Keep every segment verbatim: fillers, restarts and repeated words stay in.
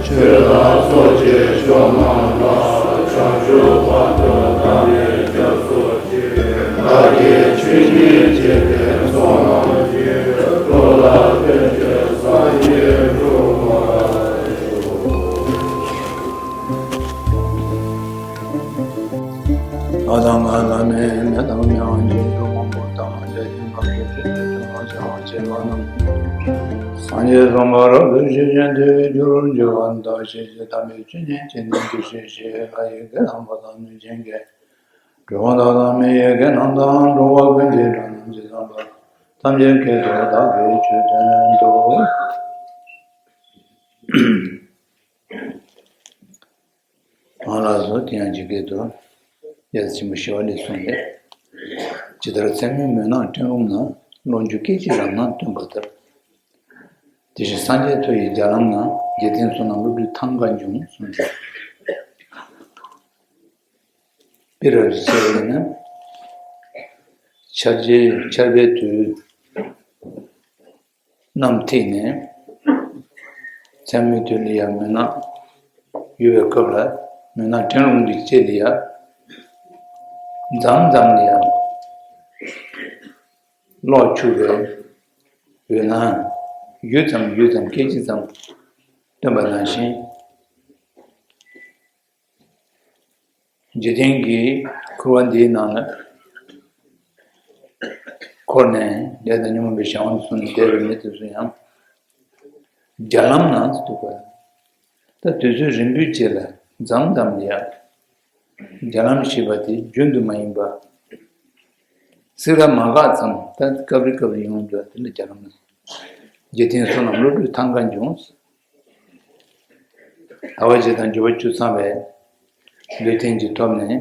ཆོས་ལ་སོགས་ཀྱི་ཕྱོགས་རྣམས་ལ། བྱང་ཆུབ་བར་དུ་བདག་ནི་སྐྱབས་སུ་མཆི། བདག་གིས་ཆོས་ཉིད་བྱས་པའི་ཚོགས་རྣམས་ཀྱིས། འགྲོ་ལ་ཕན་ཕྱིར་སངས་རྒྱས་འགྲུབ་པར་ཤོག། ང་དང་ང་ལ་མེད་མེད་དང་མེད་པ་ཉིད་དུ་མང་པོ་དང་། བརྒྱ་བྱིན་པ་ཀུན་གྱི་ཆོས་ཀྱི་ཐུན་མོང་བྱ་བ་བྱེད་པ་རྣམས། སངས་རྒྱས་བསམ་པ་རབ་ཏུ་ཞི་ཞིང་དུལ་བའི་རྒྱུར་གྱུར་པ་དག་ཤེས་ཀྱི་དམ་པའི་ཆོས་ཉིད་ཀྱི་ནང་དུ་ཤེས་ཤེས་ལ་ཡི་གེ་དམ་པ་དང་ནུས་ཅན་གྱི་གྲུབ་དབང་དག་དང་མི་ཡི་གེ་རྣམས་དང་འགྲོ་བ་ཀུན་གྱི་སྒྲ་རྣམས་ཀྱི་ཚངས་པ་ཐམས་ཅད་སྐད་དུ་བདག་གིས་ཆོས་བསྟན་ཏོ། ཨང་ལགས་སོ། དེ་ཡང་ཇི་སྐད་དུ། གཡས་ཆེན་པོ་ཞི་བ་ལྷས་གསུངས་པས། ཇི་ལྟར་མཚན་མོའི་མུན་ནག་སྤྲིན་རླུང་ན། གློག་འགྱུ་སྐད་ཅིག་རབ་སྣང་སྟོན་པ་ལྟར། དེ་བཞིན་སངས་རྒྱས་མཐོ་ཡི་རྒྱ་ལམ་ན། འཇིག་རྟེན་བསོད་ནམས་བློ་གྲོས་ཐང་ག་འབྱུང་གསུངས་ཏེ། དཔེ་རབ་ཏུ་བྱས་པ་ཡིན་ན། ཆར་རྗེས་ཆར་པའི་དུས། གནམ་ཐིག་ནས། མཚན་མོའི་དུས་ལ་ཡང་མུན་ནག་ཡོད་པའི་སྐབས་ལ། མུན་ནག་སྤྲིན་རླུང་གི་དཀྱིལ་ལ་ཡང་། མཚམས་མཚམས་ལ་ཡང་། གློག་འཁྱུག་པའི་འོད་སྣང་ཡུད་ཙམ་ཡུད་ཙམ་སྐད་ཅིག་ཙམ་སྟོན་པ་ནང་བཞིན། འཇིག་རྟེན་གྱི་ཁུར་བ་འདིའི་ནང་ལ་འཁོར་ནས་ལས་དང་ཉོན་མོངས་པའི་གཞན་དབང་དུ་སོང་ནས་བསྡད་པའི་མི་དེ་ཚོ་ཡང་རྒྱ་ལམ་ནང་དུ་འདུག་པ། ད་དུས་ཚོད་རིང་པོའི་རྗེས་ལ་མཚམས་མཚམས་ལ་ཡང་རྒྱ་ལམ་ཞེས་པ་དེ་རྒྱུན་དུ་མ་ཡིན་པ། སྲིད་ལ་མ་འགག་ཙམ་ད་སྐབས་རེ་སྐབས་རེ་ཡོང་འདུག་དེ་ལ་རྒྱ་ལམ། འཇིག་རྟེན་བསོད་ནམས་བློ་གྲོས་ཐང་ག་འབྱུང་། དལ་བ་བརྒྱད་དང་འབྱོར་པ་བཅུ་ཚང་བའི་ལུས་རྟེན་གྱི་ཐོབ་ནས།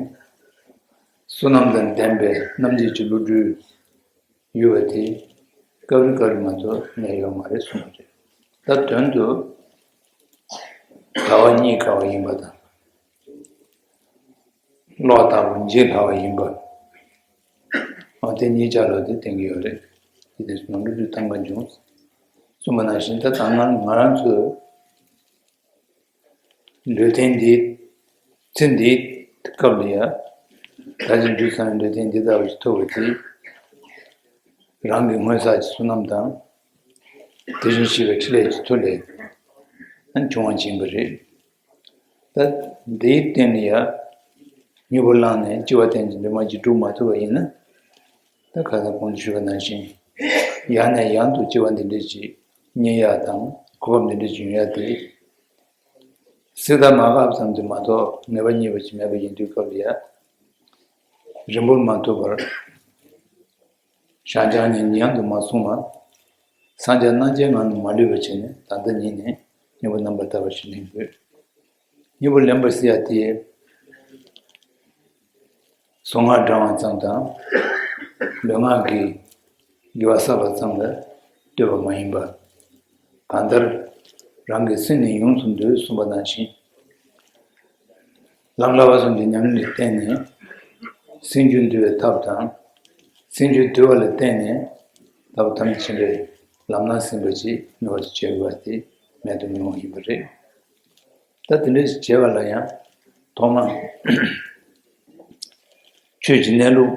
བསོད་ནམས་དང་ལྡན་པའི་རྣམ་འབྱེད་ཀྱི་བློ་གྲོས་ཡོད་པ་དེ་སྐབས་རེ་སྐབས་རེ་མ་གཏོགས་གནས་ཡོད་མ་རེད་གསུངས་པ་རེད། ད་དོན་དུ་དལ་བ་རྙེད་དཀའ་བ་ཡིན་པ་དང་། གློག་ལྟ་བུ་འཇིག་སླ་བ་ཡིན་པ། འོ་དེ་གཉིས་ཆར་ལ་དེ་བསྟན་གྱི་ཡོད་རེད། དེ་དེ་ནང་བློ་གྲོས་ཐང་ག་འབྱུང་། གསུངས་པ་ནང་བཞིན་ད་ད་ང་ང་རང་ཚོས་ལུས་རྟེན་འདི་ཚེ་འདིའི་སྐབས་ལ་ཡ། ད་ཅི་འཇུ་ཚང་བའི་ལུས་རྟེན་འདི་ལྟ་བུ་ཞིག་ཐོབ་པ་དེ། རང་གི་སྔོན་བསགས་ཀྱི་བསོད་ནམས་དང་། དེ་བཞིན་གཤེགས་པའི་ཕྲིན་ལས་ཀྱི་མཐུ་ལས་བྱུང་བ་ཡིན་པ་རེད། ད་འདིའི་སྟེང་ནས་ཡ། མྱུར་པོ་བླངས་ནས་སྐྱེ་བ་གཏན་གྱི་འདུན་མ་གཅིག་སྒྲུབ་མ་ཐུབ་པ་ཡིན་ན། ད་ཁ་སང་གོང་དུ་ཞུས་པ་ནང་བཞིན། ཡང་ནས་ཡང་དུ་སྐྱེ་བ་འདི་འདྲ་ཞིག་རྙེད་ཡག་དང་གོ་སྐབས་འདི་འདྲ་ཞིག་ཡོང་ཡག་དེ། སྲིད་མཐའ་མ་འགག་ཙམ་དུ་མ་གཏོགས་ངེས་པ་རྙེད་པ་ཞིག་མེད་པ་ཡིན་དུས་སྐབས་ལ་ཡ། རིང་པོར་མ་ཐུབ་པར། ཞང་ཞང་ཉིན་མཉམ་དུ་མ་སོང་བར། སངས་རྒྱས་རྣམ་མཁྱེན་ངང་དུ་མ་ལུས་པ་བྱས་ནས་ད་ལྟ་ཉིད་ནས་སྙིང་པོ་རྣམ་པར་དག་པ་ཞིག་ལེན་དགོས། སྙིང་པོ་ལེན་པ་ཟེར་ཡ་དེ། གཟུངས་སྔགས་བགྲང་བ་ཙམ་དང་། ལུས་ངག་གི་དགེ་བ་བསགས་པ་ཙམ་ལ་ལྟོས་པ་མ་ཡིན་པ། གང་ལྟར་རང་གི་སེམས་ནི་ཡོངས་སུ་འདུལ་གསུངས་པ་ནང་བཞིན། ལམ་བསླབ་པ་གསུམ་གྱི་ཉམས་ལེན་ལ་བརྟེན་ནས་སེམས་རྒྱུད་འདུལ་བའི་ཐབས་དང་། སེམས་རྒྱུད་འདུལ་བ་ལ་བརྟེན་ནས་ལྟ་བ་ཐམས་ཅད་མཁྱེན་པའི་ལམ་སྣ་ཟིན་པ་ཅིག་ངེས་པར་དུ་བྱེད་དགོས་པ་དེ་མེད་དུ་མི་རུང་བ་ཡིན་པ་རེད། ད་དེ་འདྲ་ཞིག་བྱེད་པ་ལ་ཡང་ཐོག་མ་ཆོས་ཀྱི་གནས་ལུགས་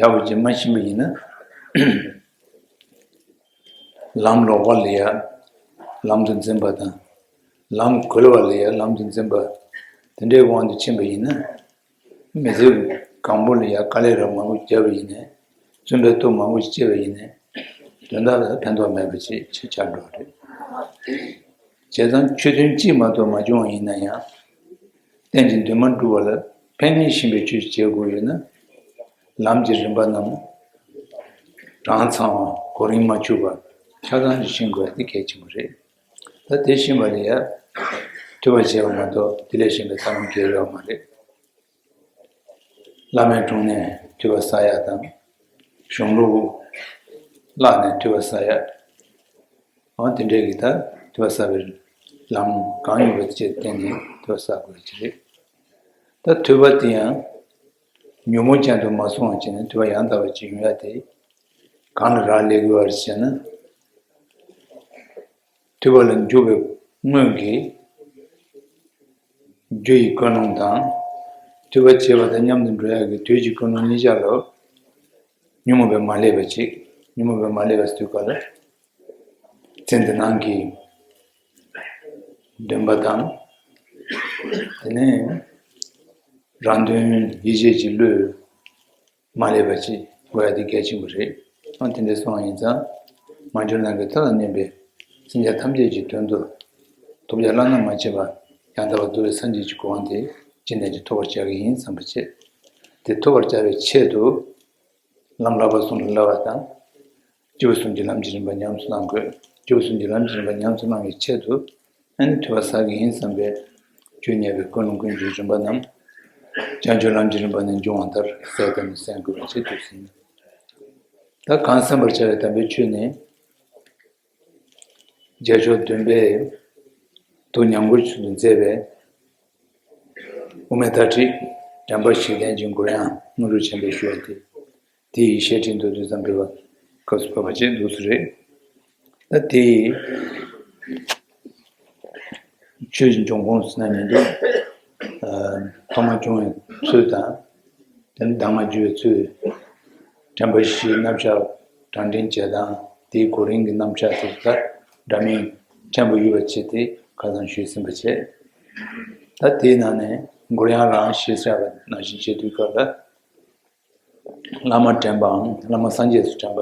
ཡག་པོ་ཅིག་མ་ཤེས་པ་ཡིན་ན། ལམ་ལོག་པ་ལ་ཡང་ལམ་དུ་འཛིན་པ་དང་། ལམ་གོལ་བ་ལ་ཡང་ལམ་དུ་འཛིན་པ། དེ་འདྲའི་དབང་དུ་ཕྱིན་པ་ཡིན་ན། མི་ཚེ་གང་པོ་ལ་ཡང་དཀའ་ལས་རབ་མང་པོ་བརྒྱབ་པ་ཡིན་ནའི། བཙུན་པའི་སྟོབས་མང་པོ་ཞིག་སྤྱད་པ་ཡིན་ནའི། དོན་དག་ལ་ཕན་ཐོགས་མེད་པ་ཅིག་ཆགས་འགྲོ་བ་རེད། བྱས་ཙང་ཆོས་ཐུན་གཅིག་མ་གཏོགས་མ་བྱུང་བ་ཡིན་ན་ཡང་། གཏན་གྱི་འདུན་མ་སྒྲུབ་པ་ལ་ཕན་ནུས་ཤིང་བའི་ཆོས་ཤིག་བྱེད་དགོས་ཡོད་ན། ལམ་གྱི་རིམ་པ་རྣམས་གྲངས་ཚང་བ་གོ་རིམ་མ་འཆུག་པ་ཆ་ཚང་ཞིག་ཤེས་དགོས་པ་དེ་གལ་ཆེན་པོ་རེད། ད་དེ་ཤེས་པ་ལ་ཡ། ཐོས་པ་བྱས་པ་མ་གཏོགས་དེ་ལས་གཞན་པའི་ཐབས་ལམ་གང་ཡང་ཡོད་མ་རེད། བླ་མའི་དྲུང་ནས་ཐོས་པ་བསགས་ཡ་དང་། གཞུང་ལུགས་བཀླགས་ནས་ཐོས་པ་བསགས་ཡ། འོ་དེ་འདྲའི་གི་ད་ཐོས་པ་བསགས་པའི་ལམ་གང་ཡོད་པ་དེ་བསྟེན་ནས་ཐོས་པ་བསགས་དགོས་ཀྱི་རེད། ད་ཐོས་པ་དེ་ཡང་ཉོན་མོངས་ཅན་དུ་མ་སོང་བ་བྱས་ནས་ཐོས་པ་ཡང་དག་པ་ཅིག་ཡོང་ཡ་དེ་གང་ལ་རག་ལས་དགོས་པ་རེད་ཟེར་ན། ཐོས་པ་ལ་འཇུག་པའི་སྔོན་གྱི་ རྒྱུ་ཡི་ཀུན་སློང་དང་། ཐོས་པ་བྱས་པ་དང་མཉམ་དུ་འགྲོ་ཡག་གི་དུས་ཀྱི་ཀུན་སློང་གཉིས་ཆ་ལ་ཉོན་མོངས་པས་མ་བསླད་པ་ཅིག་ཉོན་མོངས་པས་མ་བསླད་པ་ཟེར་དུས་སྐབས་ལ། ཚེ་འདི་སྣང་གི་འདུན་པ་དང་། དེ་ནས་རང་དོན་ཡིད་བྱེད་ཀྱི་བློས་མ་བསླད་པ་ཅིག་དགོས་ཡ་དེ་གལ་ཆེན་པོ་རེད། ཨ་དེ་འདྲ་སོང་བ་ཡིན་ཙང་། མ་གྱུར་ནམ་མཁའི་མཐའ་དང་མཉམ་པའི་སེམས་ཅན་ཐམས་ཅད་ཀྱི་དོན་དུ་ཐོབ་བྱ་བླ་ན་མ་མཆིས་པ་ཡང་དག་པར་རྫོགས་པའི་སངས་རྒྱས་ཀྱི་གོ་འཕང་དེ་ཅི་ནས་ཀྱང་ཐོབ་པར་བྱ་གི་ཡིན་བསམ་པ་བྱེད། དེ་ཐོབ་པར་བྱ་བའི་ཆེད་དུ། ལམ་བསླབ་པ་གསུམ་ལ་བསླབ་པ་དང་། སྐྱེས་བུ་གསུམ་གྱི་ལམ་གྱི་རིམ་པ་ཉམས་སུ་བླང་དགོས། སྐྱེས་བུ་གསུམ་གྱི་ལམ་གྱི་རིམ་པ་ཉམས་སུ་བླང་བའི་ཆེད་དུ། ཨ་ནི་ཐོས་པ་བསགས་ཀྱི་ཡིན་བསམ་པའི་ཆོས་ཉན་པའི་ཀུན་སློང་ཀུན་སྤྱོད་རིམ་པ་རྣམས། བྱང་ཆུབ་ལམ་གྱི་རིམ་པ་ནས་འབྱུང་བ་ལྟར་གསལ་བཏབ་ནས་གསན་དགོས་པ་ཞིག་ཏུ་ཟིན། ད་གང་གསན་པར་བྱ་བའི་དམ་པའི་ཆོས་ནི། རྒྱལ་མཆོག་བདུན་པས་དུ་ཉམས་མགུར་ཚུལ་དུ་མཛད་པའི་དབུ་མའི་ཐག་ཁྲིད་དྲན་པ་བཞི་ལྡན་གྱི་མགུར་དབྱངས་དངོས་གྲུབ་ཆེན་པོའི་ཞུ་བ་སྟེ། དེ་ཡི་བཤད་ཁྲིད་མདོར་བསྡུས་ཙམ་ཕུལ་བ་སྐབས་སུ་བབ་པ་བཅས་འདུག་སེ་རེད། ད་དེ་ཡི་ཆོས་ཀྱི་འབྱུང་ཁུངས་ཟེར་ན་མི་འདུག་ཐོག་མར་བྱུང་བའི་ཚུལ་དང་། དེ་ནས་གདམས་ངག་བརྒྱུད་པའི་ཚུལ། དྲན་པ་བཞིའི་རྣམ་གཞག་གྲངས་འདྲེན་བྱེད་སྟངས། དེའི་གོ་རིམ་གྱི་རྣམ་གཞག་དེ་ལྟར་འདྲ་མིན་ཕྲན་བུ་ཡོད་པ་བྱས་ཏེ་ཁ་སང་ཞུས་ཟིན་པ་བྱས། ད་དེའི་ནང་ནས་མགུར་དབྱངས་རང་ཞེས་བྱ་བ་ནང་བཞིན་བྱེད་དུས་སྐབས་ལ། བླ་མ་དྲན་པའམ་བླ་མ་སངས་རྒྱས་སུ་དྲན་པ།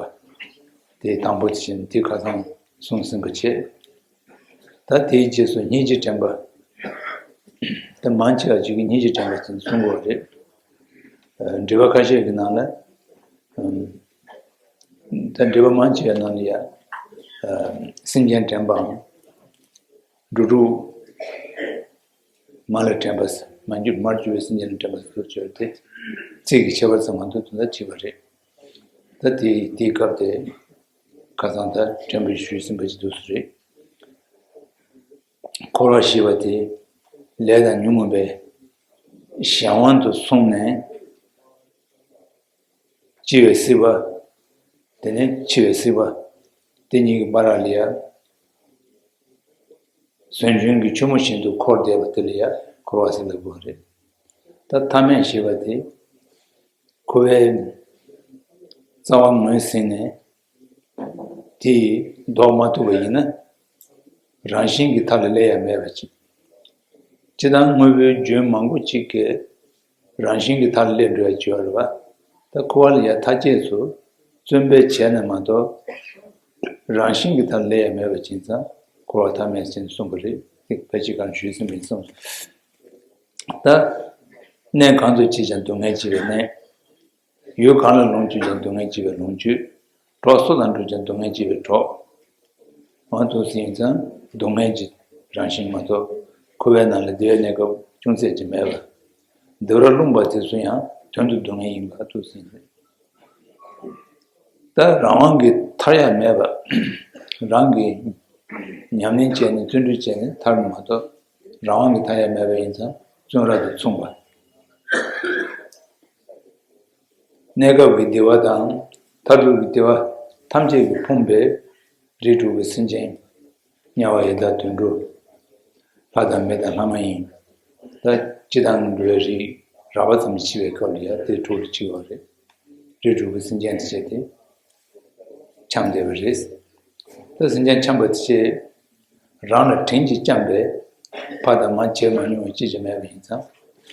དེ་དང་པོ་དེ་བཞིན་དེ་ཁ་སང་གསུངས་ཟིན་པ་བྱས། ད་དེའི་རྗེས་སུ་སྙིང་རྗེ་དྲན་པ། ད་མང་ཆེ་བ་ཅིག་གིས་སྙིང་རྗེ་དྲན་པ་ཅན་གསུང་གི་ཡོད་རེད། ཨ་འགྲེལ་པ་ཁ་ཤས་ཀྱི་ནང་ལ། ཨམ། ད་འགྲེལ་པ་མང་ཆེ་བའི་ནང་ལ་ཡ། ཨ་སེམས་ཅན་དྲན་པའམ། འགྲོ་དྲུག་མ་ལ་དྲན་པ་ཟེར། མ་གྱུར་མར་གྱུར་པའི་སེམས་ཅན་ལ་དྲན་པ་ཟེར་ཚུལ་བྱས་ཏེ། ཚིག་གི་ཁྱད་པར་ཙམ་མ་གཏོགས་དོན་དག་གཅིག་པ་རེད། ད་དེ་དེའི་སྐབས་དེ་ཁ་སང་ད་དྲན་པའི་ཞུས་ཟིན་པ་ཞིག་འདུག་སེ་རེད། འཁོར་བ་ཞེས་པ་དེ་ལས་དང་ཉོན་མོངས་པའི་གཞན་དབང་དུ་སོང་ནས། སྐྱེ་བའི་སྲིད་པ། དེ་ནས་འཆི་བའི་སྲིད་པ། དེ་གཉིས་ཀྱི་བར་ལ་ཡ། ཟོན་ཆུན་གྱི་ཆུ་མོ་བཞིན་དུ་འཁོར་བསྡད་པ་དེ་ལ་ཡ་འཁོར་བ་ཟེར་ལབ་དགོས་པ་རེད། ད་ཐ་མལ་ཞེས་པ་དེ། འཁོར་བའི་རྩ་བ་ངོས་ཟིན་ནས། དེ་ཡིས་ལྡོག་མ་ཐུབ་པ་ཡིན་ན། རང་བཞིན་གྱི་མཐའ་ལ་སླེབས་ཡ་མེད་པ་ཅིག་སྤྱིར་བཏང་དངོས་པོའི་རྒྱུན་མང་པོ་ཅིག་གིས་རང་བཞིན་གྱི་མཐའ་ལ་སླེབས་འགྲོ་ཡ་བྱེད་པ་རེད་པ། ད་འཁོར་བ་ལ་ཡ་མཐའ་རྒྱས་སུ་བརྩོན་པས་བྱས་ན་མ་གཏོགས། རང་བཞིན་གྱི་མཐའ་ལ་སླེབས་ཡ་མེད་པ་ཅིག་ཙང་འཁོར་བ་མཐའ་མེད་ཅེས་གསུངས་པ་རེད། དེ་ཕལ་ཆེར་གང་ཞུས་ཟིན་པ་ཡིན་གསུངས། ད་གནས་གང་དུ་སྐྱེས་ཀྱང་སྡུག་བསྔལ་སྐྱེ་བའི་གནས། ཡུལ་གང་ལ་ལོངས་སྤྱོད་ཀྱང་སྡུག་བསྔལ་སྐྱེ་བའི་ལོངས་སྤྱོད། གྲོགས་སུ་དང་འགྲོགས་ཀྱང་སྡུག་བསྔལ་སྐྱེ་བའི་གྲོགས། འོ་འདུག་སེ་ཡིན་ཙང་སྡུག་བསྔལ་གྱི་རང་བཞིན་མ་གཏོགས་འཁོར་བའི་ནང་ལ་བདེ་བའི་གནས་སྐབས་ཅུང་ཟད་ཀྱང་མེད་པ། བདེ་བར་ལྷུང་བ་དེ་ཚོ་ཡང་དོན་དུ་སྡུག་བསྔལ་ཡིན་པ་འདུག་སེ་ཡིན། ད་རང་དབང་གིས་ཐར་ཡ་མེད་པ། རང་གིས་ཉམས་ལེན་བྱས་ནས་བརྩོན་འགྲུས་བྱས་ནས་ཐར་ནི་མ་གཏོགས་རང་དབང་གིས་ཐར་ཡ་མེད་པ་ཡིན་ཙང་བཙོན་ར་དང་མཚུངས་པ། གནས་སྐབས་ཀྱི་བདེ་བ་དང་མཐར་ཐུག་གི་བདེ་བ་ཐམས་ཅད་ཀྱིས་ཕོངས་པའི་རིགས་དྲུག་གི་སེམས་ཅན། དམྱལ་བ་ཡི་དྭགས་དུད་འགྲོ། ལྷ་དང་མི་དང་ལྷ་མ་ཡིན། ད་སྤྱིར་བཏང་འགྲོ་བའི་རིགས་རགས་པ་ཙམ་འཆི་བའི་སྐབས་ལ་ཡང་དེ་དྲུག་ལ་འཆི་བ་རེད། རིགས་དྲུག་གི་སེམས་ཅན་དེ་བྱས་ཏེ་འཁྱམས་བསྡད་པ་རེད། ད་སེམས་ཅན་འཁྱམས་པ་དེ་བྱས། རང་ལ་དྲིན་གྱིས་བསྐྱངས་པའི་ཕ་དང་མ་བྱས་མ་མྱོང་བ་ཅི་ཞིག་མེད་པ་ཡིན་ཙང་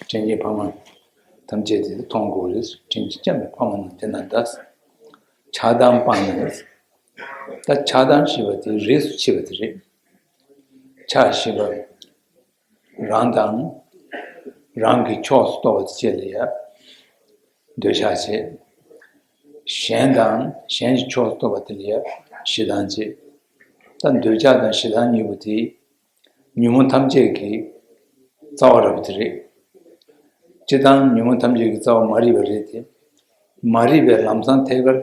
དྲིན་གྱིས་ཕ་མ་ཐམས་ཅད་དེ་མཐོང་དགོས་རེད། དྲིན་གྱིས་བསྐྱངས་པའི་ཕ་མ་རྣམས་དེ་ན་གདའ། ཆགས་སྡང་སྤངས་ནས། ད་ཆགས་སྡང་ཞེས་པ་དེ་རིས་སུ་ཕྱེ་བ་དེ་རེད། ཆགས་ཞེས་པ་རང་དང་རང་གི་ཕྱོགས་སུ་གཏོགས་པ་དེ་བཅས་ལ་ཡ་འདོད་ཆགས་བྱེད། གཞན་དང་གཞན་གྱི་ཕྱོགས་སུ་གཏོགས་པ་དེ་ལ་ཡ་ཞེ་སྡང་བྱེད། ད་འདོད་ཆགས་དང་ཞེ་སྡང་གཉིས་པོ་དེ་ཉོན་མོངས་ཐམས་ཅད་ཀྱི་རྩ་བ་རེད་པ་དེ་རེད། སྤྱིར་བཏང་ཉོན་མོངས་ཐམས་ཅད་ཀྱི་རྩ་བ་མ་རིག་པ་རེད་དེ། མ་རིག་པའི་ལམ་སང་ཐད་ཀར་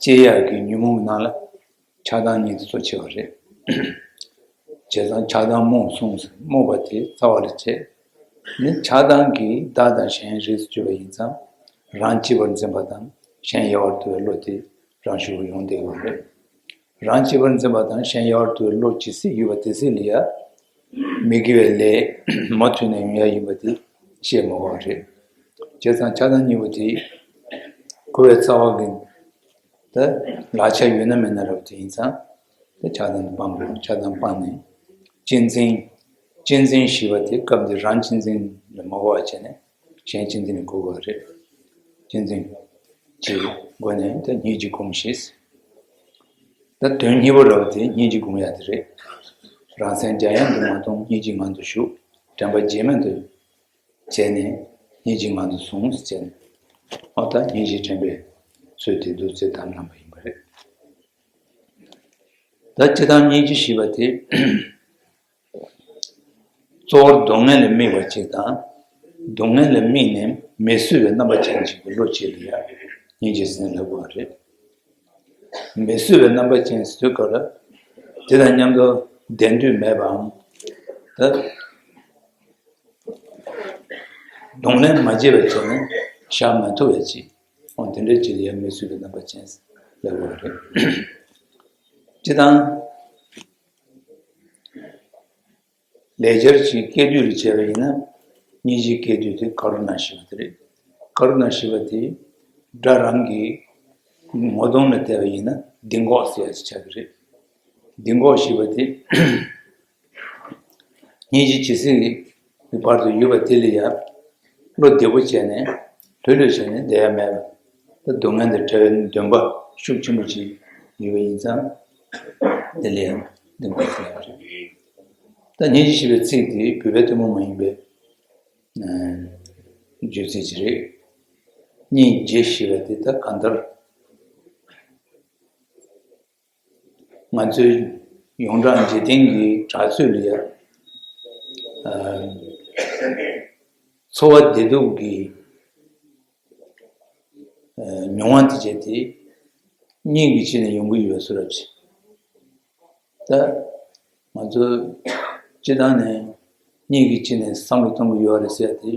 སྐྱེ་ཡག་གི་ཉོན་མོངས་ནང་ལ་ཆགས་སྡང་གཉིས་དེ་གཙོ་ཆེ་བ་རེད། བྱས་ཙང་ཆགས་སྡང་རྨོངས་གསུངས་ཟེར། རྨོངས་པ་དེ་རྩ་བ་ལ་བྱེད། ནི་ཆགས་སྡང་གིས་བདག་དང་གཞན་རིས་སུ་གྱུར་པ་ཡིན་ཙང་། རང་གཅེས་པར་འཛིན་པ་དང་གཞན་ཡལ་བར་དུ་བའི་བློ་དེ་རང་ཤུགས་ཡོང་བསྡད་ཡོད་རེད། རང་གཅེས་པར་འཛིན་པ་དང་གཞན་ཡལ་བར་དུ་བའི་བློ་ཇི་སྲིད་ཡོད་པ་དེ་སྲིད་ལ་ཡ། མི་དགེ་བའི་ལས་མུ་མཐུད་ནས་ཡོང་ཡ་ཡིན་པ་དེ་བཤད་མ་དགོས་པ་རེད། བྱས་ཙང་ཆགས་སྡང་གཉིས་པོ་དེ་འཁོར་བའི་རྩ་བ་གི་ད་ལག་ཆ་ཡོད་ན་མེད་ན་རབ་དེ་ཡིན་ཙང་། དེ་ཆགས་སྡང་སྤང་དགོས། ཆགས་སྡང་སྤངས་ནས་གཅེས་འཛིན། གཅེས་འཛིན་ཞེས་པ་དེ་སྐབས་འདིར་རང་གཅེས་འཛིན་ལས་མ་གོ་བ་བྱས་ནས་གཞན་གཅེས་འཛིན་ལས་གོ་དགོས་པ་རེད། གཅེས་འཛིན་གྱི་སྒོ་ནས་ད་སྙིང་རྗེ་སྒོམ་ཞེས། ད་དོན་གཉིས་པ་རབ་དེ་སྙིང་རྗེ་སྒོམ་ཡ་དེ་རེད། རང་སེམས་འཇམ་དབྱངས་དུ་མ་གཏོང་། སྙིང་རྗེའི་ངང་དུ་བཞུགས། དྲན་པ་རྗེས་མ་དུ་བྱས་ནས་སྙིང་རྗེའི་ངང་དུ་བཟུང་ཟེར་ནས། ཨོ་ད་སྙིང་རྗེ་དྲན་པའི་ཚུལ་དེ་འདུག་ཚེ་དམ་བླངས་པ་ཡིན་པ་རེད། ད་སྤྱིར་བཏང་སྙིང་རྗེ་ཞེས་པ་དེ་གཙོ་བོར་སྡུག་བསྔལ་ལ་དམིགས་པ་གཅིག་དང་། སྡུག་བསྔལ་ལ་དམིགས་ནས་མི་བཟོད་པའི་རྣམ་པ་ཅན་ཞིག་གི་བློ་གཅིག་ལ་ཡང་སྙིང་རྗེ་ཟེར་ནས་ལབ་དགོས་པ་རེད། མི་བཟོད་པའི་རྣམ་པ་ཅན་ཟེར་དུས་སྐབས་ལ་དེ་དང་མཉམ་དུ་བདེན་འདོད་མེད་པའམ། ད་གདོང་ལེན་མ་བྱས་པ་བྱས་ནས་བཞག་མ་ཐུབ་པའི་ཅིག་འོ་དེ་འདྲའི་ཅིག་ལ་ཡང་མི་བཟོད་པའི་རྣམ་པ་ཅན་ལབ་དགོས་པ་རེད། སྤྱིར་བཏང་ལས་འཆར་ཅིག་སྐྱེ་དུས་ལ་བྱས་པ་ཡིན་ན། སྙིང་རྗེ་སྐྱེ་དུས་དེ་ཀ་རུ་ཎ་ཞེས་པ་དེ་རེད། ཀ་རུ་ཎ་ཞེས་པ་དེ་དགྲ་རང་གི་ངོ་གདོང་ལ་བལྟས་པ་ཡིན་ན་ལྡིང་གོག་ཟེར་ཡ་ཅིག་ཆགས་ཀྱི་རེད། ལྡིང་གོག་ཞེས་པ་དེ་སྙིང་རྗེ་ཇི་སྲིད་ཀྱི་བར་དུ་ཡོད་པ་དེ་ལ་ཡང་བློ་བདེ་པོ་བྱས་ནས་ལྷོད་ལྷོད་བྱས་ནས་བསྡད་ཡ་མེད་པ། ད་སྡུག་བསྔལ་དང་བྲལ་བའི་འདུན་པ་ཤུགས་ཆེན་པོ་ཅིག་ཡོད་པ་ཡིན་ཙང་། དེ་ལ་ཡང་ལྡིང་གོག་ཟེར་ཡ་རེད། ད་སྙིང་རྗེ་ཞེས་པའི་ཚིག་དེ་བོད་པའི་ཐུན་མོང་མ་ཡིན་པའི་ཨ་བརྗོད་ཚིག་ཅིག་རེད། སྙིང་རྗེ་ཞེས་པ་དེ་ད་གང་ལྟར་ང་ཚོའི་ཡོངས་གྲགས་འཇིག་རྟེན་གྱི་གྲགས་ཚོད་ལ་ཡ། ཨ་འཚོ་བ་བདེ་སྡུག་གི་ཨ་མྱོང་བ་དེ་བྱས་ཏེ་སྙིང་གི་ཕྱིར་ནས་ཡོང་གི་ཡོད་བཟོ་འདྲ་ཅིག་ད་ང་ཚོ་སྤྱིར་བཏང་ནས་སྙིང་གི་ཕྱིར་ནས་བསམ་བློ་གཏོང་གི་ཡོད་རེད་ཟེར་ཡ་དེ།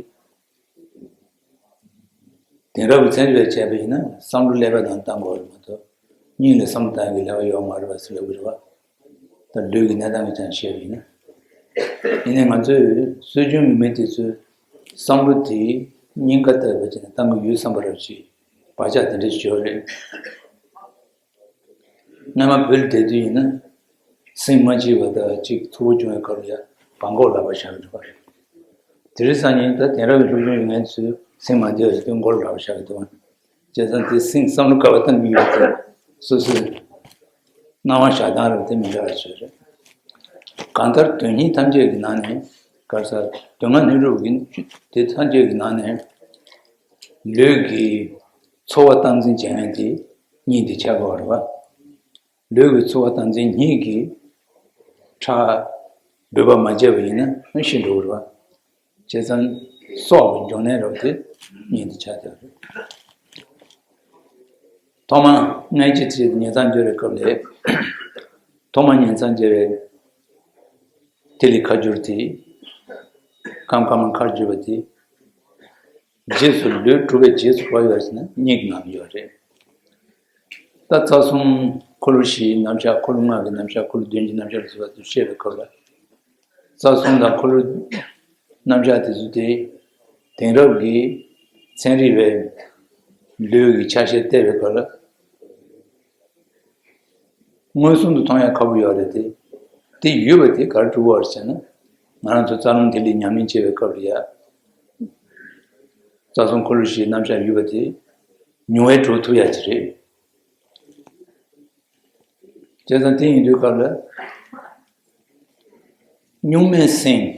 དེང་རབས་ཀྱི་ཚན་རིག་པས་བྱས་པ་ཡིན་ན་བསམ་བློ་ཀླད་པ་ནང་བཏང་དགོས་རེད་མ་གཏོགས། སྙིང་ལ་བསམ་བློ་བཏང་ཡག་གི་ལས་ཀ་ཡོད་མ་རེད་པ་ཟེར་ལབ་ཀྱི་རེད་པ། ད་ལུས་ཀྱི་གནས་སྟངས་ཀྱི་ཆ་ནས་བཤད་པ་ཡིན་ན། ཡིན་ནའི་ང་ཚོས་སྲོལ་རྒྱུན་གྱི་མི་དེ་ཚོའི་བསམ་བློ་དེ་སྙིང་ག་ལྟ་བུ་བྱས་ནས་བཏང་གི་ཡོད་བསམ་པ་རབ་ཅིག་བག་ཆགས་དེ་འདྲ་ཞིག་ཡོད་རེད། སྔ་མ་བོད་ལ་བསྡད་དུས་ཡིན་ན། སེམས་མ་སྐྱིད་པ་དང་གཅིག་འཚུབ་པོ་བྱུང་བའི་སྐབས་ལ་ཡ་བྲང་ཁོག་ལག་པ་བཞག་གི་འདུག་པ་རེད། དེ་རིང་སང་ཉིན་ད་དེང་རབས་ཀྱི་སློབ་སྦྱོང་ཡོད་མཁན་ཚོས་སེམས་མ་བདེ་བ་ཞིག་དུས་མགོ་ལ་ལག་པ་བཞག་གི་འདུག་པ། བྱས་ཙང་དེ་སེམས་བསམ་བློ་ག་པར་བཏང་གི་ཡོད་དེ་སོ་སོའི་སྣང་བ་བཞག་སྟངས་རེད་པ། དེ་མི་འདྲ་བ་ཞིག་རེད། གང་ལྟར་དོན་གཉིས་ཐམས་ཅད་ཀྱི་ནང་ནས་ག་རེ་ཟེར། དོན་ལྔ་ལྷུན་གྲུབ་ཀྱི་དེ་ཐམས་ཅད་ཀྱི་ནང་ནས་ལུས་ཀྱི་ཚོར་བ་སྟངས་འཛིན་བྱེད་མཁན་དེ་སྙིང་དེ་ཆགས་དགོས་པ་རེད་པ། ལུས་ཀྱི་ཚོར་བ་སྟངས་འཛིན་གཉིས་ཀྱི་ཁྲག་འབུད་པ་མ་བྱས་པ་ཡིན་ན་ཤི་འགྲོ་གི་རེད་པ། བྱས་ཙང་སྲོག་གི་འབྱུང་གནས་རབ་དེ་སྙིང་དེ་ཆགས་བསྡད་པ་རེད། ཐོག་མར་མངལ་སྐྱེས་ཚེ་ཉལ་ཚང་སྦྱོར་བའི་སྐབས་ལ། ཐོག་མར་ཉལ་ཚང་སྦྱོར་བའི་ཐིག་ལེ་ཁ་བསྒྱུར་དེ། ཁམ་ཁ་མ་ཁར་བསྒྱུར་བ་དེ། རྗེས་སུ་ལུས་གྲུབ་པའི་རྗེས་སུ་ག་པར་ཡོད་ཟེར་ན་སྙིང་གི་ནང་ལ་ཡོད་རེད། ད་རྩ་གསུམ་འཁོར་ལོ་བཞིའི་རྣམ་གཞག་འཁོར་ལོ་ལྔ་གི་རྣམ་གཞག་འཁོར་ལོ་བདུན་གྱི་རྣམ་གཞག་ལ་སོགས་པ་དེ་བཤད་པའི་སྐབས་ལ། རྩ་གསུམ་དང་འཁོར་ལོ་རྣམ་གཞག་དེ་ཚོ་དེ་དེང་རབས་ཀྱི་ཚན་རིག་པས་ལུས་ཀྱི་ཆ་ཤས་བལྟས་པའི་སྐབས་ལ། མངོན་སུམ་དུ་མཐོང་ཡ་ཁག་པོ་ཡོད་རེད་དེ། དེ་ཡོད་པ་དེ་ག་རེ་གྲུབ་པ་རེད་ཟེར་ན། ང་རང་ཚོ་རྩ་རླུང་ཐིག་ལེ་ཉམས་ལེན་བྱེད་པའི་སྐབས་ལ་ཡ། རྩ་གསུམ་འཁོར་ལོ་བཞིའི་རྣམ་གཞག་ཡོད་པ་དེ་མྱོང་བས་གྲུབ་ཐུབ་ཡ་ཅིག་རེད། བྱས་ཙང་དེ་ཡིན་དུས་སྐབས་ལ། གཉུག་མའི་སེམས།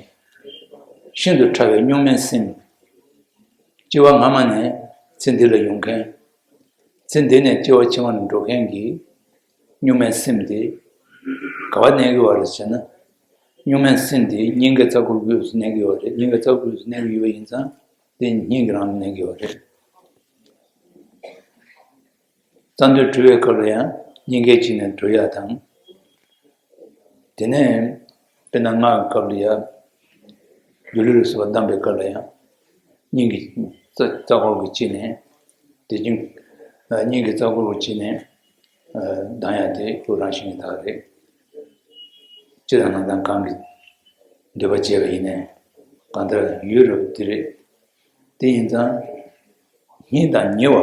ཤིན་ཏུ་ཕྲ་བའི་གཉུག་མའི་སེམས། སྐྱེ་བ་སྔ་མ་ནས་ཚེ་འདི་ལ་ཡོང་མཁན། ཚེ་འདི་ནས་སྐྱེ་བ་ཕྱི་མ་ལ་འགྲོ་མཁན་གྱི་གཉུག་མའི་སེམས་དེ་ག་པར་གནས་ཀྱི་ཡོད་རེད་ཟེར་ན། གཉུག་མའི་སེམས་དེ་སྙིང་གའི་རྩ་འཁོར་དབུས་སུ་གནས་ཀྱི་ཡོད་རེད། སྙིང་གའི་རྩ་འཁོར་དབུས་སུ་གནས་ཀྱི་ཡོད་པ་ཡིན་ཙང་དེ་སྙིང་གི་རང་ལ་གནས་ཀྱི་ཡོད་རེད། རྩ་མདུད་གྲོལ་བའི་སྐབས་ལ་ཡང་སྙིང་གའི་དཀྱིལ་ནས་གྲོལ་ཡ་དང་། དེ་ནས་དཔེར་ན་སྔགས་ཀྱི་སྐབས་ལ་ཡང་སྒྱུ་ལུས་ལ་སོགས་པ་བསྡམས་པའི་སྐབས་ལ་ཡང་སྙིང་གི་རྩ་རྩ་འཁོར་གྱི་དཀྱིལ་ནས་དེ་བཞིན་སྙིང་གི་རྩ་འཁོར་གྱི་དཀྱིལ་ནས་ལྡང་ཡ་དེ་ཁོ་རང་བཞིན་གྱི་རྟགས་རེད། སྤྱིར་བཏང་ནང་ལྟར་གང་གི་ འདོད་པ་བྱས་པ་ཡིན་ནའི་གང་ལྟར་ཡུལ་རབ་དེ་རེད། དེ་ཡིན་ཙང་སྙིང་དང་ཉེ་བ།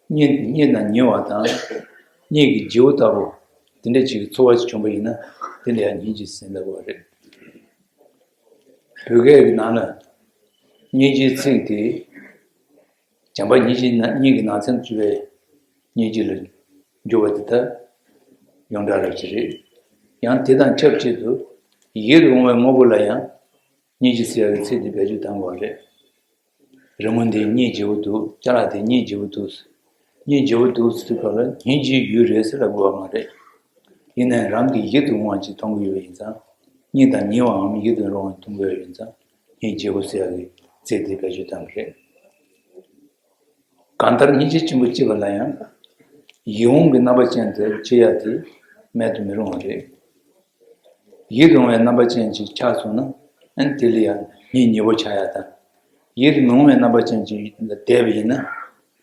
སྙིང་སྙིང་དང་ཉེ་བ་དང་སྙིང་གི་རྗེ་བོ་ལྟ་བུ་དེ་འདྲ་ཅིག་གི་ཚོར་བ་ཅིག་བྱུང་པ་ཡིན་ན་དེ་ལ་ཡང་སྙིང་རྗེ་ཟེར་ལབ་པ་རེད། བོད་སྐད་ཀྱི་ནང་ལ་སྙིང་རྗེའི་ཚིག་དེ་བྱམས་པ་སྙིང་རྗེའི་ནང་སྙིང་གི་ནང་ཚན་དུ་གྱུར་པའི་སྙིང་རྗེ་ལ་འགྱུར་བ་དེ་ལྟར་ཡོངས་གྲགས་རབ་ཅིག་རེད། ཡང་དེ་དང་ཆབས་ཅིག་ཏུ་ཡིད་དུ་འོང་བའི་དངོས་པོ་ལ་ཡང་སྙིང་རྗེ་ཟེར་ཡག་གི་ཚིག་དེ་བེད་སྤྱོད་གཏང་དགོས་པ་རེད། རི་མོ་འདིའི་སྙིང་རྗེ་བོ་འདུག་ཅ་ལག་དེའི་སྙིང་རྗེ་བོ་འདུག་སྙིང་རྗེ་བོ་འདུག་ཟེར་དུས་སྐབས་ལ་སྙིང་རྗེའི་ཡུལ་རེད་ཟེར་ལབ་དགོས་པ་མ་རེད། ཡིན་ནའི་རང་གི་ཡིད་དུ་འོང་བ་ཅིག་མཐོང་གི་ཡོད་པ་ཡིན་ཙང་། སྙིང་དང་ཉེ་བའམ་ཡིད་དུ་འོང་བ་མཐོང་གི་ཡོད་པ་ཡིན་ཙང་། སྙིང་རྗེ་བོ་ཟེར་ཡག་གི་ཚིག་དེ་བེད་སྤྱོད་བཏང་གི་རེད། གང་ལྟར་སྙིང་རྗེ་ཆེན་པོ་སྐྱེས་པ་ལ་ཡང་། ཡིད་འོང་གི་རྣམ་པ་ཅན་དུ་སྐྱེ་ཡག་དེ་མེད་དུ་མི་རུང་བ་རེད། ཡིད་དུ་འོང་བའི་རྣམ་པ་ཅན་ཅིག་ཆགས་སོང་ན་ཨ་ནི་དེ་ལ་ཡང་སྙིང་ཉེ་བོ་ཆགས་ཡག་དང་། ཡིད་དུ་མི་འོང་བའི་རྣམ་པ་ཅན་ཅིག་ལ་བསྡད་པ་ཡིན་ན་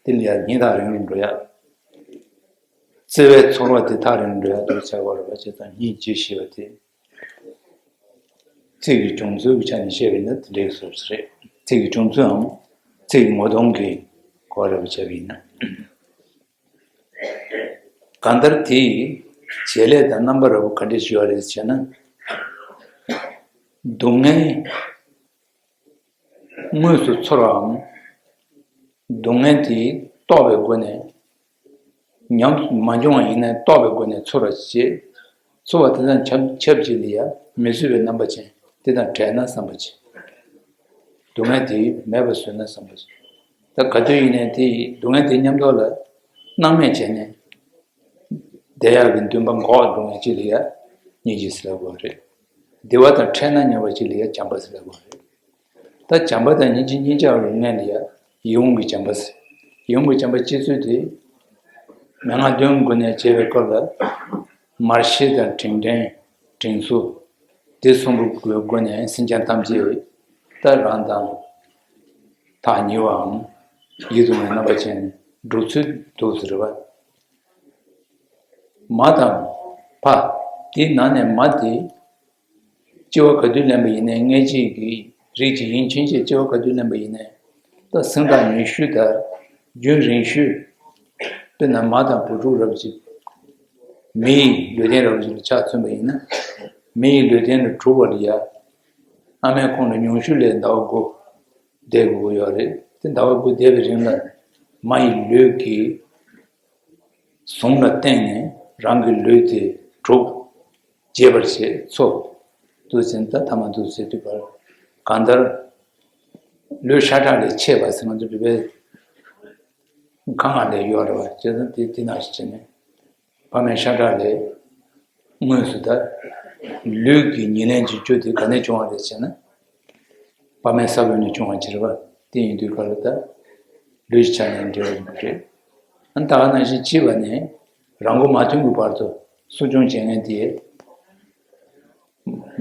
དེ་ལ་ཡང་སྙིང་ཐག་རིང་རུ་འགྲོ་ཡག་བརྩེ་བའི་ཚོར་བ་དེ་ཐག་རིང་རུ་འགྲོ་ཡག་དུ་ཆགས་པ་རེད་པ། བྱས་ཙང་སྙིང་རྗེ་ཞེས་པ་དེ་ཚིག་གི་བྱུང་ཚུལ་གྱི་ཆ་ནས་བཤད་པ་ཡིན་ན་དེ་འདྲའི་བཟོ་ཞིག་རེད། ཚིག་གི་བྱུང་ཚུལ་འམ་ཚིག་གི་ངོ་གདོང་གི་སྐོར་རེ་བྱས་པ་ཡིན་ན། གང་ལྟར་དེའི་བྱེད་ལས་དང་རྣམ་པ་འདྲ་བོ་ག་འདྲ་ཞིག་ཡོད་རེད་ཟེར་ན། སྡུག་བསྔལ་དངོས་སུ་ཚོར་བའམ། སྡུག་བསྔལ་དེ་རྟོགས་པའི་སྒོ་ནས་ཉམས་སུ་མ་བྱུང་བ་ཡིན་ནའི་རྟོགས་པའི་སྒོ་ནས་ཚོར་བ་བྱེད། ཚོར་བ་དེ་དང་ཆབས་ཆབས་ཅིག་ལ་ཡང་མི་བཟོད་པའི་རྣམ་པ་ཅན་དེ་དང་བྲལ་ན་བསམ་པ་བྱེད། སྡུག་བསྔལ་དེ་མེད་པར་བཟོས་ན་བསམ་པ་བྱེད། ད་ག་དུས་ཡིན་ནའི་དེ་ཡི་སྡུག་བསྔལ་དེ་མཉམ་དུ་ལ་སྣང་མེད་བྱས་ནས། བདེ་ཡག་གི་འདུན་པ་འགོག་འགྲོ་མཁན་ཅིག་ལ་ཡང་སྙིང་རྗེ་ཟེར་དགོས་རེད། བདེ་བ་དང་འཕྲད་སྣང་ཉེ་བ་ཅིག་ལ་ཡང་བྱམས་པ་ཟེར་དགོས་རེད། ད་བྱམས་པ་དང་སྙིང་རྗེ་གཉིས་ཆར་བའི་ངང་ལ་ཡང་ཡིད་འོང་གི་བྱམས་པ་ཟེར། ཡིད་འོང་གི་བྱམས་པ་སྐྱེ་ཚུལ་དེ། མན་ངག་བདུན་སྒོ་ནས་བྱེད་པའི་སྐབས་ལ། མར་ཤེས་དང་དྲིན་དྲན་དྲིན་གཟོ། དེ་གསུམ་པོའི་སྒོ་ནས་སེམས་ཅན་ཐམས་ཅད་ད་རང་དང་ཐག་ཉེ་བའམ་ཡིད་དུ་འོང་བའི་རྣམ་པ་ཅན་འགྲོ་ཚུལ་འདུག་ཟེར་བ། མ་དང་ཕ། དེའི་ནང་ནས་མ་དེ། སྐྱེ་བ་ག་དུས་ལེན་པ་ཡིན་ནའི་མངལ་སྐྱེས་ཀྱི་རིགས་ཀྱི་ཡིན་ཕྱིན་ཆད་སྐྱེ་བ་ག་དུས་ལེན་པ་ཡིན་ནའི། ད་སེང་ལྡག་ཉི་ཤུ་དང་རྒྱུན་རིང་ཤོས། དཔེར་ན་མ་དང་བུ་ཕྲུག་རབ་ཅིག་མི་ཡི་ལུས་རྟེན་རབ་ཅིག་ལ་ཆ་མཚོན་པ་ཡིན་ན། མི་ཡི་ལུས་རྟེན་ལ་གྲུབ་པ་ལ་ཡ། ཨ་མའི་ཁོང་ལ་ཉུང་ཤོས་ལ་ཟླ་བ་དགུ་བསྡད་དགོས་ཀྱི་ཡོད་རེད། དེ་ཟླ་བ་དགུ་བསྡད་པའི་རིང་ལ་མ་ཡི་ལུས་ཀྱི་ཟུངས་ལ་བརྟེན་ནས་རང་གི་ལུས་དེ་གྲུབ། རྒྱས་པར་བྱེད་འཚོ། འདུག་ཟེར་ད་ཐ་མ་འདུག་ཟེར་དུས་བར་གང་ལྟར་ལུས་ཤ་ཁྲག་ལས་མཆེད་པ་ཟེར་ང་ཚོ་བོད་པའི་ཁ་ངག་ལས་ཡོད་རེད་བ། བྱས་ཙང་དེ་དེ་ནང་བཞིན་བྱས་ནས་ཕ་མའི་ཤ་ཁྲག་ལས་དངོས་སུ་ད་ལུས་ཀྱི་ཉེར་ལེན་གྱི་རྒྱུ་དེ་ག་ནས་བྱུང་བ་རེད་ཟེར་ན། ཕ་མའི་ས་བོན་ནས་བྱུང་བ་ཅིག་རེད་བ། དེ་ཡིན་དུས་ག་ལ་ད་ལུས་ཀྱི་ཆ་ནས་འབྲེལ་བ་ཡོད་པ་རེད། ཨ་ནི་ད་ག་ནང་བཞིན་བྱིས་པ་ནས་རང་མགོ་མ་ཐོན་གྱི་བར་དུ་གསོ་སྐྱོང་བྱེད་མཁན་དེ་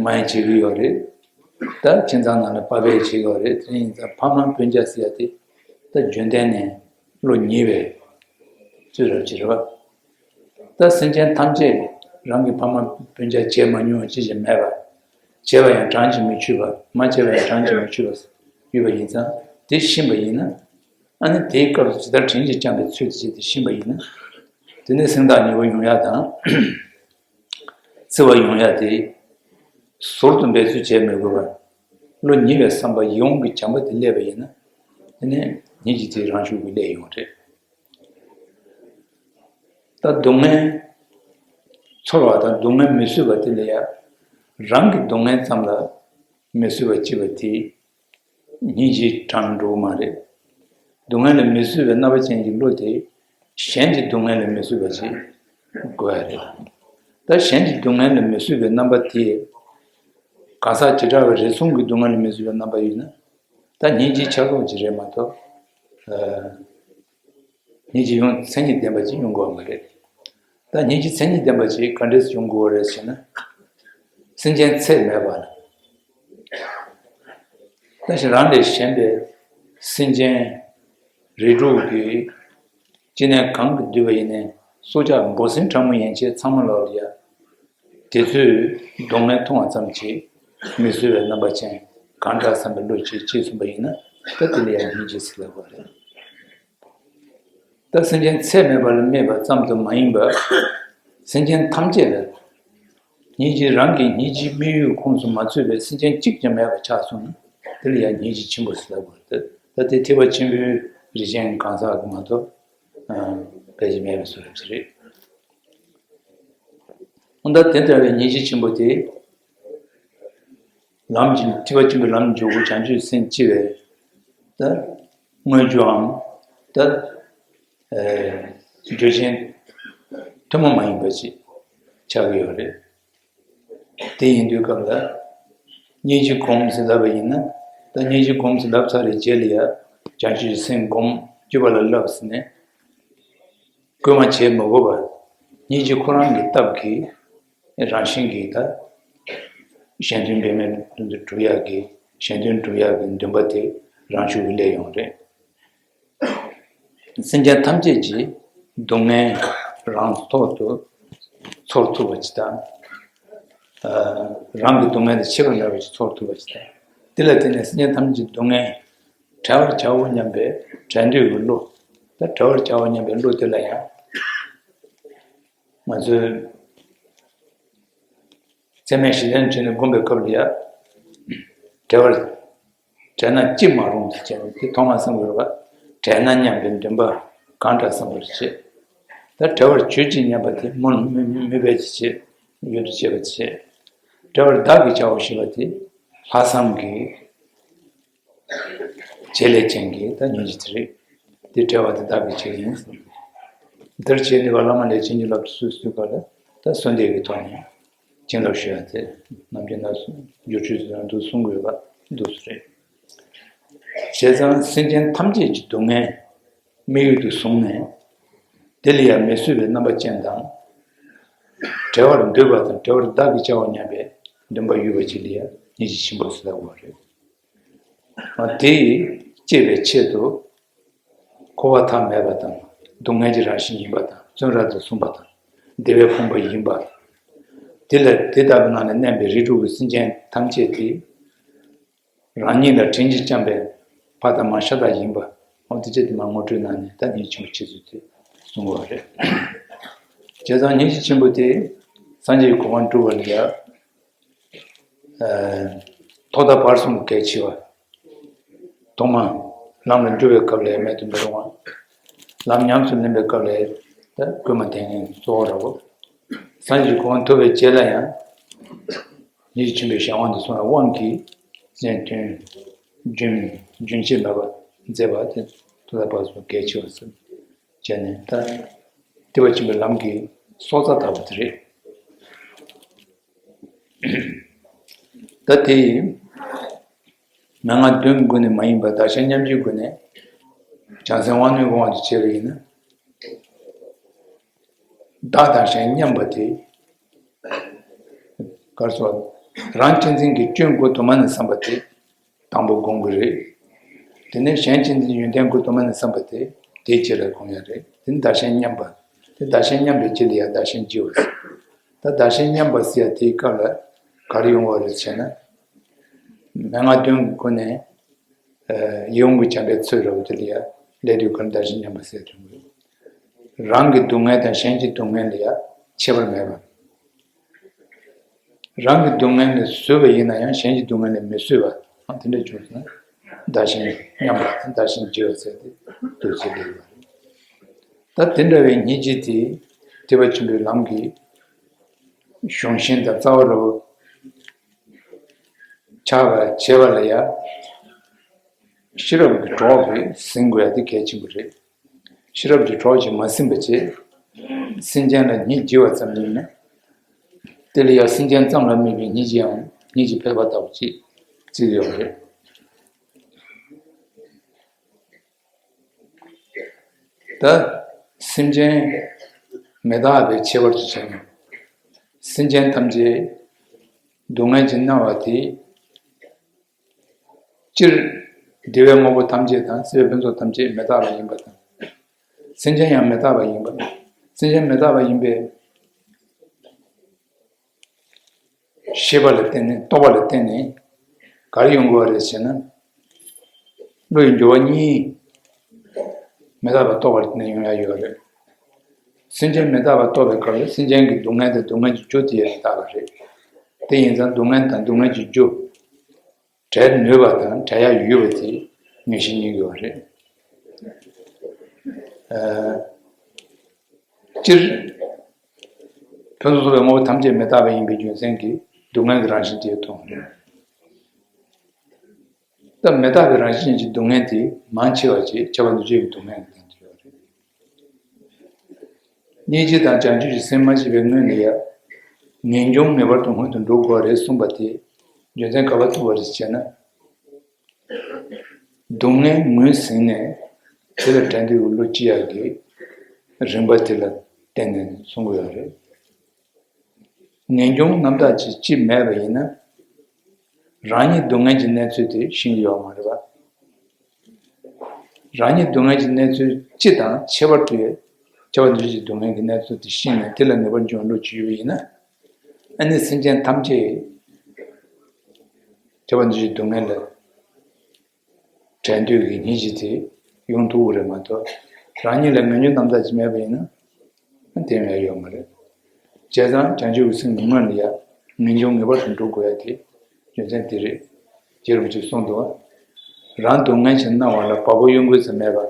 མ་ཡིན་བྱེད་ཀྱི་ཡོད་རེད། ད་ཁྱིམ་ཚང་ནང་ལ་པ་ཕས་བྱེད་ཀྱི་ཡོད་རེད། དེ་ཡིན་ཙང་ཕ་མ་སྤུན་ཀྱག་ཟེར་ཡ་དེ་ད་རྒྱུན་གཏན་ནས་བློ་ཉེ་བའི་ཚུལ་རབ་ཅིག་རེད་བ། ད་སེམས་ཅན་ཐམས་ཅད་རང་གི་ཕ་མ་སྤུན་ཀྱག་བྱེད་མ་མྱོང་བ་ཅི་ཞིག་མེད་པ། བྱས་པ་ཡང་གྲངས་ཀྱིས་མི་ཆོད་པ། མ་བྱས་པ་ཡང་གྲངས་ཀྱིས་མི་ཆོད་པ་ཡོད་པ་ཡིན་ཙང་དེ་ཤེས་པ་ཡིན་ན། ཨ་ནི་དེའི་སྐབས་སུ་ཇི་ལྟར་དྲིན་གྱིས་བསྐྱངས་པའི་ཚུལ་དུ་བྱས་ཏེ་ཤེས་པ་ཡིན་ན། དེ་ནས་སེམས་ཐག་ཉེ་བོ་ཡོང་ཡ་དང་། བརྩེ་བ་ཡོང་ཡ་དེ། ཟུར་དུ་འབད་རྩོལ་བྱས་མི་དགོས་པར། བློ་ཉེ་བའི་བསམ་པ་ཡིད་འོང་གི་བྱམས་པ་དེ་སླེབས་པ་ཡིན་ན། དེ་ནས་སྙིང་རྗེ་དེ་རང་ཤུགས་ཀྱིས་སླེབས་ཡོང་རེད། ད་སྡུག་བསྔལ་ཚོར་བ་དང་སྡུག་བསྔལ་མི་བཟོད་པ་དེ་ལ་ཡང་རང་གི་སྡུག་བསྔལ་ཙམ་ལ་མི་བཟོད་པ་སྐྱེས་པ་དེ་སྙིང་རྗེའི་གྲངས་འགྲོ་གི་མ་རེད། སྡུག་བསྔལ་ལ་མི་བཟོད་པའི་རྣམ་པ་ཅན་གྱི་བློ་དེ་གཞན་གྱི་སྡུག་བསྔལ་ལ་མི་བཟོད་པ་ཞིག་དགོས་ཡ་རེད། ད་གཞན་གྱི་སྡུག་བསྔལ་ལ་མི་བཟོད་པའི་རྣམ་པ་དེ་གང་ཟག་བྱེ་བྲག་པའི་རེ་ཟུང་གི་སྡུག་བསྔལ་ལ་མི་བཟོད་པའི་རྣམ་པ་ཡོད་ན། ད་སྙིང་རྗེའི་ཆ་ལུགས་ཅིག་རེད་མ་གཏོགས། ཨ། སྙིང་རྗེ་ཡོང་མཚན་ཉིད་ལྡན་པ་ཅིག་ཡོང་དགོས་པ་མ་རེད། ད་སྙིང་རྗེ་མཚན་ཉིད་ལྡན་པ་ཅིག་ག་འདྲས་ཡོང་དགོས་པ་རེད་ཟེར་ན། སེམས་ཅན་ཚད་མེད་པ་ལ། ད་ཞིག་རང་ལས་གཞན་པའི་སེམས་ཅན་རིགས་དྲུག་གི་ཅི་ནས་གང་གིས་བསྡུས་པ་ཡིན་ནའི་སྲོག་ཆགས་འབུ་སྲིན་ཕྲ་མོ་ཡན་ཆད་ཚང་མ་ལོག་ལ་ཡ། དེ་ཚོས་སྡུག་བསྔལ་མཐོང་བ་ཙམ་གྱིས་ མི་བཟོད་པའི་རྣམ་པ་ཅན། གང་དྲག་བསམ་པའི་བློ་ཅིག་སྐྱེས་སོང་བ་ཡིན་ན། ད་དེ་ལ་ཡང་སྙིང་རྗེ་ཟེར་ལབ་པ་རེད། ད་སེམས་ཅན་ཚད་མེད་པ་ལ་སྨད་པ་ཙམ་དུ་མ་ཡིན་པར། སེམས་ཅན་ཐམས་ཅད་ལ། སྙིང་རྗེ་རང་གི་སྙིང་རྗེའི་དམིགས་ཡུལ་ཁོངས་སུ་མ་ཚུད་པའི་སེམས་ཅན་གཅིག་ཀྱང་མེད་པ་ཆགས་སོང་ན། དེ་ལ་ཡང་སྙིང་རྗེ་ཆེན་པོ་ཟེར་ལབ་དགོས་རེད། ད་དེ་ཐེག་པ་ཆེན་པོའི་རིགས་ཅན་གང་ཟག་གི་མ་གཏོགས་ཕལ་ཆེར་མེད་པའི་བཟོ་འདྲ་ཞིག་རེད། འོ་ད་དེ་ལྟ་བུའི་སྙིང་རྗེ་ཆེན་པོ་དེ། ལམ་གྱི་ཐེག་པ་ཆེན་པོའི་ལམ་འཇུག་སྒོ་བྱང་ཆུབ་སེམས་སྐྱེ་བའི། ད་དངོས་རྒྱུའམ། ད་ཨེ་རྒྱུ་ཆེན་ཐུན་མོང་མ་ཡིན་པ་ཞིག་ཆགས་ཀྱི་ཡོད་རེད། དེ་ཡིན་དུས་སྐབས་ལ། སྙིང་རྗེ་སྒོམ་ཟེར་ལབ་པ་ཡིན་ན། ད་སྙིང་རྗེ་སྒོམ་ཟེར་ལབ་ཚར་བའི་རྗེས་ལ་ཡ། བྱང་ཆུབ་སེམས་སྒོམ་སྤྱོད་པ་ལ་བསླབ་ཟེར་ནས། བསྐུལ་མ་བྱེད་མི་དགོས་པར། སྙིང་རྗེ་ཁོ་རང་གི་སྟབས་ཀྱིས། རང་བཞིན་གྱིས་ད། གཞན་དོན་འབད་མེད་དོན་དུ་སྒྲུབ་ཡག་གི། གཞན་དོན་སྒྲུབ་ཡག་གི་འདུན་པ་དེ་རང་ཤུགས་ཀྱིས་སླེབས་ཡོང་རེད། སེམས་ཅན་ཐམས་ཅད་ཀྱི་སྡུག་བསྔལ་རང་ཐོག་ཏུ་ཚོར་ཐུབ་པ་ཅིག་དང་། ཨ། རང་གི་སྡུག་བསྔལ་དེ་ཁྱད་པར་མེད་པ་ཅིག་ཚོར་ཐུབ་པ་ཅིག་དང་། དེ་ལ་བརྟེན་ནས་སེམས་ཅན་ཐམས་ཅད་ཀྱི་སྡུག་བསྔལ་བྲལ་བར་བྱའོ་སྙམ་པའི་བྲལ་འདོད་ཀྱི་བློ། ད་བྲལ་བར་བྱའོ་སྙམ་པའི་བློ་དེ་ལ་ཡང་། ང་ཚོས་ཚད་མེད་བཞི་ལྡན་བྱས་ནས་བསྒོམ་པའི་སྐབས་ལ་ཡང་། བྲལ་བར། བྲལ་ན་ཅི་མ་རུང་ཟེར་བྱས་ནས་དེ་ཐོག་མར་བསམ་དགོས་པ། བྲལ་ན་སྙམ་པའི་འདུན་པ་གང་དྲག་བསམ་པར་བྱེད། ད་བྲལ་བར་གྱུར་ཅིག་སྙམ་པ་དེ་སྨོན་ལམ་མོས་པས་ཀྱི་བྱེད། ཡུལ་དུ་བྱེད་པ་བྱེད། བྲལ་བར་བདག་གིས་བྱའོ་ཞེས་པ་དེ་ལྷག་བསམ་གྱི་བྱེད་ལས་ཅན་གྱི་ད་སྙིང་རྗེ་དེ་རེད། དེ་བྲལ་བ་དེ་བདག་གིས་བྱེད་ཀྱི་ཡིན། འདིར་བྱས་ནས་བླ་མ་ལས་བྱིན་གྱིས་བརླབ་ཏུ་གསོལ་ཞུས་པ་ལ། ད་གསོལ་འདེབས་ཀྱི་ཐོག་ནས་བྱིན་རླབས་ཞུ་ཡ་དེ་ནམ་རྒྱུན་ན་སུ་འགྱུར་བཅོས་སུ་ཡང་འདུག་གསུང་དགོས་པ་འདུག་སུ་རེད། བྱས་ཙང་སེམས་ཅན་ཐམས་ཅད་ཀྱི་སྡུག་བསྔལ་དམིགས་ཡུལ་དུ་བཟུང་ནས། དེ་ལ་ཡང་མི་བཟོད་པའི་རྣམ་པ་ཅན་དང་། བྲལ་བར་འདོད་པ་དང་བྲལ་བར་བདག་གིས་བྱའོ་སྙམ་པའི་འདུན་པ་ཡོད་པ་ཅིག་ལ་ཡང་སྙིང་རྗེ་ཆེན་པོ་ཟེར་བ་རེད། དེ་ཡིས་སྐྱེ་བའི་ཆེད་དུ། འཁོར་བ་མཐའ་མེད་པ་དང་། སྡུག་བསྔལ་གྱི་རང་བཞིན་ཡིན་པ་དང་། བཙོན་ར་དུ་སོང་བ་དང་། བདེ་བའི་ཕུང་པོ་ཡིན་པ། དེ་ལ་དེ་ལྟ་བུའི་ནང་ནས་གནས་པའི་རིགས་དྲུག་གི་སེམས་ཅན་ཐམས་ཅད་དེ། རང་ཉིད་ལ་དྲིན་གྱིས་བསྐྱངས་པའི་ཕ་དང་མ་ཤ་སྟག་ཡིན་པ། འོ་དེ་ཅི་དེ་མ་ངོ་སྤྲོད་གནང་ནས་ད་ནི་ཆེན་པོ་ཆེ་ཚུལ་དེ་གསུང་བ་རེད། བྱས་ཙང་སྙིང་རྗེ་ཆེན་པོ་དེ་སངས་རྒྱས་ཀྱི་གོ་འཕང་སྒྲུབ་པ་ལ་ཡང་། ཐོག་མཐའ་བར་གསུམ་གྱི་གལ་ཆེ་བ། ཐོག་མ་ལམ་ལ་འགྲོ་བའི་སྐབས་ལ་མེད་དུ་མི་རུང་བ། ལམ་ཉམས་སུ་ལེན་པའི་སྐབས་ལ་ད་བསྐུལ་མ་དེ་ངས་གཙོ་བོ་ར་བོ། སངས་རྒྱས་ཀྱི་གོ་འཕང་ཐོབ་པའི་རྗེས་ལ་ཡང་། ཉིད་ཆེན་པོའི་གཞན་དབང་དུ་སོང་བའི་དབང་གིས་གཞན་དོན་རྒྱུན་རྒྱུན་ཆད་མེད་པར་མཛད་པ་དེ་ཐོག་མཐའ་བར་གསུམ་གལ་ཆེ་བ་ཟེར་བྱས་ནས། ད་ཐེག་པ་ཆེན་པོའི་ལམ་གྱི་སྲོག་རྩ་ལྟ་བུ་དེ་རེད། ད་དེ་མན་ངག་བདུན་སྒོ་ནས་མ་ཡིན་པར་བདག་གཞན་མཉམ་བརྗེའི་སྒོ་ནས་བྱང་སེམས་དབང་རྣོན་གྱི་དབང་དུ་བྱས་པ་ཡིན་ན། བདག་དང་གཞན་མཉམ་པ་དེ། ག་རེ་ཟེར། རང་གཅེས་འཛིན་གྱི་སྐྱོན་དགུ་དུ་མ་ནས་བསམ་པ་དེ་དང་པོ་སྒོམ་གྱི་རེད། དེ་ནས་གཞན་གཅེས་འཛིན་ཡོན་ཏན་དགུ་དུ་མ་ནས་བསམ་པ་དེ་དེའི་རྗེས་ལ་སྒོམ་ཡ་རེད། དེ་ནི་བདག་གཞན་མཉམ་པ། དེ་བདག་གཞན་མཉམ་པའི་རྗེས་ལ་ཡང་བདག་གཞན་བརྗེ་བ་ཟེར། ད་བདག་གཞན་མཉམ་པ་ཟེར་ཡ་དེའི་སྐབས་ལ་ག་རེ་ཡོང་བ་རེད་ཟེར་ན། མན་ངག་བདུན་སྒོ་ནས། ཡིད་འོང་གི་བྱམས་པའི་ཚུལ་རབ་དེ་ལ་ཡང་ལས་དུས་གང་བདག་གཞན་མཉམ་པ་ཟེར་དོན་དགོས། རང་གི་སྡུག་བསྔལ་དང་གཞན་གྱི་སྡུག་བསྔལ་ལ་ཡང་ཁྱད་པར་མེད་པ། རང་གི་སྡུག་བསྔལ་ནི་བཟོད་པ་ཡིན་ན་ཡང་གཞན་གྱི་སྡུག་བསྔལ་ནི་མི་བཟོད་པ། དེ་འདྲ་བྱུང་ན་བདག་གཞན་མཉམ་པ་དང་བདག་གཞན་བརྗེ་བ་ཟེར་ཏེ་འདུག་ཅེས་ལེགས་པ་རེད། ད་དེ་འདྲ་བའི་སྙིང་རྗེ་དེ་ཐེག་པ་ཆེན་པོའི་ལམ་གྱི་གཞུང་ཤིང་དང་རྩ་བ་རུ་ཆགས་པར་བྱེད་པ་ལ་ཡང་། ཤེས་རབ་ཀྱི་གྲོགས་ཀྱིས་ཟིན་དགོས་ཡ་དེ་གལ་ཆེན་པོ་རེད། ཤེས་རབ་ཀྱི་གྲོགས་ཀྱིས་མ་ཟིན་པ་བྱས། སེམས་ཅན་ལ་སྙིང་རྗེ་བ་ཙམ་ཡིན་ན། དེ་ལ་ཡང་སེམས་ཅན་ཙམ་ལ་དམིགས་པའི་སྙིང་རྗེའམ་སྙིང་རྗེ་ཕལ་པ་ལྟ་བུ་ཅིག་བརྩི་གི་ཡོད་རེད། ད་སེམས་ཅན་མི་རྟག་པའི་ཁྱད་པར་དུ་བྱས་ནས། སེམས་ཅན་ཐམས་ཅད་སྡུག་བསྔལ་གྱིས་མནར་བ་དེ། སྤྱིར་བདེ་བའི་དངོས་པོ་ཐམས་ཅད་དང་སྲིད་པའི་ཕུན་ཚོགས་ཐམས་ཅད་མི་རྟག་པ་ཡིན་པ་དང་། སེམས་ཅན་ཡང་མི་རྟག་པ་ཡིན་པ། སེམས་ཅན་མི་རྟག་པ་ཡིན་པས། ཤེས་པ་ལ་བརྟེན་ནས་རྟོག་པ་ལ་བརྟེན་ནས་ག་རེ་ཡོང་དགོས་པ་རེད་ཟེར་ན། བློ་ཡི་འགྱུར་བ་གཉིས་མི་རྟག་པ་རྟོགས་པར་བརྟེན་ནས་ཡོང་ཡ་ཡོད་རེད། སེམས་ཅན་མི་རྟག་པ་རྟོགས་པའི་སྐབས་ལ་སེམས་ཅན་གྱི་སྡུག་བསྔལ་དང་སྡུག་བསྔལ་གྱི་རྒྱུ་དེ་ཡང་མི་རྟག་པ་རེད། དེ་ཡིན་ཙང་སྡུག་བསྔལ་དང་སྡུག་བསྔལ་གྱི་རྒྱུ་བྲལ་ནུས་པ་དང་བྲལ་ཡ་ཡོད་པ་དེ་ངེས་ཤེས་རྙེད་དགོས་པ་རེད། ཨ། སྤྱིར་ཕུན་སུམ་ཚོགས་པའི་དངོས་པོ་ཐམས་ཅད་མི་རྟག་པ་ཡིན་པའི་རྒྱུ་མཚན་གྱིས་སྡུག་བསྔལ་གྱི་རང་བཞིན་དེ་མཐོང་རེད། ད་མི་རྟག་པའི་རང་བཞིན་ཅན་གྱི་སྡུག་བསྔལ་དེ་མང་ཆེ་བ་ཅིག་ཁྱབ་པ་འདུ་བྱེད་ཀྱི་སྡུག་བསྔལ་གྱི་སྟེང་དུ་ཡོད་རེད། སྙིང་རྗེ་དང་བྱང་ཆུབ་ཀྱི་སེམས་མ་སྐྱེས་པའི་སྔོན་ལ་ཡང་ངེས་འབྱུང་ངེས་པར་དུ་སྔོན་དུ་འགྲོ་དགོས་རེད་གསུངས་པ་དེ་རྒྱུ་མཚན་ག་པར་ཐུག་པ་རེད་ཟེར་ན། སྡུག་བསྔལ་ངོས་ཟིན་ནས་དེ་ལ་བྲལ་འདོད་ཀྱི་བློ་སྐྱེ་ཡག་གི་རིམ་པ་དེ་ལ་བརྟེན་ནས་གསུང་གི་ཡོད་རེད། ངེས་འབྱུང་རྣམ་དག་ཅིག་སྐྱེས་མེད་པ་ཡིན་ན། རང་ཉིད་སྡུག་བསྔལ་གྱི་གནས་ཚུལ་དེ་ཤེས་ཀྱི་ཡོད་མ་རེད་པ། རང་ཉིད་སྡུག་བསྔལ་གྱི་གནས་ཚུལ་སྤྱི་དང་ཁྱད་པར་དུ་ཁྱབ་པ་འདུ་བྱེད་ཀྱི་སྡུག་བསྔལ་གྱི་གནས་ཚུལ་དེ་ཤེས་ནས་དེ་ལ་ངེས་པར་འབྱུང་བའི་བློ་ཅིག་ཡོད་པ་ཡིན་ན། ཨ་ནི་སེམས་ཅན་ཐམས་ཅད་ཁྱབ་པ་འདུ་བྱེད་ཀྱི་སྡུག་བསྔལ་ལ་བྲལ་འདོད་ཀྱི་སྙིང་རྗེ་དེ་ཡོང་ཐུབ་ཀྱི་རེད་མ་གཏོགས། རང་ཉིད་ལ་ངེས་འབྱུང་རྣམ་དག་ཅིག་མེད་པ་ཡིན་ན་དེ་ཡང་ཡོད་མ་རེད། བྱས་ཙང་བྱང་ཆུབ་ཀྱི་སེམས་ཀྱི་སྔོན་ལ་ཡང་ངེས་འབྱུང་ངེས་པར་དུ་འགྲོ་དགོས་ཡ་དེ་རྒྱུ་མཚན་དེ་རེད། རྗེ་རིན་པོ་ཆེས་གསུངས་འདུག་པ། རང་སྡུག་བསྔལ་ཞིག་སྣང་བ་ལ་བ་སྤུ་གཡོ་འགུལ་ཙམ་མེད་པར།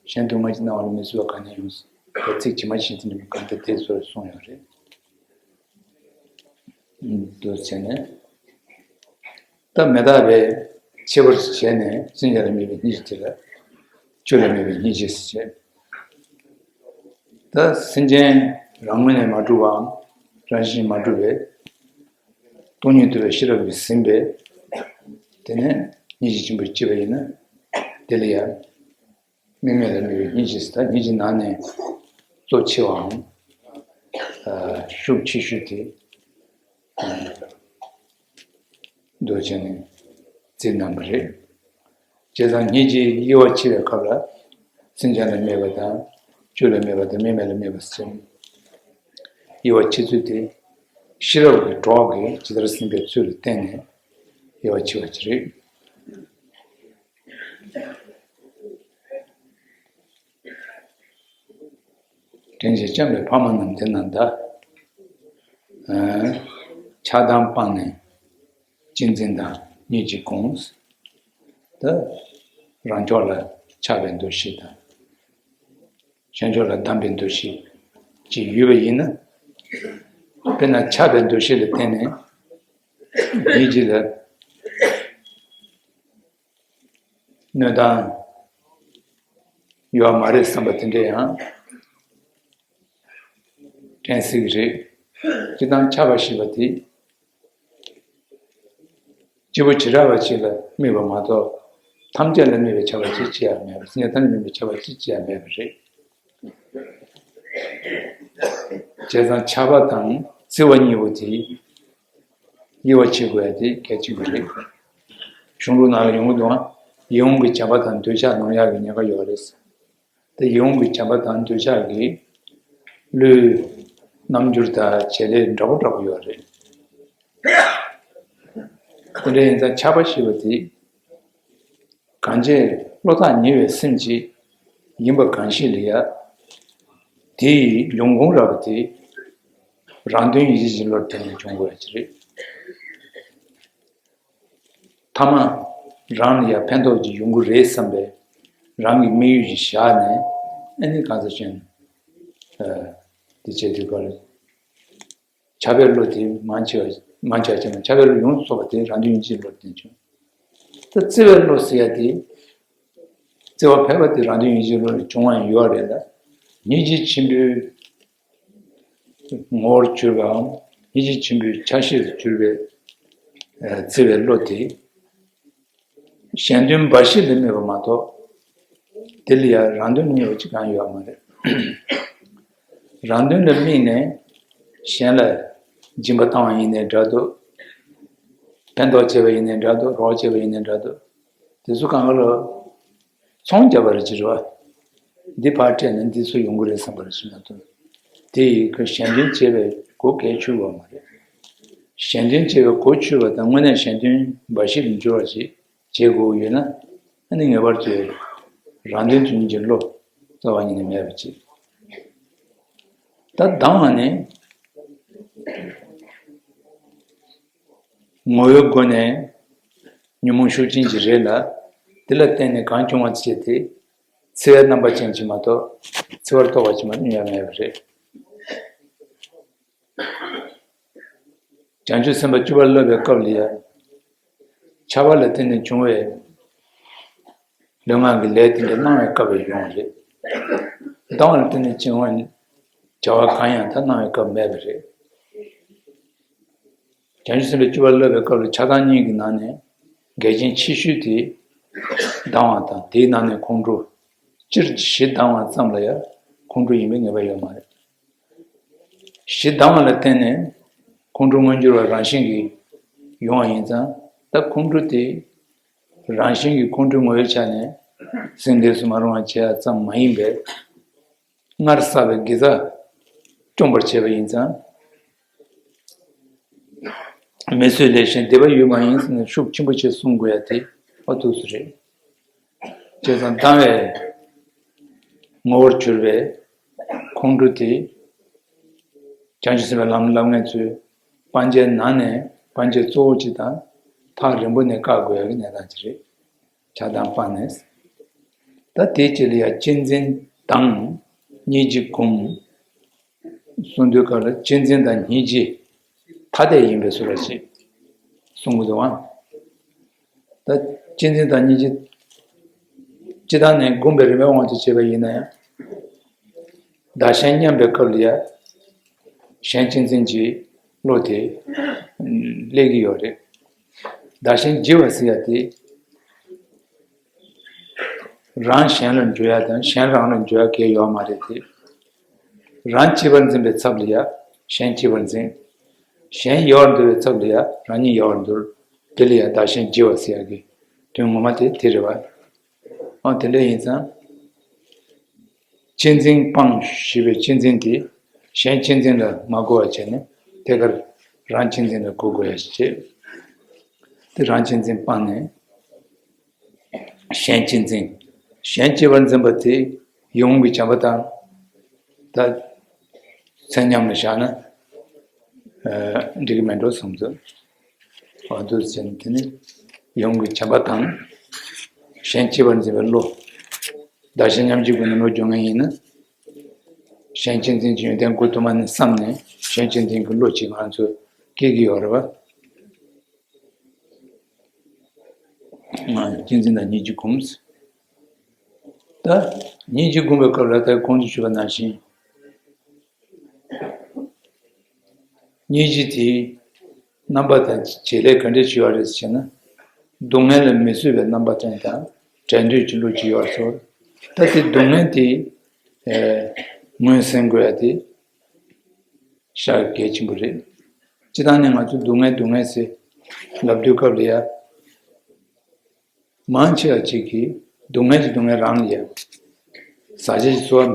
གཞན་སྡུག་བསྔལ་ཞིག་སྣང་བ་ལ་མི་བཟོད་པ་ག་ནས་ཡོང་། ད་ཚིག་ཇི་མ་ཇི་བཞིན་དེ་འདྲ་གང་ལྟར་དེ་ཚོར་གསུངས་ཡོད་རེད། འདུག་བྱས་ནས། ད་མི་རྟག་པའི་ཁྱད་པར་བྱས་ནས་སེམས་ཅན་ལ་དམིགས་པའི་སྙིང་རྗེ་དེ་ལ་ཆོས་ལ་དམིགས་པའི་སྙིང་རྗེ་ཟེར་བྱས། ད་སེམས་ཅན་རང་ངོས་ནས་མ་གྲུབ་པའམ་རང་བཞིན་མ་གྲུབ་པའི་སྟོང་ཉིད་རྟོགས་པའི་ཤེས་རབ་ཀྱིས་ཟིན་པའི་དེ་ནས་སྙིང་རྗེ་ཆེན་པོ་སྐྱེས་པ་ཡིན་ན། དེ་ལ་ཡང་དམིགས་མེད་ལ་དམིགས་པའི་སྙིང་རྗེ་ཟེར། ད་སྙིང་རྗེ་ནང་ནས་གཙོ་ཆེ་བའམ་ཤུགས་ཆེ་ཤོས་དེ་འདུ་བྱས་ནས་བརྩིས་གནང་བ་རེད། བྱས་ཙང་སྙིང་རྗེའི་དབྱེ་བ་ཕྱེ་བའི་སྐབས་ལ་སེམས་ཅན་ལ་དམིགས་པ་དང་ཆོས་ལ་དམིགས་པ་དང་དམིགས་མེད་ལ་དམིགས་པ་ཟེར། དབྱེ་བ་ཕྱེ་ཚུལ་དེ་ཤེས་རབ་ཀྱི་གྲོགས་ཀྱིས་ཇི་ལྟར་ཟིན་པའི་ཚུལ་ལ་བརྟེན་ནས་དབྱེ་བ་ཕྱེ་བ་ཅིག་རེད། དྲིན་ཅན་བྱམས་པའི་ཕ་མ་རྣམས་དེ་ན་གདའ། ཆགས་སྡང་སྤངས་ནས་གཅེས་འཛིན་དང་སྙིང་རྗེ་སྒོམས། ད་རང་ཕྱོགས་ལ་ཆགས་པའི་འདུ་ཤེས་དང་། གཞན་ཕྱོགས་ལ་སྡང་བའི་འདུ་ཤེས་ཅིག་ཡོད་པ་ཡིན་ན། དཔེར་ན་ཆགས་པའི་འདུ་ཤེས་ལ་བརྟེན་ནས་སྙིང་རྗེ་ལ་གནོད་སྟངས་ཡོད་མ་རེད་བསམ་པ་དེ་འདྲ་ཡང་དྲན་སྲིད་ཀྱི་རེད། སྤྱིར་བཏང་ཆགས་པ་ཞེས་པ་དེ་སྐྱེས་བུ་བྱེ་བྲག་པ་ཅིག་ལ་དམིགས་པ་མ་གཏོགས། ཐམས་ཅད་ལ་དམིགས་པའི་ཆགས་པ་ཅིག་ཅི་ཡང་མེད་པ། སེམས་ཅན་ཐམས་ཅད་དམིགས་པའི་ཆགས་པ་ཅིག་ཅི་ཡང་མེད་པ་རེད། བྱས་ཙང་ཆགས་པ་དང་བརྩེ་བ་གཉིས་པོ་དེ་དབྱེ་བ་ཕྱེ་དགོས་ཡ་དེ་གལ་ཆེན་པོ་རེད། གཞུང་ལུགས་ནང་ལ་ཡོང་གི་འདུག་ཨ། ཡིད་འོང་གི་བྱམས་པ་དང་འདོད་ཆགས་ནོར་ཡག་གི་ཉེན་ཁ་ཡོད་རེད། དེ་ཡིད་འོང་གི་བྱམས་པ་དང་འདོད་ཆགས་ཀྱིས་བློའི་རྣམ་འགྱུར་དང་བྱེད་ལས་འདྲ་པོ་འདྲ་པོ་ཡོད་རེད། དེ་འདྲ་ཡིན་ཙང་ཆགས་པ་ཞེས་པ་དེ་གང་ཕྱིར་བློ་ཐག་ཉེ་བའི་སེམས་ཅིག་ཡིན་པ་གང་ཞིག་ལ་ཡ། དེ་ཡི་འབྱུང་ཁུངས་རགས་པ་དེ་རང་དོན་ཡིད་བྱེད་ཀྱི་བློར་བརྟེན་ནས་འབྱུང་དགོས་ཡ་ཅིག་རེད། ཐ་མ་རང་ལ་ཡང་ཕན་ཐོགས་ཅིག་ཡོང་གི་རེད་བསམ་པའི་རང་གི་དམིགས་ཡུལ་ཞིག་བཞག་ནས། ཨ་ནི་གང་ཟག་གཞན་དེ་བྱེད་དུས་སྐབས་ལ་ཆགས་པའི་བློ་དེ་མང་ཆེ་བ་མང་ཆེ་བ་བྱས་ན་ཆགས་པའི་བློ་ཡོངས་སུ་རྫོགས་པ་དེ་རང་དོན་ཡིད་བྱེད་བློར་བརྟེན་བྱུང་། ད་བརྩེ་བའི་བློ་ཟེར་ཡ་དེ་བརྩེ་བ་ཕལ་པ་དེ་རང་དོན་ཡིད་བྱེད་བློ་ལས་བྱུང་བ་ཡང་ཡོད་རེད་ལ། སྙིང་རྗེ་ཆེན་པོའི་ངོ་བོར་གྱུར་པའམ་སྙིང་རྗེ་ཆེན་པོའི་ཆ་ཤས་སུ་གྱུར་པའི་བརྩེ་བའི་བློ་དེ་གཞན་དོན་འབའ་ཞིག་ལ་དམིགས་པ་མ་གཏོགས། དེ་ལ་ཡང་རང་དོན་དམིགས་པ་ཅིག་གང་ཡོད་མ་རེད། རང་དོན་ལ་དམིགས་ནས་གཞན་ལ་སྦྱིན་པ་བཏང་བ་ཡིན་ནའི་འདྲ་འདུག་ཕན་ཐོགས་བྱས་པ་ཡིན་ནའི་འདྲ་འདུག་རོགས་བྱས་པ་ཡིན་ནའི་འདྲ་འདུག་དེ་ཚོ་གང་ག་ལ། ཚོང་རྒྱག་པ་རེད་ཅེས་རེད་བ། འདི་ཕར་སྤྲད་ན་འདི་ཚོ་ཡོང་གི་རེད་བསམ་པ་རེད་ཞུ་ན་ཐུབ། དེ་ཡིས་ཁོས་གཞན་དོན་བྱེད་པའི་སྒོ་གལ་ཆེ་བ་མ་རེད། གཞན་དོན་བྱེད་པའི་གོ་ཆོད་པ་དང་། དངོས་གནས་གཞན་དོན་འབའ་ཞིག་ལ་འགྱུར་བ་ཞིག་བྱེད་དགོས་ཡོད་ན། ཨ་ནི་ངེས་པར་དུ་རང་དོན་དོན་གྱི་བློ་རྩ་བ་ཉིད་ནས་མེད་པ་ཅིག་ད་ལྡང་བ་ནི་ངོ་བོའི་སྒོ་ནས་ཉོན་མོངས་ཤུགས་ཅན་ཅིག་རེད་ལ། དེ་ལ་བརྟེན་ནས་གང་བྱུང་བ་ཅིག་དེ་འཚེ་བའི་རྣམ་པ་ཅན་ཅིག་མ་གཏོགས་འཚེ་བར་གཏོགས་པ་ཅིག་མ་གཏོགས་ཡང་མེད་པ་རེད། བྱང་ཆུབ་སེམས་དཔའ་སྤྱོད་པ་སློབ་པའི་སྐབས་ལ་ཡང་། ཆགས་པ་ལ་བརྟེན་ནས་བྱུང་བའི་ལུས་ངག་གི་ལས་དེ་འདྲ་གནང་བའི་སྐབས་ལ་ཡོང་བ་རེད། ལྡང་བ་ལ་བརྟེན་ནས་བྱུང་བའི་བྱ་བ་གང་ཡང་ད་གནང་བའི་སྐབས་མེད་པ་རེད། བྱང་ཆུབ་སེམས་དཔའི་སྤྱོད་པ་སློབ་པའི་སྐབས་ལ་ཆགས་སྡང་གཉིས་ཀྱི་ནང་ནས་གལ་ཆེན་ཆེ་ཤོས་དེ་ལྡང་བ་དང་། དེའི་ནང་ནས་ཁོང་ཁྲོ། སྤྱིར་གཞི་ལྡང་བ་ཙམ་ལ་ཡང་ཁོང་ཁྲོ་ཡིན་པའི་ངེས་པ་ཡོད་མ་རེད། གཞི་ལྡང་བ་ལ་བརྟེན་ནས་ཁོང་ཁྲོ་མངོན་གྱུར་བ་རང་བཞིན་གྱིས་ཡོང་བ་ཡིན་ཙང་། ད་ཁོང་ཁྲོ་དེ་རང་བཞིན་གྱིས་ཁོང་ཁྲོའི་ངོ་བོའི་ཆ་ནས་སེམས་ལས་སུ་མ་རུང་བ་བྱེད་ཡ་ཙམ་མ་ཡིན་པས། སྔར་བསགས་པའི་དགེ་རྩ་བཅོམ་པར་བྱེད་པ་ཡིན་ཙང་། མི་བཟོད་ལས་གཞན་སྡིག་པ་ཡོད་མ་ཡིན་ཟེར་ནས་ཤུགས་ཆེན་པོ་བྱས་གསུང་དགོས་ཡ་དེ་ཨ་ཐུག་སུ་རེད། བྱས་ཙང་ལྡང་བའི་ངོ་བོར་གྱུར་པའི་ཁོང་ཁྲོ་དེ། བྱང་ཆུབ་སེམས་དཔའི་ལམ་སློབ་མཁན་ཚོས་སྤང་བྱའི་ནང་ནས་སྤང་བྱ་གཙོ་བོ་གཅིག་དང་། ཐག་རིང་པོ་ནས་བཀག་དགོས་ཡ་གི་གནས་སྟངས་ཅིག་རེད། ཆགས་སྡང་སྤངས་ནས། ད་དེའི་རྗེས་ལ་ཡང་གཅེས་འཛིན་དང་སྙིང་རྗེ་སྒོམ་གསུང་དུས་སྐབས་ལ། གཅེས་འཛིན་དང་སྙིང་རྗེ་ཐ་དད་ཡིན་པའི་བཟོ་འདྲ་ཞིག་གསུང་གི་འདུག་ཨང་། ད་གཅེས་འཛིན་དང་སྙིང་རྗེ་སྤྱིར་བཏང་ནས་སྒོམ་པའི་རིམ་པའི་དབང་དུ་བྱས་པ་ཡིན་ན་ཡང་། བདག་གཞན་མཉམ་པའི་སྐབས་ལ་ཡང་གཞན་གཅེས་འཛིན་གྱི་བློ་དེ་སླེབས་ཀྱི་ཡོད་རེད། བདག་གཞན་བརྗེ་བ་ཟེར་ཡ་དེ། རང་གཞན་ལ་འགྱུར་ཡ་དང་གཞན་རང་ལ་འགྱུར་ཡ་གང་ཡང་ཡོད་མ་རེད་དེ། རང་གཅེས་པར་འཛིན་པའི་ཚབ་ལ་ཡང་གཞན་གཅེས་པར་འཛིན། གཞན་ཡལ་བར་འདོར་བའི་ཚབ་ལ་ཡང་རང་ཉིད་ཡལ་བར་འདོར། དེ་ལ་ཡང་བདག་གཞན་བརྗེ་བ་ཟེར་ཡ་གི་དོན་ངོ་མ་དེ་དེ་རེད་བ། ཨ་དེ་འདྲ་ཡིན་ཙང་། གཅེས་འཛིན་སྤངས་ཞེས་པའི་གཅེས་འཛིན་དེ་གཞན་གཅེས་འཛིན་ལ་མ་གོ་བ་བྱས་ནས། ཐད་ཀར་རང་གཅེས་འཛིན་ལ་གོ་དགོས་ཡ་ཞིག་བྱས། དེ་རང་གཅེས་འཛིན་སྤངས་ནས་གཞན་གཅེས་འཛིན། གཞན་གཅེས་པར་འཛིན་པ་དེ་ཡིད་འོང་གི་བྱམས་པ་དང་། ད་མཚན་མཉམ་ལ་བཞག་ན་འགྲིག་གི་མེད་འགྲོ་བསམ་ཚུལ། འོ་འདུག་ཟེར་ནས། དེ་ནི་ཡིད་འོང་གི་བྱམས་པ་དང་། གཞན་གཅེས་པར་འཛིན་པའི་བློ། བདག་གཞན་མཉམ་བརྗེའི་སྒོ་ནས་བློ་སྦྱོང་མཁན་ཡིན་ན། གཞན་གཅེས་འཛིན་གྱི་ཡོན་ཏན་མགོ་ཐོག་མ་ནས་བསམ་ནས། གཞན་གཅེས་འཛིན་གྱི་བློ་ཅིག་ང་ཚོ་སྐྱེ་གི་ཡོད་རེད་བ། གཅེས་འཛིན་དང་སྙིང་རྗེ་སྒོམ། ད་སྙིང་རྗེ་སྒོམ་པའི་སྐབས་ལ་ད་གོང་དུ་ཞུས་པ་ནང་བཞིན། སྙིང་རྗེ་དེའི་རྣམ་པ་དང་བྱེད་ལས་ག་འདྲ་ཞིག་ཡོད་རེད་ཟེར་ན། སྡུག་བསྔལ་ལ་མི་བཟོད་པའི་རྣམ་པ་ཅན་དང་། བྲལ་འདོད་ཀྱི་བློ་ཅིག་ཡོད་ཚོར། ད་དེ་སྡུག་བསྔལ་དེ་ངོས་ཟིན་དགོས་ཡ་དེ་ཤར་གལ་ཆེན་པོ་རེད། སྤྱིར་བཏང་ནས་ང་ཚོ་སྡུག་བསྔལ་སྡུག་བསྔལ་ཟེར་ལབ་དུས་སྐབས་ལ་ཡ། མང་ཆེ་བ་ཅིག་གིས་སྡུག་བསྔལ་གྱི་སྡུག་བསྔལ་རང་ལ་ཡ། ཟ་བྱེད་ཀྱི་འཚོ་བ།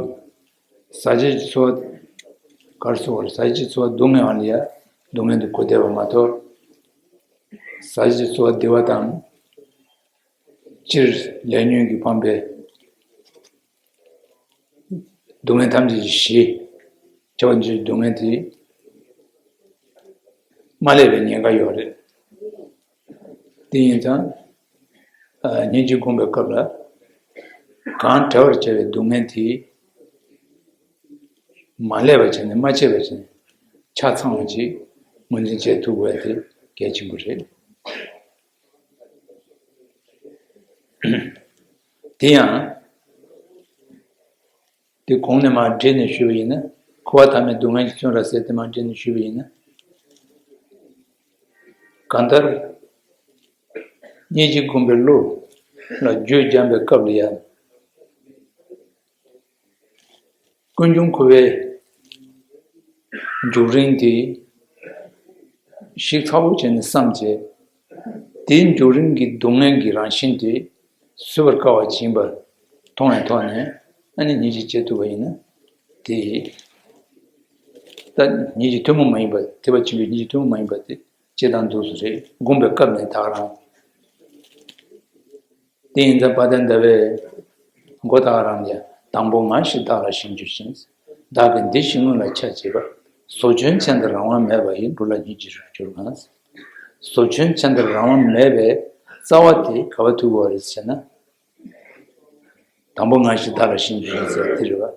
ཟ་བྱེད་ཀྱི་འཚོ་བ། ག་རེ་ཟེར་དགོས་རེད། ཟ་བྱེད་ཀྱི་འཚོ་བ་སྡུག་བསྔལ་བ་ལ་ཡ་སྡུག་བསྔལ་དུ་གོ་བསྡད་པ་མ་གཏོགས། ཟ་བྱེད་ཀྱི་འཚོ་བ་བདེ་བ་དང་། སྤྱིར་ལས་ཉོན་གྱིས་སྤངས་པའི་སྡུག་བསྔལ་ཐམས་ཅད་ཀྱི་གཞི། ཁྱབ་པ་འདུས་སྡུག་བསྔལ་དེ་མ་སླེབས་པའི་ཉེན་ཁ་ཡོད་རེད། དེ་ཡིན་ཙང་། ཨ། སྙིང་རྗེ་སྒོམ་པའི་སྐབས་ལ། གང་བྲལ་བར་བྱ་བའི་སྡུག་བསྔལ་དེ་མ་སླེབས་པ་བྱས་ནས། མ་སྐྱེས་པ་བྱས་ནས། ཆ་ཚང་བ་ཅིག་ངོས་འཛིན་བྱེད་ཐུབ་དགོས་ཡ་དེ་གལ་ཆེན་པོ་རེད། དེ་ཡང་། དེ་གོང་ནས་མར་བསྒྲིལ་ནས་ཞུས་པ་ཡིན་ན། འཁོར་བ་མཐའ་མེད་སྡུག་བསྔལ་གྱིས་མཚོན་ར་ཟེར་དེ་མར་བསྒྲིལ་ནས་ཞུས་པ་ཡིན་ན། གང་ལྟར། སྙིང་རྗེ་སྒོམ་པའི་བློ་ལ་བརྗོད་འཇམ་པའི་སྐབས་ལ་ཡང་། ཀུན་འབྱུང་འཁོར་བའི་འཇུག་རིམ་དེ་ཞིབ་ཚགས་པོ་བྱས་ནས་བསམ་བྱས། དེའི་འཇུག་རིམ་གྱི་སྡུག་བསྔལ་གྱི་རང་བཞིན་དེ་བཟོད་པར་དཀའ་བ་ཅིག་ཡིན་པ་མཐོང་བའི་ཐོག་ནས། ཨ་ནི་སྙིང་རྗེ་སྐྱེ་ཐུབ་པ་ཡིན་ན། དེ་ད་སྙིང་རྗེ་ཐུན་མོང་མ་ཡིན་པ། ཐེག་པ་ཆེན་པོའི་སྙིང་རྗེ་ཐུན་མོང་མ་ཡིན་པ་དེ་ སྤྱིར་བཏང་འདུག་སེ་རེད། སྒོམ་པའི་སྐབས་ནས་ད་ག་རང་། དེ་ཡིན་ཙང་དཔལ་ལྡན་ཟླ་བས་མགོ་ད་ག་རང་ལ། དང་པོ་ང་ཞེས་བདག་ལ་ཞེན་གྱུར་ཅིང་། བདག་གི་འདི་ཞིག་སྔོན་ལ་ཆ་བྱེད་པ། ཟོ་ཆུན་ཚལ་འདིར་རང་དབང་མེད་པ་ཡི། འགྲོ་ལ་སྙིང་རྗེ་རུ་གྱུར་གང་། ཟོ་ཆུན་ཚལ་འདིར་རང་དབང་མེད་པའི་རྩ་བ་དེ་ག་པར་ཐུག་གི་ཡོད་རེད་ཟེར་ན། དང་པོ་ང་ཞེས་བདག་ལ་ཞེན་གྱུར་ཅིང་ཟེར་དེ་རེད་པ།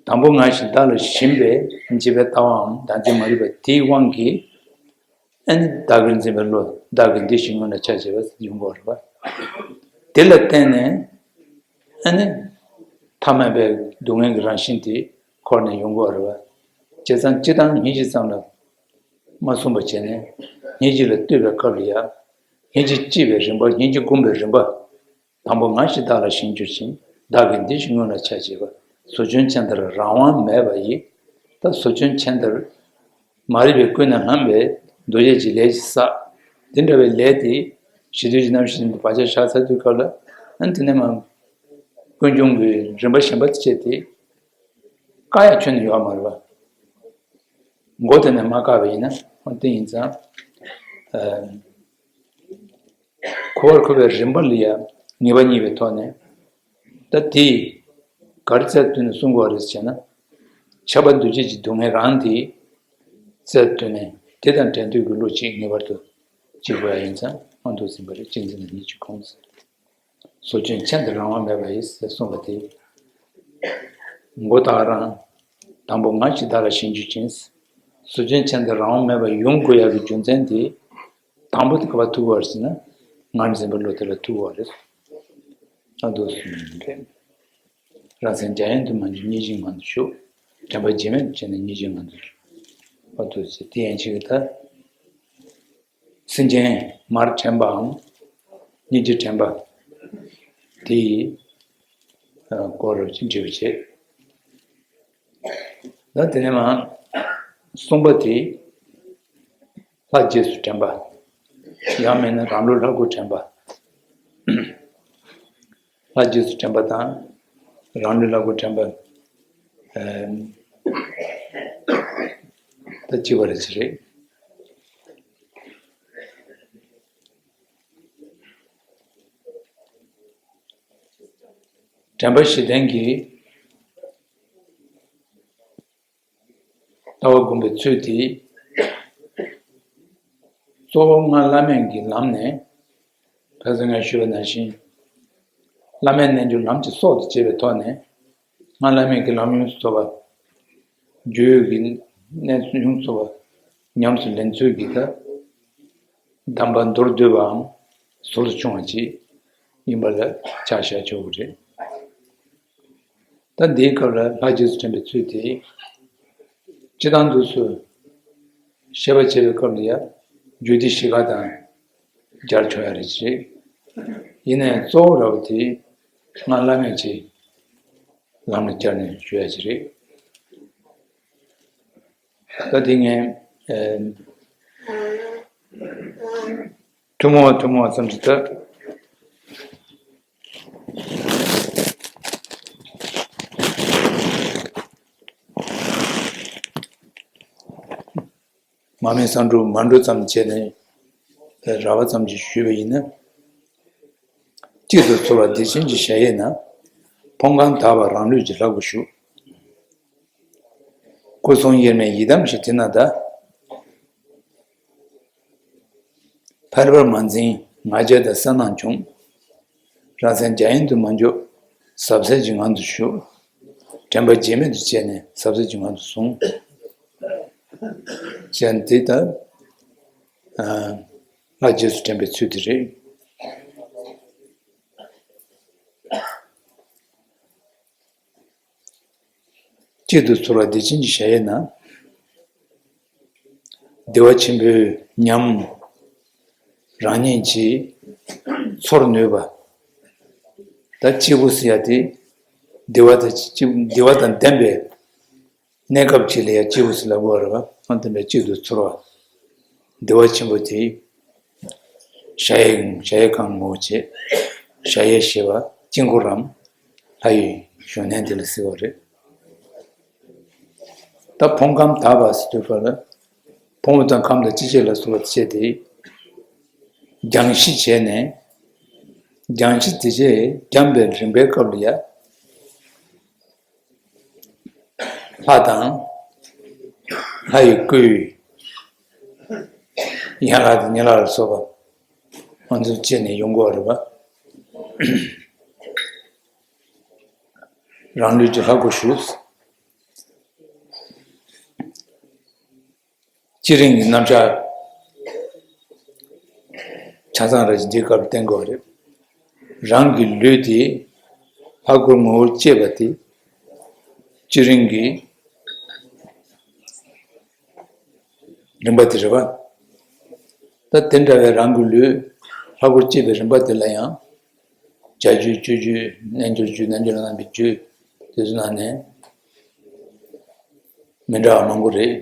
དང་པོ་ང་ཞེས་བདག་ལ་ཞེན་པའི་འཇིགས་པའི་ལྟ་བའམ་བདག་འཛིན་མ་རིག་པ་དེའི་དབང་གིས། ཨ་ནི་བདག་གིར་འཛིན་པའི་བློ། བདག་གི་འདི་ཞིག་སྔོན་ལ་ཆ་བྱེད་པ་ཡོང་གི་ཡོད་རེད་པ། དེ་ལ་བརྟེན་ནས་ཨ་ནི་ཐ་མལ་པའི་སྡུག་བསྔལ་གྱི་རང་བཞིན་དེ་འཁོར་ནས་ཡོང་གི་ཡོད་རེད་པ། བྱས་ཙང་སྤྱིར་བཏང་སྙིང་རྗེ་ཙམ་ལ་མ་བཟུང་བ་བྱས་ནས། སྙིང་རྗེ་ལ་ལྟོས་པའི་སྐབས་ལ་ཡང་། སྙིང་རྗེ་སྐྱེ་བའི་རིམ་པ། སྙིང་རྗེ་སྒོམ་པའི་རིམ་པ། དང་པོ་ང་ཞེས་བདག་ལ་ཞེན་གྱུར་ཅིང་། བདག་གི་འདི་ཞིག་སྔོན་ལ་ཆ་བྱེད་པ། ཟོ་ཆུན་ཚལ་འདིར་རང་དབང་མེད་པ་ཡི། ད་ཟོ་ཆུན་ཚལ་འདིར་མ་རིག་པས་ཀུན་ནས་བསླངས་པའི་འདུ་བྱེད་ཀྱི་ལས་ཅིག་བསགས། དེ་འདྲ་བའི་ལས་དེ་ཞི་དུལ་གྱི་རྣམ་ཤེས་ཀྱིས་བག་ཆགས་བཞག་ཚར་དུས་སྐབས་ལ། ཨ་ནི་དེ་ནས་མར་ཀུན་འབྱུང་གི་རིམ་པ་གཞན་པ་དེ་བྱས་ཏེ། བཀག་ཡ་ཁྱོན་ནས་ཡོད་མ་རེད་པ། མགོ་དེ་ནས་མ་བཀག་པ་ཡིན་ན། འོ་དེ་ཡིན་ཙང་། ཨ། འཁོར་བར་འཁོར་བའི་རིམ་པ་ལ་ཡང་ངེས་པ་རྙེད་པའི་ཐོག་ནས། ད་དེ་ག་རེ་རྩལ་བཏོན་ནས་གསུང་དགོས་རེད་ཟེར་ན། ཁྱབ་པ་འདུ་བྱེད་ཀྱི་སྡུག་བསྔལ་རང་དེ་རྩལ་བཏོན་ནས། དེ་དང་བྲལ་འདོད་ཀྱི་བློ་གཅིག་ངེས་པར་དུ་སྐྱེ་དགོས་ཡ་ཡིན་ཙང་། མ་འདུག་ཟིན་པ་རེད། གཅིག་འཛིན་ལ་གཉིས་ཀྱི་ཁུངས། ཟོ་ཆུན་ཚལ་འདིར་རང་དབང་མེད་པ་ཡི་ཟེར་གསུངས་པ་དེ། མགོ་ད་ག་རང་། དང་པོ་ང་ཞེས་བདག་ལ་ཞེན་གྱུར་ཅིང་། ཟོ་ཆུན་ཚལ་འདིར་རང་དབང་མེད་པ་ཡོང་དགོས་ཡག་གི་རྒྱུ་མཚན་དེ། དང་པོ་དེ་ག་པར་ཐུག་པ་རེད་ཟེར་ན། ངར་འཛིན་པའི་བློ་དེ་ལ་ཐུག་པ་རེད། ཨ། འདུག་སེ་རེད། རང་སེམས་རྒྱ་ཡན་དུ་མ་འཇུག། སྙིང་རྗེའི་ངང་དུ་ཞུགས། དྲན་པ་བརྗེད་མེད་དུ་བྱས་ནས་སྙིང་རྗེའི་ངང་དུ་ཞུགས། ཨ། འདུག་སེ་དེ་ཡན་ཆད་ཀྱི་ད། སེམས་ཅན་མར་དྲན་པའམ་སྙིང་རྗེ་དྲན་པ་དེའི་སྐོར་ཅིག་འདྲི་བ་བྱེད། ད་དེ་ནས་མར་གསུམ་པ་དེ་ལྷ་རྗེས་སུ་དྲན་པ། ཡང་མིན་ན་རང་ལུས་ལྷ་སྐུར་དྲན་པ། ལྷ་རྗེས་སུ་དྲན་པ་དང་། རང་ལུས་ལྷ་སྐུར་དྲན་པ། ཨ། ད་གཅིག་པ་རེད་ཅེས་རེད། དྲན་པ་བཞི་ལྡན་གྱི་ལྟ་བ་སྒོམ་པའི་ཚུལ་དེ། གཙོ་བོ་སྔར་བླ་མེད་ཀྱི་ལམ་ནས། ཁ་སང་ངས་ཞུས་པ་ནང་བཞིན། བླ་མེད་རྣལ་འབྱོར་ལམ་གྱི་སྲོག་ཏུ་བྱས་པའི་ཐོག་ནས། སྔར་བླ་མེད་ཀྱི་ལམ་ཡོངས་སུ་རྫོགས་པ། རྒྱུད་ཀྱི་གནད་ཡོངས་སུ་རྫོགས་པ་ཉམས་སུ་ལེན་ཚུལ་གྱི་ད། གདམས་པ་མདོར་བསྡུས་པའམ་ཟུར་དུ་བྱུང་བ་ཅིག་ཡིན་པ་ལ་ཆ་བཞག་ཆོག་གི་རེད། ད་འདིའི་སྐབས་ལ་ལྷ་རྗེས་སུ་དྲན་པའི་ཚུལ་དེ། སྤྱིར་བཏང་དུ་སུ་བཤད་པ་བྱེད་པའི་སྐབས་ལ་ཡང་རྒྱུད་སྡེ་བཞི་ཀ་དང་སྦྱར་ཆོག་ཡ་རེད་ཅེས། ཡིན་ནའི་གཙོ་བོ་ར་བ་དེ་སྔར་བླ་མེད་ཀྱི་ལམ་ལ་སྦྱར་ནས་ཞུ་ཡ་ཅིག་རེད། ད་དེ་ངས་ཨེ་ཐུན་མོང་བ་ཐུན་མོང་བ་ཙམ་ཞིག་ད། མ་སྨད་གསང་སྒྲུབ་མ་འགྲོ་ཙམ་བྱས་ནས་རགས་པ་ཙམ་ཞིག་ཞུས་པ་ཡིན་ན། གཅིག་ཏུ་ཚོར་བ་བདེ་ཆེན་གྱི་གཞལ་ཡས་ན། ཕོངས་ཁམས་དག་པ་རང་ལུས་ཀྱི་ལྷ་སྐུ་བཞུགས། སྐུ་གསུང་དབྱེར་མེད་ཡི་དམ་ཞིག་དེ་ན་གདའ། ཕལ་པར་མ་འཛིན་ང་རྒྱལ་དང་གསལ་སྣང་འབྱུང་། རང་སེམས་རྒྱ་ཡན་དུ་མ་འཇུག་ཟབ་གསལ་གྱི་ངང་དུ་བཞུགས། དྲན་པ་བརྗེད་མེད་དུ་བྱས་ནས་ཟབ་གསལ་གྱི་ངང་དུ་བཟུང་། ཞེས་འདི་ལྟར། ཨ། ལྷ་རྗེས་སུ་དྲན་པའི་ཚུལ་དེ་རེད། གཅིག་ཏུ་ཚོར་བ་བདེ་ཆེན་གྱི་གཞལ་ཡས་ན། བདེ་བ་ཆེན་པོའི་ཉམས་རང་ཉིད་ཀྱིས་ཚོར་ནུས་པ། ད་སྐྱིད་པོ་ཟེར་ཡ་དེ་བདེ་བ་དང་སྐྱིད་བདེ་བ་དང་ལྡན་པའི་གནས་སྐབས་ཅིག་ལ་ཡང་སྐྱིད་པོ་ཟེར་ལབ་དགོས་རེད་པ། ཨ། དེ་འདྲ་གཅིག་ཏུ་ཚོར་བ་བདེ་བ་ཆེན་པོ་དེ། གཞལ་ཡས་གཞལ་ཡས་ཁང་ངོ་བོ་བྱས། གཞལ་ཡས་ཞེས་པ་དཀྱིལ་འཁོར་རམ་ལྷ་ཡི་བཞུགས་གནས་དེ་ལ་ཟེར་བ་རེད། ད་ཕོངས་ཁམས་དག་པ་ཟེར་དུས་སྐབས་ལ། ད་ ཕུང་པོ་དང་ཁམས་དང་ཅི་བྱེད་ལ་སོགས་པ་བྱས་ཏེ། སྦྱང་གཞི་བྱས་ནས། སྦྱང་གཞི་དེ་བྱས་སྦྱངས་པའི་རིམ་པའི་སྐབས་ལ་ཡ། ལྷ་དང་། ལྷ་ཡི་སྐུ། ཡན་ལག་དང་ཉིང་ལག་ལ་སོགས་པ། ང་ཚོ་བཅས་ནས་ཡོང་དགོས་པ་རེད་པ། རང་ལུས་ཀྱི་ལྷ་སྐུ་བཞུགས། སྤྱི་རིམ་གྱི་རྣམ་གཞག་ཆ་ཚང་རེ་ཞིག་འདིའི་སྐབས་བསྟན་དགོས་པ་རེད། རང་གི་ལུས་དེ་ལྷ་སྐུར་ངོ་བོར་བསྐྱེད་པ་དེ། སྤྱི་རིམ་གྱི་རིམ་པ་དེ་རེད་པ། ད་དེ་འདྲ་བའི་རང་གི་ལུས་ལྷ་སྐུར་བསྐྱེད་པའི་རིམ་པ་དེ་ལ་ཡང་། བྱ་རྒྱུད་སྤྱོད་རྒྱུད་རྣལ་འབྱོར་རྒྱུད་རྣལ་འབྱོར་རྣམ་པའི་རྒྱུད་དེ་ཚོ་ནང་ནས་མི་འདྲ་བ་མང་པོ་རེད།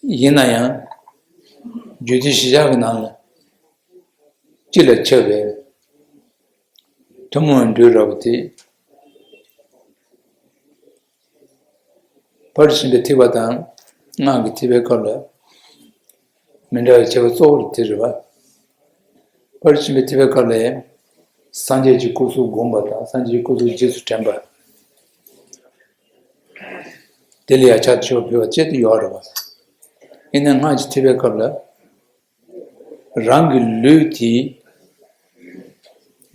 ཡིན་ན་ཡང་རྒྱུད་སྡེ་བཞི་ཆར་གྱི་ནང་ལ་སྤྱི་ལ་ཁྱབ་པའི་ཐུན་མོང་བའི་འབྲས་བུ་རབ་པོ་དེ། ཕར་ཕྱིན་པའི་ཐེག་པ་དང་སྔགས་ཀྱི་ཐེག་པའི་སྐབས་ལ་མི་འདྲ་བའི་ཁྱད་པར་གཙོ་བོ་དེ་རེད་པ། ཕར་ཕྱིན་པའི་ཐེག་པའི་སྐབས་ལ་སངས་རྒྱས་ཀྱི་སྐུ་གཟུགས་བསྒོམ་པ་དང་སངས་རྒྱས་ཀྱི་སྐུ་གཟུགས་རྗེས་སུ་དྲན་པ། དེ་ལ་ཡང་ཕྱག་མཆོད་ཕུལ་བ་བཅས་དེ་ཡོད་རེད་པ། ཡིན་ནའི་སྔགས་ཀྱི་ཐེག་པའི་སྐབས་ལ། རང་གི་ལུས་དེ་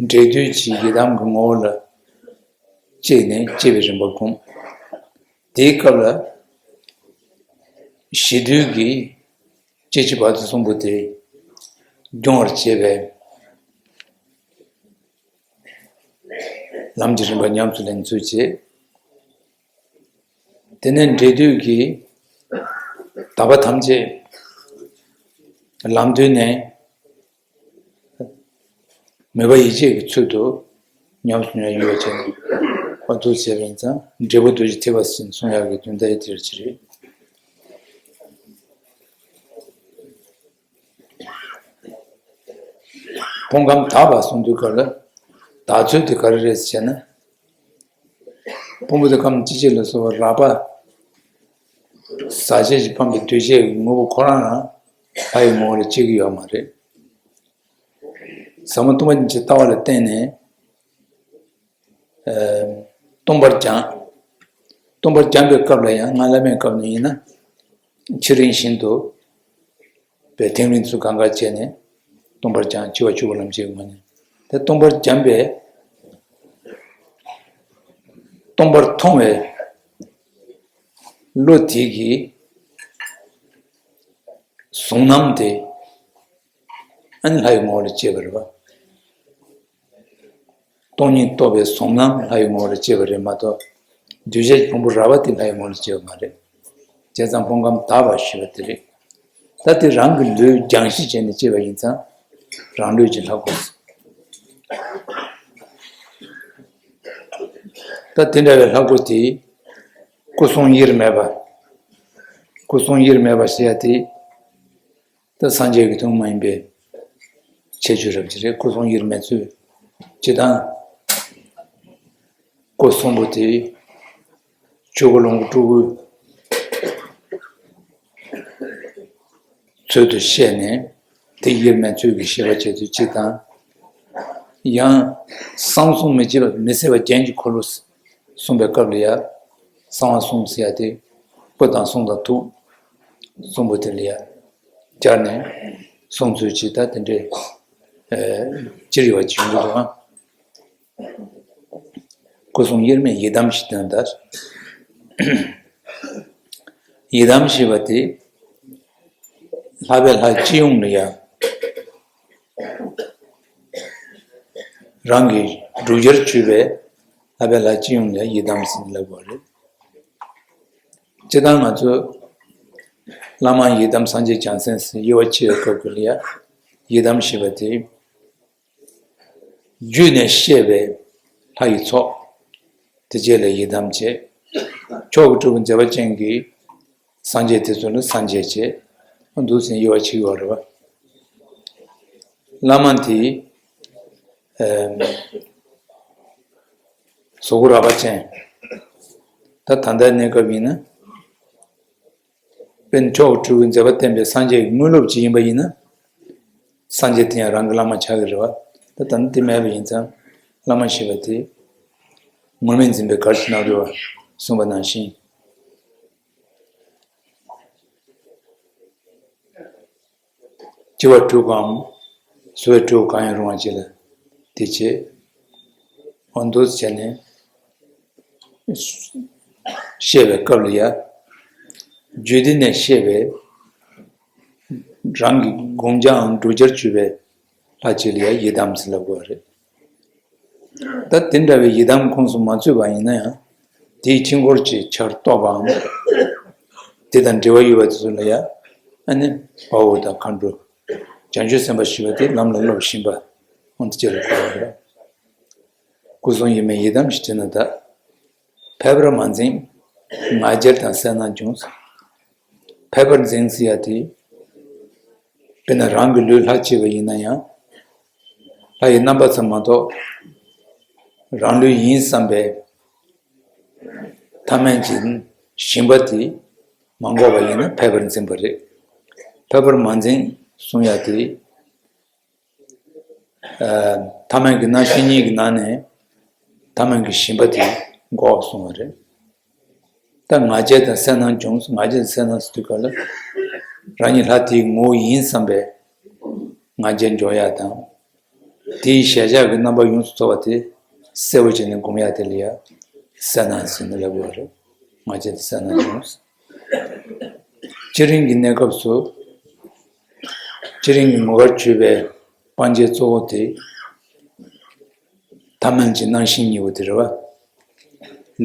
འབྲས་དུས་ཀྱི་ཡི་དམ་གྱི་ངོ་བོ་ལ་བསྐྱེད་ནས་བསྐྱེད་པའི་རིམ་པ་བསྒོམ། དེའི་སྐབས་ལ་གཞི་དུས་ཀྱི་སྐྱེ་འཆི་བར་དོ་གསུམ་པོ་དེ་སྦྱོང་བར་བྱེད་པའི་ལམ་གྱི་རིམ་པ་ཉམས་སུ་ལེན་ཚུལ་བྱེད། དེ་ནས་འབྲས་དུས་ཀྱི་དག་པ་ཐམས་ཅད་ལམ་དུས་ནས་མོས་པ་ཡིད་ཆེས་ཀྱི་ཚུལ་དུ་ཉམས་སུ་མྱོང་ཡུལ་བ་བྱས་ནས་འོ་འདུག་བྱས་པ་ཡིན་ཙང་འབྲས་བུ་རྡོ་རྗེ་ཐེག་པ་ཟེར་གསུང་ཡག་གི་དོན་དག་ཡི་དེར་ཅི་རེད། ཕུང་ཁམས་དག་པ་གསུང་དུས་སྐབས་ལ་དག་ཚུལ་དེ་ག་རེ་རེད་ཟེར་ན། ཕུང་པོ་དང་ཁམས་ཅི་བྱེད་ལ་སོགས་པ་རགས་པ་ཟག་བཅས་ཀྱིས་འཕངས་པའི་འདུས་བྱས་ཀྱི་དངོས་པོ་ཁོ་རང་རང་ལྷ་ཡི་ངོ་བོ་ལ་སྐྱེ་གི་ཡོད་མ་རེད། ཟབ་མོ་སྟོང་པ་ཉིད་ཀྱི་ལྟ་བ་ལ་བརྟེན་ནས། སྟོང་པར་སྦྱངས། སྟོང་པར་སྦྱངས་པའི་སྐབས་ལ་ཡང་སྔགས་བླ་མེད་སྐབས་ནས་ཡིན་ན། ཆོས་རིམ་བཞིན་དུ་པའི་ཐིམ་རིམ་ཚུ་གང་ག་བྱས་ནས་སྟོང་པར་སྦྱངས། འཆི་བ་ཆོས་སྐུ་ལམ་བྱེད་ཀྱི་མ་ནི་དེ་སྟོང་པར་སྦྱངས་པས། སྟོང་པར་མཐོང་བའི་བློ་དེ་གིས་གཟུང་རྣམ་དེ་ཨ་ནི་ལྷ་ཡི་ངོ་བོ་ལ་སྐྱེས་པ་རེད་པ། སྟོང་ཉིད་རྟོགས་པའི་གཟུང་རྣམ་ལྷ་ཡི་ངོ་བོ་ལ་སྐྱེས་པ་རེད་མ་གཏོགས། འདུས་བྱས་ཕུང་པོ་རགས་པ་དེ་ལྷ་ཡི་ངོ་བོ་ལ་སྐྱེས་པ་མ་རེད། བྱས་ཙང་ཕུང་ཁམས་དག་པ་ཞེས་པ་དེ་རེད། ད་དེ་རང་གི་ལུས་སྦྱང་གཞི་བྱས་ནས་སྐྱེས་པ་ཡིན་ཙང་རང་ལུས་ཀྱི་ལྷ་སྐུ། ད་དེ་འདྲ་བའི་ལྷ་སྐུ་དེ་སྐུ་གསུང་དབྱེར་མེད་པ། སྐུ་གསུང་དབྱེར་མེད་པ་ཞེས་ཡ་དེ། ད་སངས་རྒྱས་ཀྱི་ཐུན་མོང་མ་ཡིན་པའི་ཁྱད་ཆོས་རབ་ཅིག་རེད། སྐུ་གསུང་དབྱེར་མེད་ཚུལ་སྤྱི་དང་། སྐུ་གསུམ་པོ་དེ་ཆོས་སྐུ་ལོངས་སྐུ་སྤྲུལ་སྐུའི་ཚུལ་དུ་བཤད་ནས་དེ་དབྱེར་མེད་ཚུལ་གྱི་བཤད་པ་བྱེད་ཚུལ་གཅིག་དང་། ཡང་གསང་གསུམ་མི་བརྗེད་པ་མི་ཟད་པ་རྒྱན་གྱི་འཁོར་ལོ་གསུངས་པའི་སྐབས་ལ་ཡང་གསང་བ་གསུམ་ཟེར་ཡ་དེ་སྐུ་དང་གསུང་དང་ཐུགས་གསུམ་པོ་དེ་ལ་ཡང་སྦྱར་ནས་གསུང་ཚུལ་གཅིག་དང་དེ་འདྲའི་ཨ་ཅིར་ཡོད་པ་ཅིག་ཡོང་གི་འདུག་ཨང་། སྐུ་གསུང་དབྱེར་མེད་ཡི་དམ་ཞེས་དོན་དག་ཡི་དམ་ཞེས་པ་དེ་ལྷག་པའི་ལྷ་སྤྱི་ཡོངས་ལ་ཡང་རང་གི་བསྒྲུབ་བྱར་གྱུར་པའི་ལྷག་པའི་ལྷ་སྤྱི་ཡོངས་ལ་ཡི་དམ་ཟེར་ལབ་པ་རེད། སྤྱིར་བཏང་ང་ཚོ་བླ་མ་ཡི་དམ་སངས་རྒྱས་བྱང་སེམས་ཟེར་དབྱེ་བ་ཕྱེ་བའི་སྐབས་ཀྱི་ལ་ཡང་ཡི་དམ་ཞེས་པ་དེ། རྒྱུད་ནས་བཤད་པའི་ལྷ་ཡི་ཚོགས། དེ་རྗེས་ལ་ཡི་དམ་བྱས། མཆོག་གི་སྤྲུལ་སྐུ་མཛད་པ་ཅན་གྱི་སངས་རྒྱས་དེ་ཚོ་ལ་སངས་རྒྱས་བྱས། འདུག་ཟེར་དབྱེ་བ་ཕྱེ་ཡོད་རེད་པ། བླ་མ་དེ་ཨ་གཟུགས་སྐུ་རགས་པ་ཅན། ད་ད་ལྟའི་གནས་སྐབས་ཡིན་ན། དཔེར་ན་མཆོག་གི་སྤྲུལ་སྐུའི་མཛད་པ་བསྟན་པའི་སངས་རྒྱས་ཀྱི་དངོས་སློབ་ཅིག་ཡིན་པ་ཡིན་ན། སངས་རྒྱས་དེ་ཡང་རང་གི་བླ་མ་ཆགས་ཀྱི་རེད་བ། ད་ད་ནི་དེ་མེད་པ་ཡིན་ཙང་བླ་མ་ཞེས་པ་དེ་ངོ་མས་འཛིན་པའི་གར་ཞིག་གནང་རེད་བ་གསུངས་པ་ནང་བཞིན། སྐྱེ་བ་དྲུག་གམ། གསོ་བའི་དྲུག་གང་ཡང་རུང་བ་ཅིག་ལ་དེ་བྱེད། འོ་འདུག་བྱས་ནས་བཤད་པའི་སྐབས་ལ་ཡ། རྒྱུད་སྡེ་ནས་བཤད་པའི་རང་གི་སྒོམ་བྱའམ་བསྒྲུབ་བྱར་གྱུར་པའི་ལྷ་གཅིག་ལ་ཡ་ཡི་དམ་ཟེར་ལབ་དགོས་པ་རེད། ད་དེ་འདྲ་བའི་ཡི་དམ་ཁོངས་སུ་མ་ཚུད་པ་ཡིན་ན་ཡང་། དེའི་དཀྱིལ་འཁོར་གྱི་ཆར་གཏོགས་པའམ། དེ་དང་འབྲེལ་བ་ཡོད་པ་དེ་ཚོ་ལ་ཡང་། ཨ་ནི་དཔའ་བོ་དང་མཁའ་འགྲོ། བྱང་ཆུབ་སེམས་དཔའ་ཞེས་པ་དེ་ལམ་ལ་སློབ་བཞིན་པ། འོན་ཏེ་ཅི་ལ་གོ་བ་རེད། སྐུ་གསུང་ཡི་མའི་ཡི་དམ་ཞེས་བྲིས་ན་ད། ཕལ་པར་མ་འཛིན། ང་རྒྱལ་དང་གསལ་སྣང་འབྱུང་། ཕལ་པར་འཛིན་ཟེར་ཡ་དེ། དཔེར་ན་རང་གི་ལུས་ལྷ་གཅིག་པ་ཡིན་ན་ཡང་། ལྷ་ཡི་རྣམ་པ་ཙམ་མ་གཏོགས། རང་ལུས་ཡིན་བསམ་པའི་ཐ་མལ་གྱི་ཞེན་པ་དེ་མ་འགོག་པ་ཡིན་ན་ཕལ་པར་འཛིན་པ་རེད། ཕལ་པར་མ་འཛིན་གསུང་ཡ་དེ། ཐ་མལ་གྱི་རྣམ་ཤེས་གཉིས་ཀྱི་ནང་ནས་ཐ་མལ་གྱི་ཞེན་པ་དེ་འགོག་གསུང་བ་རེད། ད་ང་རྒྱལ་དང་གསལ་སྣང་འབྱུང་། ང་རྒྱལ་དང་གསལ་སྣང་ཟེར་དུས་སྐབས་ལ་རང་ཉིད་ལྷ་དེའི་ངོ་བོ་ཡིན་བསམ་པའི་ང་རྒྱལ་འཇོག་ཡ་དང་། དེའི་གཞལ་བྱ་གི་རྣམ་པ་ཡོངས་སུ་རྫོགས་པ་དེ་གསལ་བོ་བྱས་ནས་སྒོམ་ཡ་དེ་ལ་ཡ་གསལ་སྣང་ཟེར་ནས་ལབ་དགོས་པ་རེད། ང་རྒྱལ་དང་གསལ་སྣང་འབྱུང་། སྤྱི་རིམ་གྱི་གནས་སྐབས་སུ། སྤྱི་རིམ་གྱི་ངོ་བོར་གྱུར་པའི་སྤང་བྱའི་གཙོ་བོ་དེ། ཐ་མལ་གྱི་སྣང་ཞེན་གཉིས་པོ་དེ་རེད་བ།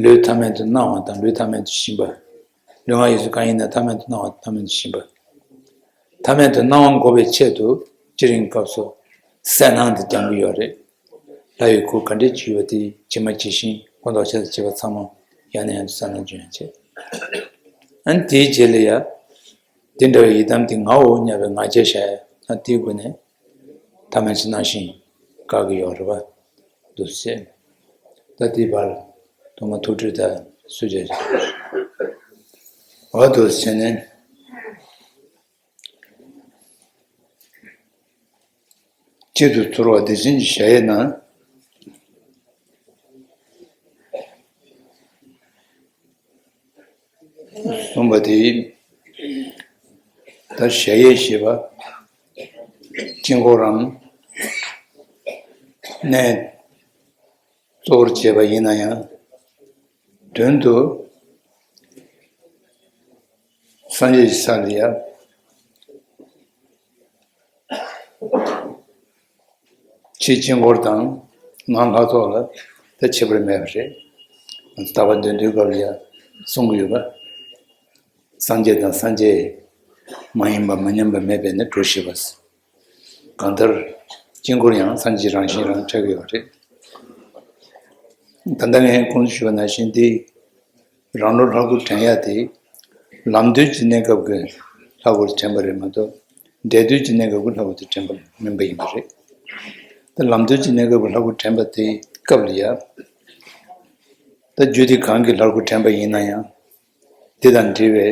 ལུས་ཐ་མལ་དུ་སྣང་བ་དང་ལུས་ཐ་མལ་དུ་ཞེན་པ། ལུས་ངག་ཡིད་གསུམ་གང་ཡིན་ན་ཐ་མལ་དུ་སྣང་བ་ཐ་མལ་དུ་ཞེན་པ། ཐ་མལ་དུ་སྣང་བ་འགོག་པའི་ཆེད་དུ་སྤྱི་རིམ་སྐབས་སུ་གསལ་སྣང་དེ་སྦྱང་གི་ཡོད་རེད། ལྷ་ཡི་གུར་ག་འདྲས་ཅིག་ཡོད་པ་དེ་ཇི་མ་ཇི་བཞིན་མགོ་འདོགས་ཆ་ཚང་བྱེད་པ་ཚང་མ་ཡང་ནས་ཡང་དུ་གསལ་སྣང་སྦྱོང་ཡ་བྱེད། ཨ་ནི་དེའི་རྗེས་ལ་ཡ། དེ་འདྲ་བའི་ཡི་དམ་དེ་ངའོ་སྙམ་པའི་ང་རྒྱལ་བཞག་ཡ་ན་དེའི་སྒོ་ནས། ཐ་མལ་གྱི་སྣང་ཞེན་བཀག་གི་ཡོད་རེད་བ། འདུག་སེ། ད་དེའི་བར་ཐོག་མ་ཐུགས་སྤྲོས་དང་སུ་བྱས། འོ་འདུག་སེ་བྱས་ནས། གཅིག་ཏུ་ཚོར་བ་བདེ་ཆེན་གྱི་གཞལ་ཡས་ན། གསུངས་པ་དེ། ད་གཞལ་ཡས་ཞེས་པ། དཀྱིལ་འཁོར་རམ། གནས། གཙོ་བོར་བྱས་པ་ཡིན་ན་ཡང་། དོན་དུ། སངས་རྒྱས་ཀྱི་ས་ལ་ཡ། ཕྱི་དཀྱིལ་འཁོར་དང་ནང་ལྷ་ཚོགས་ལ་ད་ཁྱད་པར་མེད་པ་རེད། རྟག་པར་འདོན་དུས་སྐབས་ལ་ཡ་གསུང་གི་ཡོད་པ། སངས་རྒྱས་དང་སངས་རྒྱས་མ་ཡིན་པ་མ་མཉམ་པ་མེད་པས་ནི་གྲོ་ཞེས་པ། གང་ལྟར་དཀྱིལ་འཁོར་ཡང་སངས་རྒྱས་རང་བཞིན་རང་ཆགས་ཀྱི་ཡོད་རེད། ད་ལྟ་ངས་གོང་དུ་ཞུས་པ་ནང་བཞིན་དེ། རང་ལུས་ལྷ་སྐུར་དྲན་ཡ་དེ། ལམ་དུས་ཀྱི་གནས་སྐབས་ཀྱི་ལྷ་སྐུར་དྲན་པ་རེད་མ་གཏོགས། འབྲས་དུས་ཀྱི་གནས་སྐབས་ཀྱི་ལྷ་སྐུར་དེ་དྲན་པ་མིན་པ་ཡིན་པ་རེད། ད་ལམ་དུས་ཀྱི་གནས་སྐབས་ཀྱི་ལྷ་སྐུར་དྲན་པ་དེའི་སྐབས་ལ་ཡ། ད་རྒྱུད་སྡེ་གང་གི་ལྷ་སྐུར་དྲན་པ་ཡིན་ན་ཡང་། དེ་དང་འབྲེལ་བའི་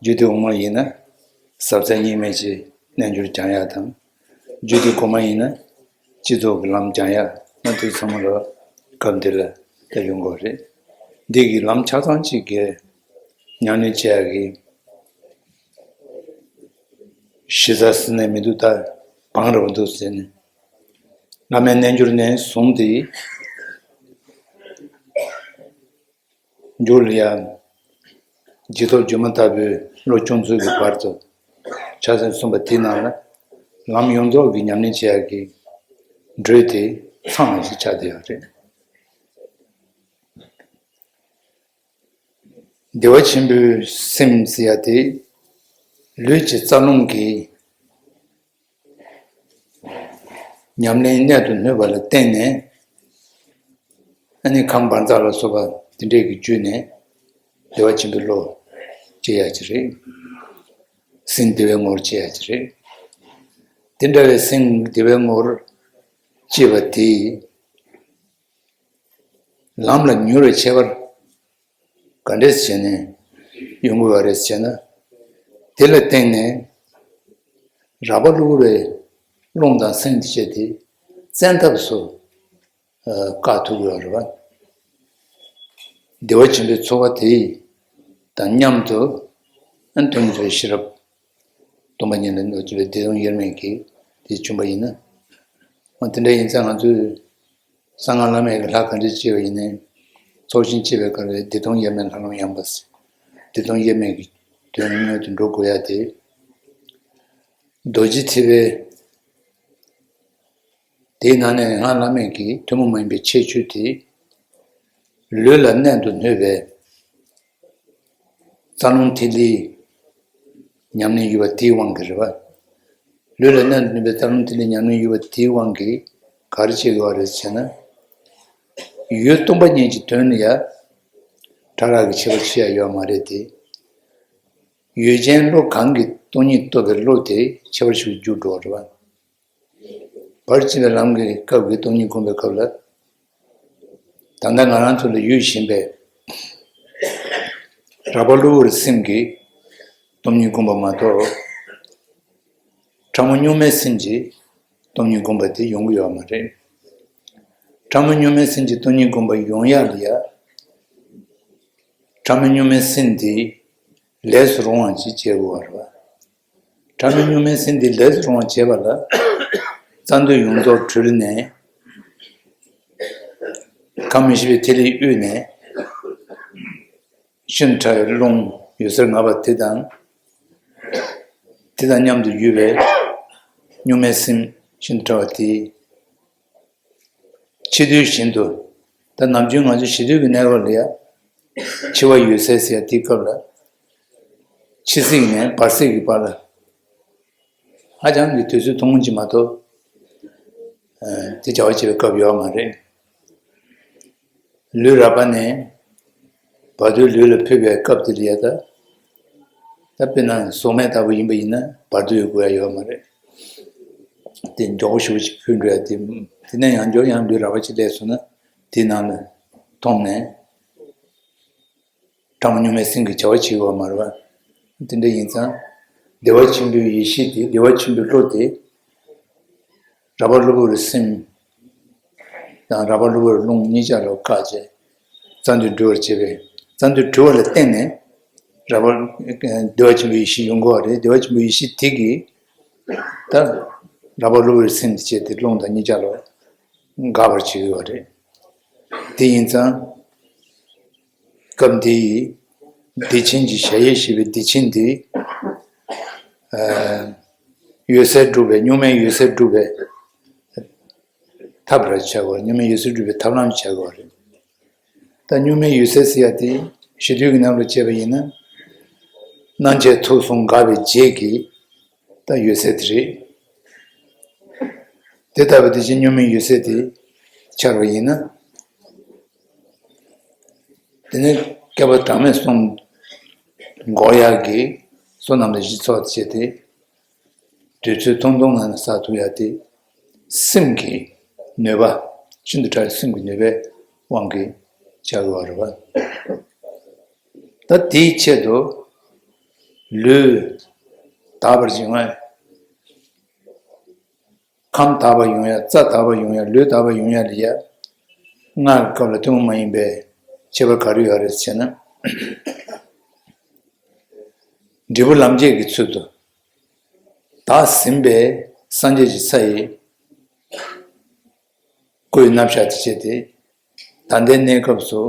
རྒྱུད་སྡེ་འོག་མ་ཡིན་ན་ཟབ་རྩ་གཉིས་མེད་ཀྱི་རྣལ་འབྱོར་སྦྱང་ཡག་དང་། རྒྱུད་སྡེ་གོང་མ་ཡིན་ན་སྤྱི་ཚོགས་ཀྱི་ལམ་སྦྱང་ཡག་ན་དེ་ཚང་མ་ལ་སྐབས་འདི་ལ་ད་ཡོང་དགོས་རེད། འདི་གི་ལམ་ཆ་ཚང་གཅིག་གི་ཉམས་ལེན་བྱེད་ཡག་གི་གཞི་རྩ་ཟེར་ནས་མི་འདུག་ད་བང་ར་བ་འདུག་ཟེར་ནས། བླ་མའི་རྣལ་འབྱོར་ནས་བཟུང་སྟེ། འགྱུར་ཡང་། རྗེས་ཐོབ་སྒྱུ་མ་ལྟ་བུའི་བློ་སྐྱོང་ཚུལ་གྱི་བར་དུ། ཕྱག་ཆེན་གསུམ་པ་དེའི་ནང་ལ། ལམ་ཡོངས་རྫོགས་ཀྱི་ཉམས་ལེན་བྱེད་ཡག་གི་འགྲོས་དེ་ཚང་བ་ཞིག་ཆགས་བསྡད་ཡོད་རེད། བདེ་བ་ཆེན་པོའི་སེམས་ཟེར་ཡ་དེ། ལུས་ཀྱི་རྩ་རླུང་གི་ཉམས་ལེན་གནད་དུ་སྣོན་པ་ལ་བརྟེན་ནས། ཨ་ནི་ཁམས་བཛྲ་ལ་སོགས་པ་དེ་འདྲས་ཀྱི་བརྒྱུད་ནས་བདེ་བ་ཆེན་པོའི་བློ་སྐྱེ་ཡ་ཅིག་རེད། སེམས་བདེ་བའི་ངོ་བོར་སྐྱེ་ཡ་ཅིག་རེད། དེ་འདྲ་བའི་སེམས་བདེ་བའི་ངོ་བོར་སྐྱེས་པ་དེ། ལམ་ལ་མྱུར་བའི་ཁྱད་པར་ག་འདྲས་བྱས་ནས་ ཡོང་དགོས་པ་རེད་ཟེར་ན། དེ་ལ་བརྟེན་ནས་རགས་པ་གློ་བུར་བའི་རླུང་དང་སེམས་ཀྱི་ཆེད་དེ་བཙན་ཐབས་སུ་བཀག་ཐུབ་དགོས་པ་རེད་པ། བདེ་བ་ཆེན་པོའི་ཚོགས་པ་དེ་དང་མཉམ་དུ་དོན་གྱི་ཤེས་རབ་སྟོང་པ་ཉིད་ལ་གནས་པའི་བདེ་སྟོང་དབྱེར་མེད་ཀྱི་དེ་བྱུང་བ་ཡིན་ན། འོ་དེ་འདྲ་ཡིན་ཙང་ང་ཚོས་གསང་སྔགས་བླ་མེད་ཀྱི་ལྷ་ག་འདྲ་བྱས་པ་ཡིན་ནའི་ཚོགས་ཞིང་བྱེད་པའི་སྐབས་ལ་བདེ་སྟོང་དབྱེར་མེད་ལྷ་ལམ་ཡངས་པ་ཟེར། བདེ་སྟོང་དབྱེར་མེད་ཀྱི་དོན་དངོས་དུ་འགྲོ་དགོས་ཡ་དེ། རྡོ་རྗེ་ཐེག་པའི་དེའི་ནང་ནས་སྔགས་བླ་མེད་ཀྱི་ཐུན་མོང་མ་ཡིན་པའི་ཁྱད་ཆོས་དེ། ལུས་ལ་གནད་དུ་སྣོན་པའི་རྩ་རླུང་ཐིག་ལེའི་ཉམས་ལེན་ཡོད་པ་དེའི་དབང་གིས་རེད་པ། ལུས་ལ་གནད་དུ་སྣོན་པའི་རྩ་རླུང་ཐིག་ལེའི་ཉམས་ལེན་ཡོད་པ་དེའི་དབང་གིས་ག་རེ་བྱེད་དགོས་པ་རེད་ཟེར་ན། ཡུལ་སྟོང་པ་ཉིད་ཀྱི་དོན་ལ་ཡ་ཕྲ་རགས་ཀྱི་ཁྱད་པར་ཕྱེ་ཡ་ཡོད་མ་རེད་དེ། ཡུལ་ཅན་བློ་གང་གིས་སྟོང་ཉིད་རྟོགས་པའི་བློ་དེ་ཁྱད་པར་ཞིག་འགྱུར་འགྲོ་བ་རེད་པ། བར་ཆད་པའི་ལམ་གྱི་སྐབས་ཀྱི་སྟོང་ཉིད་སྒོམ་པའི་སྐབས་ལ། ད་ལྟ་ང་རང་ཚོ་ལ་ཡོད་བཞིན་པའི་རགས་པ་གློ་བུར་སེམས་ཀྱི་སྟོང་ཉིད་སྒོམ་པ་མ་གཏོགས། ཕྲ་མོ་གཉུག་མའི་སེམས་ཀྱི་སྟོང་ཉིད་སྒོམ་པ་དེ་ཡོང་གི་ཡོད་མ་རེད། ཕྲ་མོ་གཉུག་མའི་སེམས་ཀྱི་སྟོང་ཉིད་སྒོམ་པ་ཡོང་ཡག་ལ་ཡ། ཕྲ་མོ་གཉུག་མའི་སེམས་དེ་ལས་སུ་རུང་བ་ཅིག་བྱེད་དགོས་པ་རེད་པ། ཕྲ་མོ་གཉུག་མའི་སེམས་དེ་ལས་སུ་རུང་བ་བྱེད་པ་ལ། རྩ་མདུད་ཡོངས་རྫོགས་དྲུལ་ནས། ཁམས་མི་ཤེས་པའི་ཐིག་ལེ་དབུས་ནས། ཤིན་ཏུ་ཕྲ་བའི་རླུང་འོད་ཟེར་ལྔ་པ་དེ་དང་། དེ་དང་མཉམ་དུ་ཡོད་པའི་གཉུག་མའི་སེམས་ཤིན་ཏུ་ཕྲ་བ་དེ། འཆི་དུས་བཞིན་དུ། ད་ནམ་རྒྱུན་ང་ཚོ་འཆི་དུས་ཀྱི་གནས་སྐབས་ལ་ཡ། འཆི་བ་འོད་གསལ་ཟེར་ཡ་དེའི་སྐབས་ལ། འཆི་སྲིད་ནས་བར་སྲིད་ཀྱི་བར་ལ། ཧ་ཅང་གི་དུས་ཚོད་ཐུང་ངུ་ཅིག་མ་གཏོགས། ཨ། དེ་བྱ་བ་བྱེད་པའི་སྐབས་ཡོད་མ་རེད། ལུས་རགས་པ་ནས་བར་དོའི་ལུས་ལ་ཕེབས་པའི་སྐབས་དེ་ལ་ཡ་ད། ད་དཔེར་ན་གཟུགས་མེད་ལྟ་བུ་ཡིན་པ་ཡིན་ན་བར་དོ་ཡི་དགོས་ཡ་ཡོད་མ་རེད། དེ་མགྱོགས་པོ་ཞེ་པོ་ཅིག་ཕུད་འགྲོ་ཡ་དེ། དེ་ནས་ཡང་བསྐྱར་ཡང་ལུས་རགས་པ་ཅིག་སླེབས་སོང་ན་དེའི་ནང་ལ་མཐོང་ནས། ཕྲ་མོ་གཉུག་མའི་སེམས་ཀྱི་བྱ་བ་བྱེད་དགོས་པ་མ་རེད་པ། དེ་འདྲ་ཡིན་ཙང་། བདེ་བ་ཆེན་པོའི་ཡེ་ཤེས་དེ། བདེ་བ་ཆེན་པོའི་བློ་དེ། རགས་པ་གློ་བུར་སེམས་དང་རགས་པ་གློ་བུར་རླུང་གཉིས་ཆ་ལ་བཀག་བྱས། རྩ་མདུད་འདྲུལ་བར་བྱེད་པས། རྩ་མདུད་འདྲུལ་བ་ལ་བརྟེན་ནས་རགས་པ། བདེ་བ་ཆེན་པོའི་ཡེ་ཤེས་ཡོང་གི་ཡོད་རེད། བདེ་བ་ཆེན་པོའི་ཡེ་ཤེས་དེ་གིས་ད་རགས་པ་གློ་བུར་སེམས་དེ་བྱས་ཏེ་རླུང་དང་གཉིས་ཆ་ལ་འགག་པར་བྱེད་ཀྱི་ཡོད་རེད། དེ་ཡིན་ཙང་། སྐབས་འདི་ཡི་བདེ་ཆེན་གྱི་གཞལ་ཡས་ཞེས་པའི་བདེ་ཆེན་འདི། ཨ། འོད་གསལ་སྒྲུབ་པའི། གཉུག་མའི་འོད་གསལ་སྒྲུབ་པའི་ཐབས་ར་བྱ་དགོས། གཉུག་མའི་འོད་གསལ་སྒྲུབ་པའི་ཐབས་ལམ་བྱ་དགོས་རེད། ད་གཉུག་མའི་འོད་གསལ་ཟེར་ཡ་དེ་ཞི་དུལ་གྱི་རྣམ་པར་བྱས་པ་ཡིན་ན། སྣང་མཆེད་ཐོབ་གསུམ་འགགས་པའི་རྗེས་ཀྱི་ད་འོད་གསལ་དེ་རེད། དེ་ལྟ་བུའི་དེ་བཞིན་གཉུག་མའི་འོད་གསལ་དེ་འཆར་བ་ཡིན་ན། དེ་ནས་བསྐལ་པ་གྲངས་མེད་གསུམ་འགོག་ཡག་གི་བསོད་ནམས་ལ་གཞི་ཚོགས་བྱས་ཏེ། དུས་ཚོད་ཐུང་ཐུང་ནང་ནས་བསགས་ཐུབ་ཡག་དེ། སེམས་ཀྱི་ནུས་པ། ཤིན་ཏུ་ཕྲ་བའི་སེམས་ཀྱི་ནུས་པའི་དབང་གིས་བྱ་དགོས་པ་རེད་པ། ད་དེའི་ཆེད་དུ་ལུས་དག་པར་བྱུང་བ། ཁམས་དག་པ་ཡོང་ཡ། རྩ་དག་པ་ཡོང་ཡ། ལུས་དག་པ་ཡོང་ཡ་ལ་ཡ། སྔགས་ཀྱི་སྐབས་ལ་ཐུན་མོང་མ་ཡིན་པའི་ཁྱད་པར་ག་རེ་ཡོད་རེད་ཟེར་ན། འབྲས་བུ་ལམ་བྱེད་ཀྱི་ཚུལ་དུ། བདག་ཟིན་པའི་སངས་རྒྱས་ཀྱི་ས་ཡི་སྐུའི་རྣམ་གཞག་དེ་བྱས་ཏེ། ད་ལྟའི་གནས་སྐབས་སུ་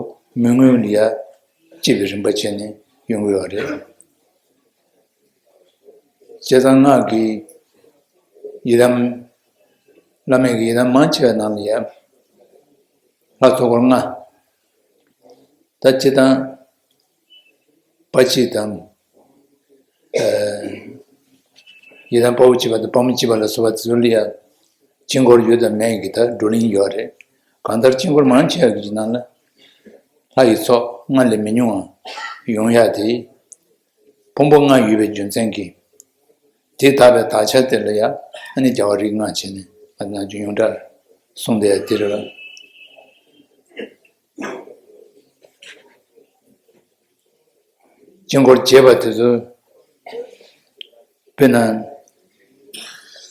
མི་མངོན་ལ་ཡ་སྐྱེ་བའི་རིམ་པ་བྱས་ནས་ཡོང་གི་ཡོད་རེད། བྱས་ཙང་སྔགས་ཀྱི་ཡི་དམ། བླ་མེད་ཀྱི་ཡི་དམ་མང་ཆེ་བའི་ནང་ལ་ཡ། ལྷ་ཚོགས་འཁོར་ལྔ། ད་སྤྱིར་བཏང་དཔའ་གཅིག་དང་། ཨ། ཡི་དམ་དཔའ་བོ་གཅིག་པ་དང་དཔའ་མོ་གཅིག་པ་ལ་སོགས་པ་དེ་ཚོ་ལ་ཡ། དཀྱིལ་འཁོར་ཡོད་དང་མེད་ཀྱི་ད་བགྲོ་གླེང་ཡོད་རེད། གང་ལྟར་དཀྱིལ་འཁོར་མང་ཆེ་བ་གི་ནང་ལ་ལྷ་ཡི་ཚོགས་ལྔ་ལས་མི་ཉུང་བ་ཡོང་ཡ་དེ། ཕུང་པོ་ལྔ་ཡོད་པའི་རྒྱུ་མཚན་གྱིས། དེ་དག་པའི་དག་ཆ་དེ་ལ་ཡང་ཨ་ནི་རྒྱལ་བ་རིགས་ལྔ་བྱས་ནས་ཨ་ནི་ནང་བཞིན་ཡོངས་གྲགས་གསུངས་ཏེ་དེ་རེད། དཀྱིལ་འཁོར་རྒྱས་པ་དེ་ཚོ། དཔེར་ན།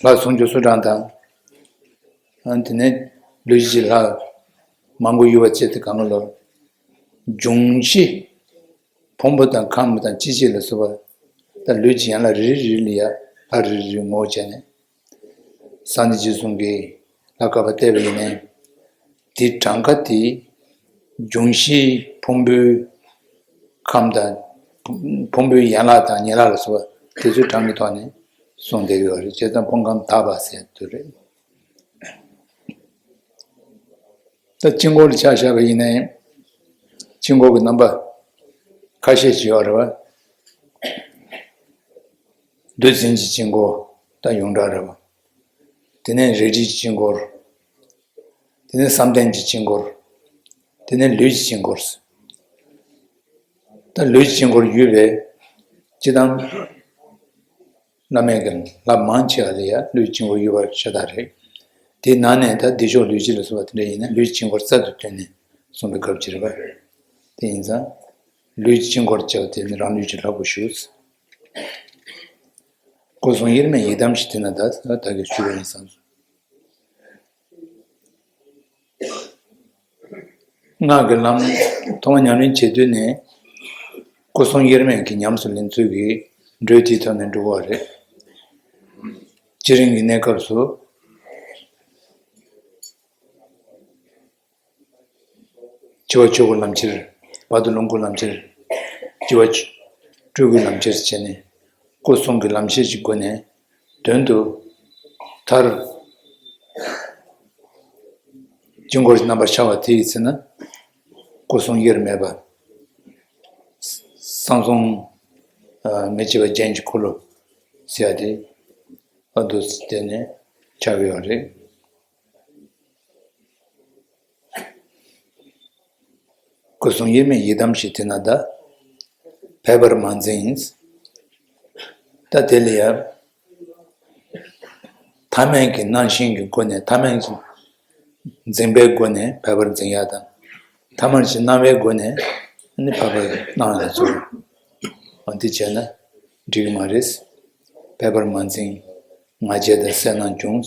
ལྷ་སུམ་ཅུ་སོ་གྲངས་དང་། ཨ་དེ་ནས་ལུས་ཀྱི་ལྷ་མང་པོ་ཡོད་པ་བཅས་དེ་གང་ག་ལོ། འབྱུང་བཞི། ཕུང་པོ་དང་ཁམས་དང་སྐྱེ་མཆེད་ལ་སོགས་པ། ད་ལུས་ཀྱི་ཡན་ལག་རེ་རེ་ལ་ཡ་ལྷ་རེ་རེ་ངོ་བོ་བྱས་ནས། སངས་རྒྱས་རྗེས་བཟུང་གིས་ལྷ་བཀའ་པ་བལྟས་པ་ཡིན་ནའི། དེ་གྲངས་ཀ་དེ། འབྱུང་བཞིའི་ཕུང་པོའི་ཁམས་དང་། ཕུང་པོའི་ཡན་ལག་དང་ཉེར་ལྔ་ལ་སོགས་པ་དེ་ཚོའི་གྲངས་ཀྱི་ཐོག་ནས་གསུངས་བསྡད་ཡོད་རེད། བྱས་ཙང་ཕུང་ཁམས་དག་པ་ཟེར་དུས་རེད། ད་དཀྱིལ་འཁོར་ལ་ཆ་བཞག་པ་ཡིན་ནའི། དཀྱིལ་འཁོར་གྱི་རྣམ་པ་ཁ་ཤས་ཅིག་ཡོད་རེད་བ། བདུད་འཛིན་གྱི་དཀྱིལ་འཁོར་ད་ཡོངས་གྲགས་རེད་བ། དེ་ནས་རལ་གྲིའི་དཀྱིལ་འཁོར། དེ་ནས་བསམ་གཏན་གྱི་དཀྱིལ་འཁོར། དེ་ནས་ལུས་ཀྱི་དཀྱིལ་འཁོར། ད་ལུས་ཀྱི་དཀྱིལ་འཁོར་ཡོད་པའི་སྤྱི་དང་། བླ་མེད་ཀྱི་ལྷ་མང་ཆེ་བ་ལ་ཡང་ལུས་ཀྱི་དཀྱིལ་འཁོར་ཡོད་པ་ཤ་སྟག་རེད། དེའི་ནང་ནས་ད་བདེ་མཆོག་ལུས་སྤྱི་ལ་སོགས་པ་དེ་འདྲ་ཡིན་ན་ལུས་ཀྱི་དཀྱིལ་འཁོར་རྩལ་དུ་བཏོན་ནས་གསུངས་པའི་སྐབས་ཅིག་རེད་པ། དེ་ཡིན་ཙང་། ལུས་ཀྱི་དཀྱིལ་འཁོར་བྱ་བ་དེ་ནི་རང་ལུས་ཀྱི་ལྷ་སྐུ་བཞུགས། སྐུ་གསུང་དབྱེར་མེད་ཡི་དམ་ཞེས་བྲིས་ན་ད་ད་གིན་ཞུས་པ་ཡིན་བསམ་སོང་། སྔགས་ཀྱི་ལམ་ཐོག་མ་ཉམས་ལེན་བྱེད་དུས་ནས་སྐུ་གསུང་དབྱེར་མེད་ཀྱི་ཉམས་སུ་ལེན་ཚུལ་གྱི་འགྲོས་དེའི་ཐོག་ནས་འགྲོ་དགོས་པ་རེད། སྤྱིར་དབྱིངས་ཀྱི་གནས་སྐབས་སུ། འཆི་བ་ཆོས་སྐུའི་ལམ་ཁྱེར། བར་དོ་ལོངས་སྐུའི་ལམ་ཁྱེར། སྐྱེ་བ་སྤྲུལ་སྐུའི་ལམ་ཁྱེར་བྱས་ནས་སྐུ་གསུང་གི་ལམ་ཤེས་ཀྱི་སྒོ་ནས་དོན་དུ་མཐར་དཀྱིལ་འཁོར་གྱི་རྣམ་པར་ཤར་བ་དེ་ཡི་ཚེ་ན་སྐུ་གསུང་དབྱེར་མེད་པ། སངས་རྒྱས་མི་བསྐྱོད་པ་རྒྱན་གྱི་འཁོར་ལོ་ཟེར་ཡ་དེ་ཨ་འདུག་སེ་བསྟན་ནས་ཆགས་ཀྱི་ཡོད་རེད། སྐུ་གསུང་དབྱེར་མེད་ཡི་དམ་ཞེས་བྲིས་ན་ད་ཕལ་པར་མ་འཛིན། ད་དེ་ལ་ཡང་ཐ་མལ་གྱི་སྣང་ཞེན་གྱི་སྒོ་ནས་ཐ་མལ་གྱི་འཛིན་པའི་སྒོ་ནས་ཕལ་པར་འཛིན་ཡ་དང་། ཐ་མལ་གྱི་སྣང་བའི་སྒོ་ནས་ནི་ཕལ་པར་སྣང་ཡ་ཚུལ། འོ་འདི་བྱས་ན་འགྲིག་གི་མ་རེད། ཕལ་པར་མ་འཛིན། ང་རྒྱལ་དང་གསལ་སྣང་འབྱུང་།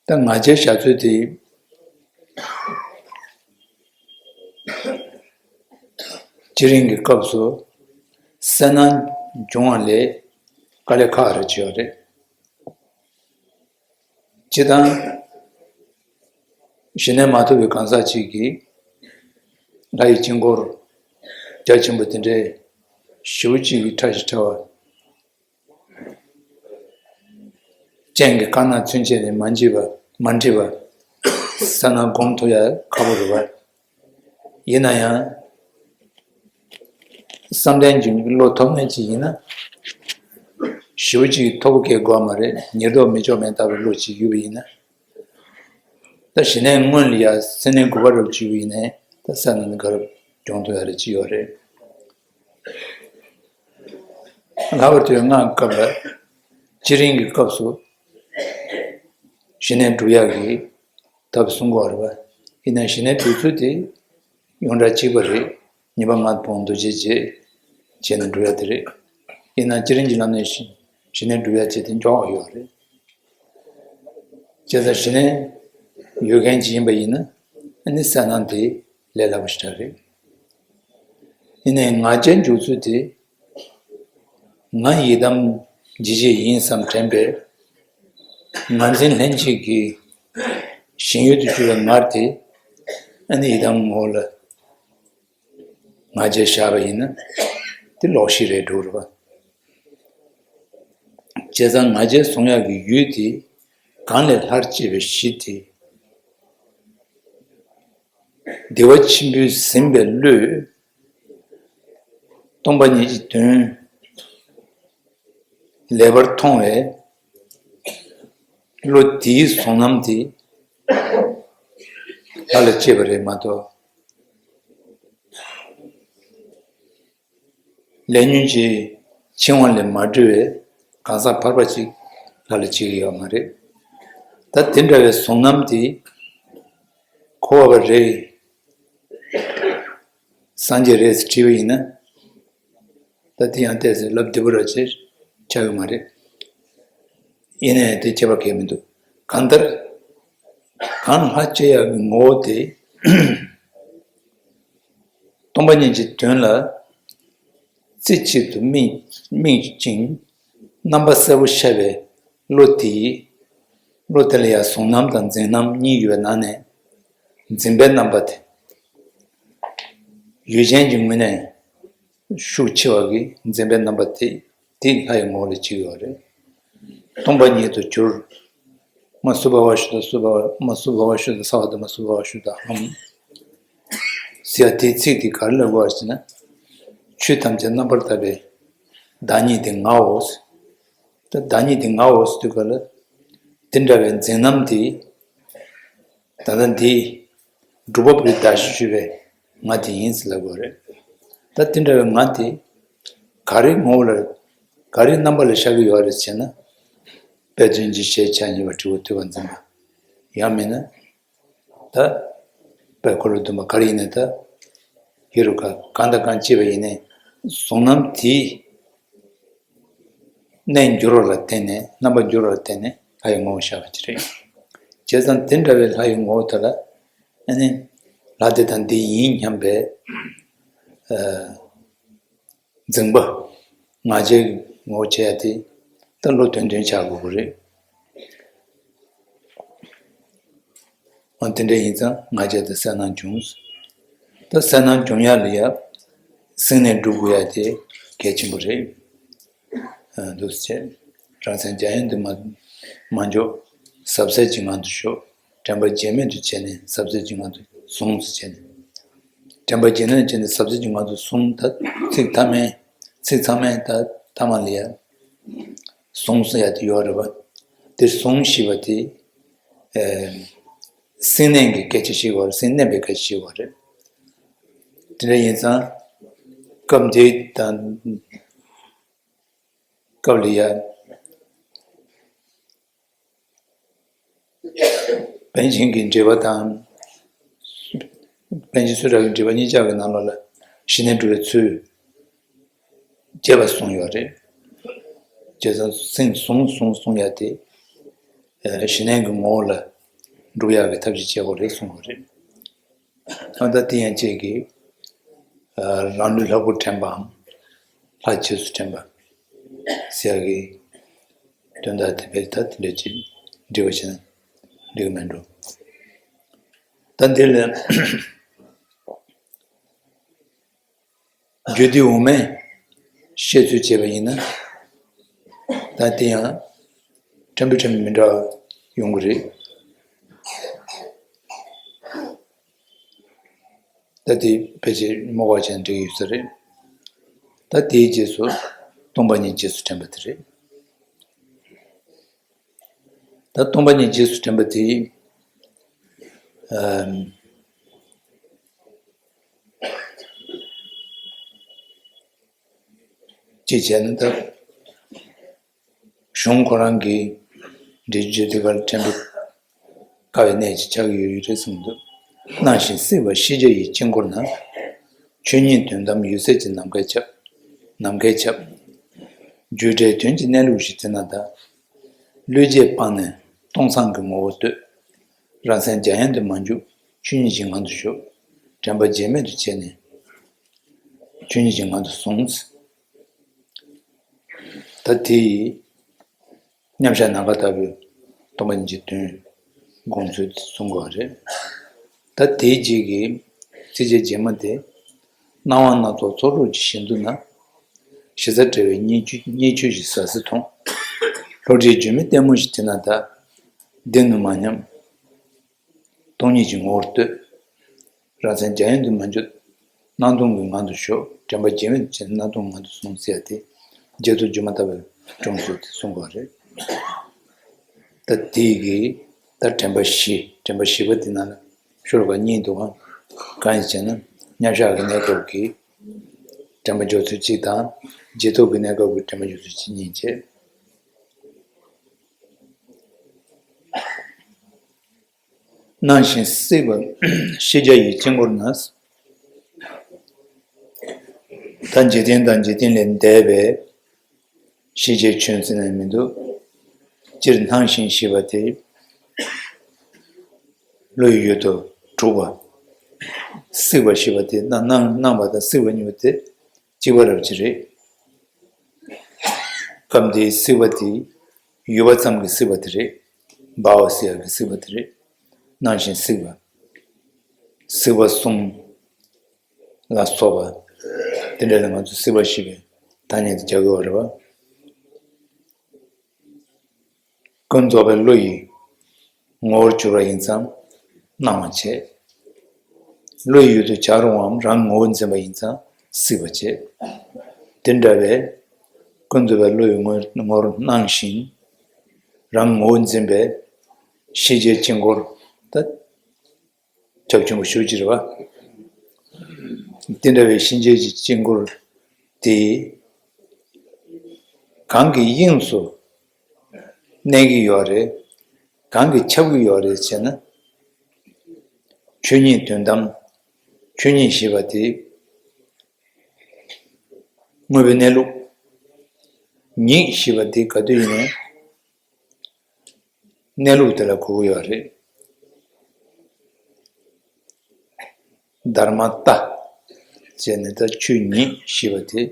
ད་ང་རྒྱལ་བཞག་ཚུལ་དེ། སྤྱིར་དབྱིངས་ཀྱི་སྐབས་སུ་གསལ་སྣང་འབྱུང་བ་ལས་དཀའ་ལས་ཁག་རེ་ཅིག་ཡོད་རེད། སྤྱིར་བཏང་ཞི་གནས་མ་ཐོབ་པའི་གང་ཟག་ཅིག་གིས་ལྷ་ཡི་དཀྱིལ་འཁོར་རྒྱ་ཆེན་པོ་དེ་འདྲའི་ཞེ་པོ་ཅིག་གི་ཕྲ་ཞིང་ཕྲ་བ། སྤྱན་གྱི་དཀར་ནག་ཚུན་ཆད་ནས་མ་འདྲིས་པ་མ་འདྲིས་པ། གསལ་སྣང་སྒོམ་ཐུབ་ཡ་ཁག་པོ་རེད་པ། ཡིན་ན་ཡང་། བསམ་གཏན་གྱི་བློ་ཐོབ་མཁན་ཅིག་ཡིན་ན། ཞེ་པོ་ཅིག་མཐོ་པོ་སྐྱེ་དགོས་མ་རེད། ཉེར་བསྡོགས་མི་ལྕོགས་མེད་ལྟ་བུའི་བློ་ཅིག་ཡོད་པ་ཡིན་ན། ད་ཞི་གནས་སྔོན་ལ་ཡ་སེམས་གནས་དགུ་པ་རབ་ཅིག་ཡོད་པ་ཡིན་ནའི་ད་གསལ་སྣང་ག་རབ་སྦྱོང་ཐུབ་ཡ་རེ་ཅིག་ཡོད་རེད། ལྷག་པར་དུ་སྔགས་སྐབས་ལ་སྤྱིར་དབྱིངས་ཀྱི་སྐབས་སུ་ཞི་གནས་སྒྲུབ་ཡག་གི་ཐབས་གསུང་གི་ཡོད་རེད་པ། ཡིན་ནའི་ཞི་གནས་སྒྲུབ་ཚུལ་དེ་ཡོངས་གྲགས་གཅིག་པ་རེད། ཉི་མ་ལྔ་བོ་འདུ་བྱེད་བྱས་བྱས་ནས་སྒྲུབ་ཡག་དེ་རེད། ཡིན་ན་སྤྱིར་དབྱིངས་ཀྱི་ལམ་ནས་ཞི་ཞི་གནས་སྒྲུབ་ཡག་བྱས་ཏེ་མགྱོགས་པ་ཡོད་རེད། བྱས་ཙང་ཞི་གནས་ཡོད་མཁན་ཅིག་ཡིན་པ་ཡིན་ན་ཨ་ནི་གསལ་སྣང་དེ་ལས་སླ་པོ་ཞེ་དྲག་རེད། ཡིན་ནའི་ང་རྒྱལ་འཇུག་ཚུལ་དེ། ང་ཡི་དམ་འཇིགས་བྱེད་ཡིན་བསམ་དྲན་པས། ངར་འཛིན་ལྷན་སྐྱེས་ཀྱི་ཞེན་ཡུལ་དུ་གྱུར་པའི་ངར་དེ། ཨ་ནི་ཡི་དམ་ངོ་བོ་ལ་ང་རྒྱལ་བཞག་པ་ཡིན་ན་དེ་ལོག་ཤེས་རེད་འགྲོ་རེད་པ། བྱས་ཙང་ང་རྒྱལ་བཟུང་ཡག་གི་ཡུལ་དེ་གང་ལས་སླར་སྐྱེ་བའི་གཞི་དེ། བདེ་བ་ཆེན་པོས་ཟིན་པའི་བློས། སྟོང་པ་ཉིད་ཀྱི་དོན་ལེགས་པར་མཐོང་བས། བློ་དེའི་བཟུང་རྣམ་དེ་ལྷ་ལ་སྐྱེས་པ་རེད་མ་གཏོགས། ལས་ཉོན་གྱི་འཆིང་བ་ལས་མ་གྲོལ་བའི་གང་ཟག་ཕལ་པ་ཅིག་ལྷ་ལ་སྐྱེ་གི་ཡོད་མ་རེད། ད་དེ་འདྲ་བའི་བཟུང་རྣམ་དེ་འཁོར་བ་པ་རེད། སངས་རྒྱས་རེད་ཟེར་བྲིས་པ་ཡིན་ན། ད་དེ་ཡང་ཏོག་ཙམ་ལབ་བདེ་པོ་ར་ཅིག་ཆགས་ཀྱི་མ་རེད། ཡིན་ནའི་དེ་ཁྱད་པར་གང་ཡང་མི་འདུག་གང་ལྟར། གང་ལྷག་བཅས་ཡག་གི་ངོ་བོ་དེ། སྟོང་པ་ཉིད་ཀྱི་དོན་ལ་རྩེ་གཅིག་ཏུ་སྨིན་སྨིན་ཅིང་རྣམ་པ་གསལ་པོ་ཤར་བའི་བློ་དེ་ཡིས། བློ་དེ་ལ་ཡང་གཟུང་རྣམ་དང་འཛིན་རྣམ་གཉིས་ཡོད་པའི་ནང་ནས། འཛིན་པའི་རྣམ་པ་དེ། ཡུལ་ཅན་གྱི་ངོས་ནས་ཤུགས་ཆེ་བ་གི་འཛིན་པའི་རྣམ་པ་དེ། དེ་ལྷ་ཡི་ངོ་བོ་ལ་བྱེད་ཀྱི་ཡོད་རེད། སྟོང་པ་ཉིད་དུ་གྱུར། མ་སུ་བྷ་བ་ཤུདྡྷ། སུ་བྷ་བ། མ་སུ་བྷ་བ་ཤུདྡྷ་སྭ་བྷཱ་ཏ། མ་སུ་བྷ་བ་ཤུདྡྷ་ཨ་ཧཾ་ཟེར་ཡ་དེའི་ཚིག་དེ་ག་རེ་ལབ་དགོས་པ་ཟེར་ན། ཆོས་ཐམས་ཅད་རྣམ་པར་དག་པའི་བདག་ཉིད་དེ་ངའོ། ད་བདག་ཉིད་དེ་ངའོ་ཟེར་དུས་ག་ལ། དེ་འདྲ་བའི་འཛིན་རྣམ་དེ། ད་ལྟ་འདི་སྒྲུབ་པ་པོའི་གདགས་གཞི་ཞུས་པའི་ང་དེ་ཡིན་ཟེར་ལབ་དགོས་རེད། ད་དེ་འདྲ་བའི་ང་དེ་ག་རེ་ངོ་བོ་ལ། ག་རེ་རྣམ་པ་ལ་ཤར་གྱི་ཡོད་རེད་ཟེར་ན། དཔལ་དོན་གྱི་ཞལ་ཕྱག་གཉིས་པ་དྲིལ་བུ་ཐོད་པར་འཛིན་པ། ཡང་མིན་ན། ད་དཔལ་འཁོར་ལོ་སྡོམ་པ་ག་རེ་ཡིན་ནའི་ད། ཧེ་རུ་ཀ་གང་དང་གང་བྱེད་པ་ཡིན་ནའི་གཟུང་རྣམ་དེའི་གནས་འགྱུར་བ་ལ་བརྟེན་ནས། རྣམ་པ་འགྱུར་བ་ལ་བརྟེན་ནས་ལྷ་ཡི་ངོ་བོ་ཤར་བ་དེ་རེད། བྱས་ཙང་དེ་འདྲ་བའི་ལྷ་ཡི་ངོ་བོ་དེ་ལ། ཨ་ནི་ལྷ་དེ་དང་འདི་ཡིན་སྙམ་པའི་ཨ་འཛིན་པ། ང་རྒྱལ་གྱི་ངོ་བོ་བྱས་ཏེ། ད་བློ་དོན་མཐུན་ཆགས་དགོས་ཀྱི་རེད། འོ་དེ་འདྲ་ཡིན་ཙང་ང་རྒྱལ་དེ་གསལ་སྣང་འབྱུང་། ད་གསལ་སྣང་འབྱུང་ཡག་ལ་ཡ་སེམས་ནས་སྒྲུབ་དགོས་ཡག་དེ་གལ་ཆེན་པོ་རེད། ཨ། འདུག་སེ་བྱས། རང་སེམས་རྒྱ་ཡན་དུ་མ་མ་འཇོག་ཟབ་གསལ་གྱི་ངང་དུ་ཞོག་དྲན་པ་བརྗེད་མེད་དུ་བྱས་ནས་ཟབ་གསལ་གྱི་ངང་དུ་ཟུངས་སུ་བྱས་ནས། དྲན་པ་བརྗེད་མེད་བྱས་ནས་ཟབ་གསལ་གྱི་ངང་དུ་ཟུངས། ད་ཚིག་མཐའ་མའི། ཚིག་ཚང་མའི་ད་མཐའ་མ་ལ་ཡ་ཟུངས་ཟེར་ཡ་དེ་ཡོད་རེད་པ། དེ་ཟུངས་ཞེས་པ་དེ། ཨེ། སེམས་གནས་ཀྱི་སྐད་ཆ་ཞིག་ཡོད་རེད། སེམས་གནས་པའི་སྐད་ཆ་ཞིག་ཡོད་རེད། དེ་འདྲ་ཡིན་ཙང་སྐབས་འདི་དང་སྐབས་ལ་ཡ། པཎ་ཆེན་གྱི་འགྲེལ་པ་དང་། པཎ་ཆེན་སུ་ཏྲ་གི་འགྲེལ་པ་གཉིས་ཆ་གི་ནང་ལོགས་ལ་གཞི་གནས་སྒྲུབ་པའི་ཚུལ་རྒྱས་པ་གསུངས་ཡོད་རེད། བྱས་ཙང་སེམས་ཟུངས་ཟུངས་གསུངས་ཡ་དེ། ཨ། གཞི་གནས་ཀྱི་ངོ་བོ་ལ་སྒྲུབ་ཡག་གི་ཐབས་ཤེས་བྱེད་དགོས་རེད་གསུངས་པ་རེད། ཨ། ད་དེ་ཡང་ཁྱེད་ཀྱིས། ཨ། རང་ལུས་ལྷ་སྐུར་དྲན་པའམ་ལྷ་རྗེས་སུ་དྲན་པ་ཟེར་ཡག་གི་དོན་དག་དེ་བས་ད་དེ་འདྲ་ཅིག་འབྲི་བ་བྱས་ན་འགྲིག་གི་མེད་འགྲོ། ད་འདི་ལ་རྒྱུད་སྡེ་འོག་མའི་བཤད་ཚུལ་བྱས་པ་ཡིན་ན། ད་དེ་ཡང་ཕྲན་བུ་ཕྲན་བུ་མི་འདྲ་བ་ཡོང་གི་རེད། ད་དེ་ཕལ་ཆེར་མོ་བ་ཅན་འགྲིག་ཡོད་ས་རེད། ད་དེའི་རྗེས་སུ་སྟོང་པ་ཉིད་རྗེས་སུ་དྲན་པ་དེ་རེད། ད་སྟོང་པ་ཉིད་རྗེས་སུ་དྲན་པ་དེ། ཨམ། ཅེས་བྱས་ན་ད། གཞུང་ཁོ་རང་གི་འགྲེལ་བརྗོད་དེ་གར་ཕྲན་བུ་དཀའ་བའི་གནས་ཅིག་ཆགས་ཀྱི་ཡོད་རེད་གསུངས་འདུག་སྣང་ཞིང་སྲིད་པ་ཤེས་བྱ་ཡི་དཀྱིལ་འཁོར་ན། ཆོས་ཉིད་དོན་དམ་འོད་གསལ་གྱི་ནམ་མཁའ་ཁྱབ། ནམ་མཁའ་ཁྱབ། རྒྱུ་འབྲས་དོན་གྱི་གནས་ལུགས་ཤིག་དེ་ན་གདའ། བློས་བྱས་སྤངས་ནས་སྟོང་སང་གི་ངོ་བོ་བསྟོད། རང་སེམས་རྒྱ་ཡན་དུ་མ་འཇུག་ཆོས་ཉིད་ཀྱི་ངང་དུ་ཞོག་དྲན་པ་བརྗེད་མེད་དུ་བྱས་ནས། ཆོས་ཉིད་ཀྱི་ངང་དུ་ཟུངས། ད་དེ་ཡི་མཉམ་བཞག་ནམ་མཁའ་ལྟ་བུའི་སྟོང་པ་ཉིད་ཀྱི་དོན་དགོངས་ཚུལ་དེ་གསུང་དགོས་པ་རེད། ད་དེའི་རྗེས་ཀྱི་ཚིགས་བཅད་རྗེས་མ་དེ། སྣང་བ་སྣ་ཚོགས་ཚོགས་དྲུག་གི་ཞིང་དུ་ན། ཞེ་ས་བྲལ་བའི་གཉིས་ཆོས་གཉིས་ཆོས་ཀྱི་ཟ་ཟི་མཐོང་། ལྷོ་འདྲེའི་འཇོལ་མོའི་ལྟད་མོ་ཞིག་དེ་ན་གདའ། བདེན་དུ་མ་སྙམ། སྟོང་ཉིད་ཀྱི་ངོ་བོར་ལྟོས། རང་སེམས་རྒྱ་ཡན་དུ་མ་འཇུག་སྣང་སྟོང་གི་ངང་དུ་ཞོག་དྲན་པ་བརྗེད་མེད་དུ་བྱས་ནས་སྣང་སྟོང་ངང་དུ་ཟུངས་ཟེར་ཡ་དེ། རྗེས་ཐོབ་སྒྱུ་མ་ལྟ་བུའི་སྒྲུབ་ཚུལ་དེ་གསུང་དགོས་པ་རེད། ད་དེ་གི་ད་དྲན་པ་བཞི། དྲན་པ་བཞི་པ་དེ་ནང་ལ་ཤོ་ལོ་ཀ་གཉིས་འདུག་གམ། གང་ཡིན་ཟེར་ན། མཉམ་བཞག་གི་གནས་སྐབས་ཀྱི་དྲན་པ་འཇོག་ཚུལ་གཅིག་དང་། རྗེས་ཐོབ་ཀྱི་གནས་སྐབས་ཀྱི་དྲན་པ་འཇོག་ཚུལ་གཅིག་གཉིས་བྱས། སྣང་ཞིང་སྲིད་པ་ཤེས་བྱ་ཡི་དཀྱིལ་འཁོར་ན། ད་འཇིག་རྟེན་དང་འཇིག་རྟེན་ལས་འདས་པའི་ཤེས་བྱའི་ཆོས་ཟེར་ནས་མི་འདུག་སྤྱིར་སྣང་ཞིང་ཤེས་པ་དེ་བློ་ཡི་ཡུལ་དུ་གྲུབ་པ། སྲིད་པ་ཞེས་པ་དེ་སྣང་སྣང་སྣང་བ་དང་སྲིད་པ་གཉིས་པོ་དེ་གཅིག་པ་རབ་ཅིག་རེད། སྐབས་འདིའི་སྲིད་པ་དེ་ཡུལ་པ་ཙམ་གྱི་སྲིད་པ་དེ་རེད། འབར་བ་སྲིད་ཡག་གི་སྲིད་པ་དེ་རེད། སྣང་ཞིང་སྲིད་པ། སྲིད་པ་གསུམ་ལ་སོགས་པ་དེ་འདྲ་ལ་ང་ཚོས་སྲིད་པ་ཞེས་པའི་ཐ་སྙད་དེ་རྒྱག་དགོས་པ་རེད་པ། ཀུན་རྫོབ་པའི་བློ་ཡི་ངོ་བོར་གྱུར་པ་ཡིན་ཙང་སྣང་བ་བྱེད། བློ་ཡི་ཡུལ་དུ་བྱ་རུང་བའམ་རང་ངོ་བོ་འཛིན་པ་ཡིན་ཙང་སྲིད་པ་བྱེད། དེ་འདྲ་བའི་ཀུན་རྫོབ་པའི་བློ་ཡི་ངོ་ངོ་བོར་སྣང་ཞིང་རང་ངོ་བོ་འཛིན་པའི་ཤེས་བྱའི་དཀྱིལ་འཁོར་ད་ཁྱབ་ཆེན་པོ་ཞེ་ཅིག་རེད་པ། དེ་འདྲ་བའི་ཤེས་བྱའི་དཀྱིལ་འཁོར་དེ་གང་གི་དབྱིངས་སུ་གནས་ཀྱི་ཡོད་རེད། གང་གི་ཁྱབ་ཀྱི་ཡོད་རེད་ཟེར་ན། ཆོས་ཉིད་དོན་དམ། ཆོས་ཉིད་ཞེས་པ་དེ་དངོས་པོའི་གནས་ལུགས། ཉིད་ཞེས་པ་དེ་ག་དུས་ཡིན་ནའང་གནས་ལུགས་དེ་ལ་གོ་གི་ཡོད་རེད། དྷརྨ་ཏ། ཅེས་ནི་ད་ཆོས་ཉིད་ཞེས་པ་དེ།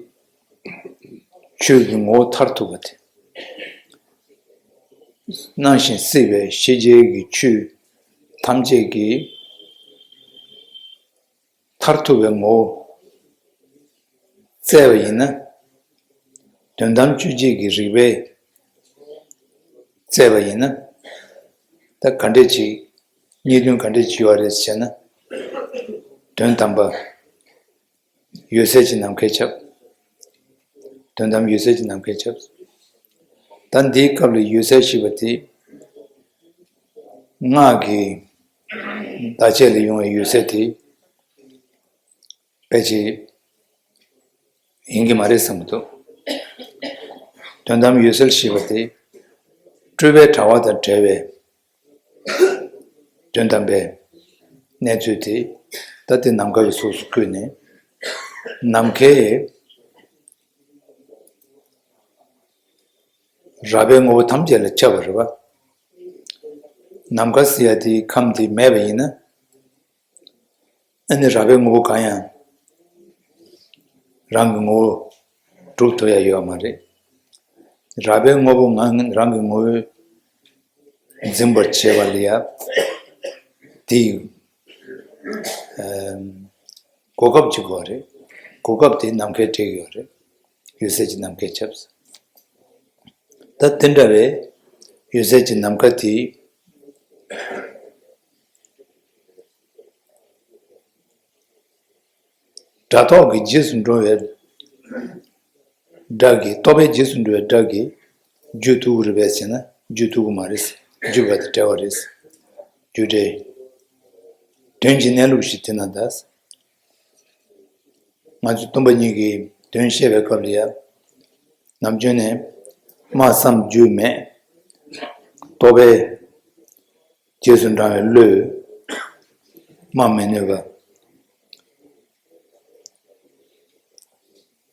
ཆོས་ཀྱི་ངོ་བོ་མཐར་ཐུག་པ་དེ། སྣང་ཞིང་སྲིད་པའི་ཤེས་བྱའི་གི་ཆོས་ཐམས་ཅད་ཀྱི་མཐར་ཐུག་པའི་ངོ་བོ་བཙལ་བ་ཡིན་ན། དོན་དམ་དཔྱོད་བྱེད་ཀྱི་རིགས་པས་བཙལ་བ་ཡིན་ན། ད་ག་འདྲས་ཅིག་རྙེད་དོན་ག་འདྲས་ཅིག་ཡོད་རེད་ཟེར་ན། དོན་དམ་པ་འོད་གསལ་གྱི་ནམ་མཁའ་ཁྱབ། དོན་དམ་འོད་གསལ་གྱི་ནམ་མཁའ་ཁྱབ། ད་འདིའི་སྐབས་ལ་འོད་གསལ་ཞེས་པ་དེ་སྔགས་ཀྱི་བརྡ་ཆད་ལ་ཡོང་བའི་འོད་གསལ་དེ་ཕལ་ཆེར་ཡིན་གྱི་མ་རེད་བསམ་གྱི་འདུག་དོན་དམ་འོད་གསལ་ཞེས་པ་དེ་སྤྲོས་པའི་དྲ་བ་དང་བྲལ་བའི་དོན་དམ་པའི་གནས་ཚུལ་དེ་ད་ལྟའི་ནམ་མཁའ་གི་གཟུགས་སུ་བཀོད་ནས། ནམ་མཁའི་རགས་པའི་ངོ་བོ་ཐམས་ཅད་ལ་ཁྱབ་པ་རེད་པ། ནམ་མཁའ་ཟེར་ཡ་དེའི་ཁམས་དེ་མེད་པ་ཡིན་ན། ཨ་ནི་རགས་པའི་ངོ་བོ་གང་ཡང་རང་གི་ངོ་བོ་གྲུབ་ཐུབ་ཡ་ཡོད་མ་རེད། རགས་པའི་ངོ་བོ་ངང་རང་གི་ངོ་བོས་འཛིན་པར་བྱེད་པ་ལ་ཡ་དེ་ཡི་ཨམ་གོ་སྐབས་ཅིག་དགོས་རེད། གོ་སྐབས་དེ་ནམ་མཁའི་འབྲས་ཡོད་རེད། འོད་གསལ་གྱི་ནམ་མཁའི་ཆབ། ད་དེ་འདྲ་བའི་འོད་གསལ་གྱི་ནམ་མཁའ་དེ། སྒྲ་རྟོག་གི་རྗེས་སུ་འགྲོ་བའི་སྒྲ་གི་རྟོག་པའི་རྗེས་སུ་འགྲོ་བའི་སྒྲ་གི་རྒྱུ་ཐུག་གི་རེད་པས་ཟེར་ན་རྒྱུ་ཐུག་གི་མ་རེད། རྒྱུ་བ་དང་བྲལ་བ་རེད། རྒྱུ་འབྲས། དོན་གྱི་གནས་ལུགས་ཤིག་དེ་ན་གདའ། ང་ཚོ་སྟོན་པ་ཉིད་ཀྱིས་དོན་བཤད་པའི་སྐབས་ལ་ཡང་ནམ་རྒྱུན་ནས་སྨྲ་བསམ་རྒྱུད་མེད། རྟོག་པའི་རྗེས་སུ་འབྲང་བའི་བློས་སྨྲ་མི་ནུས་པ།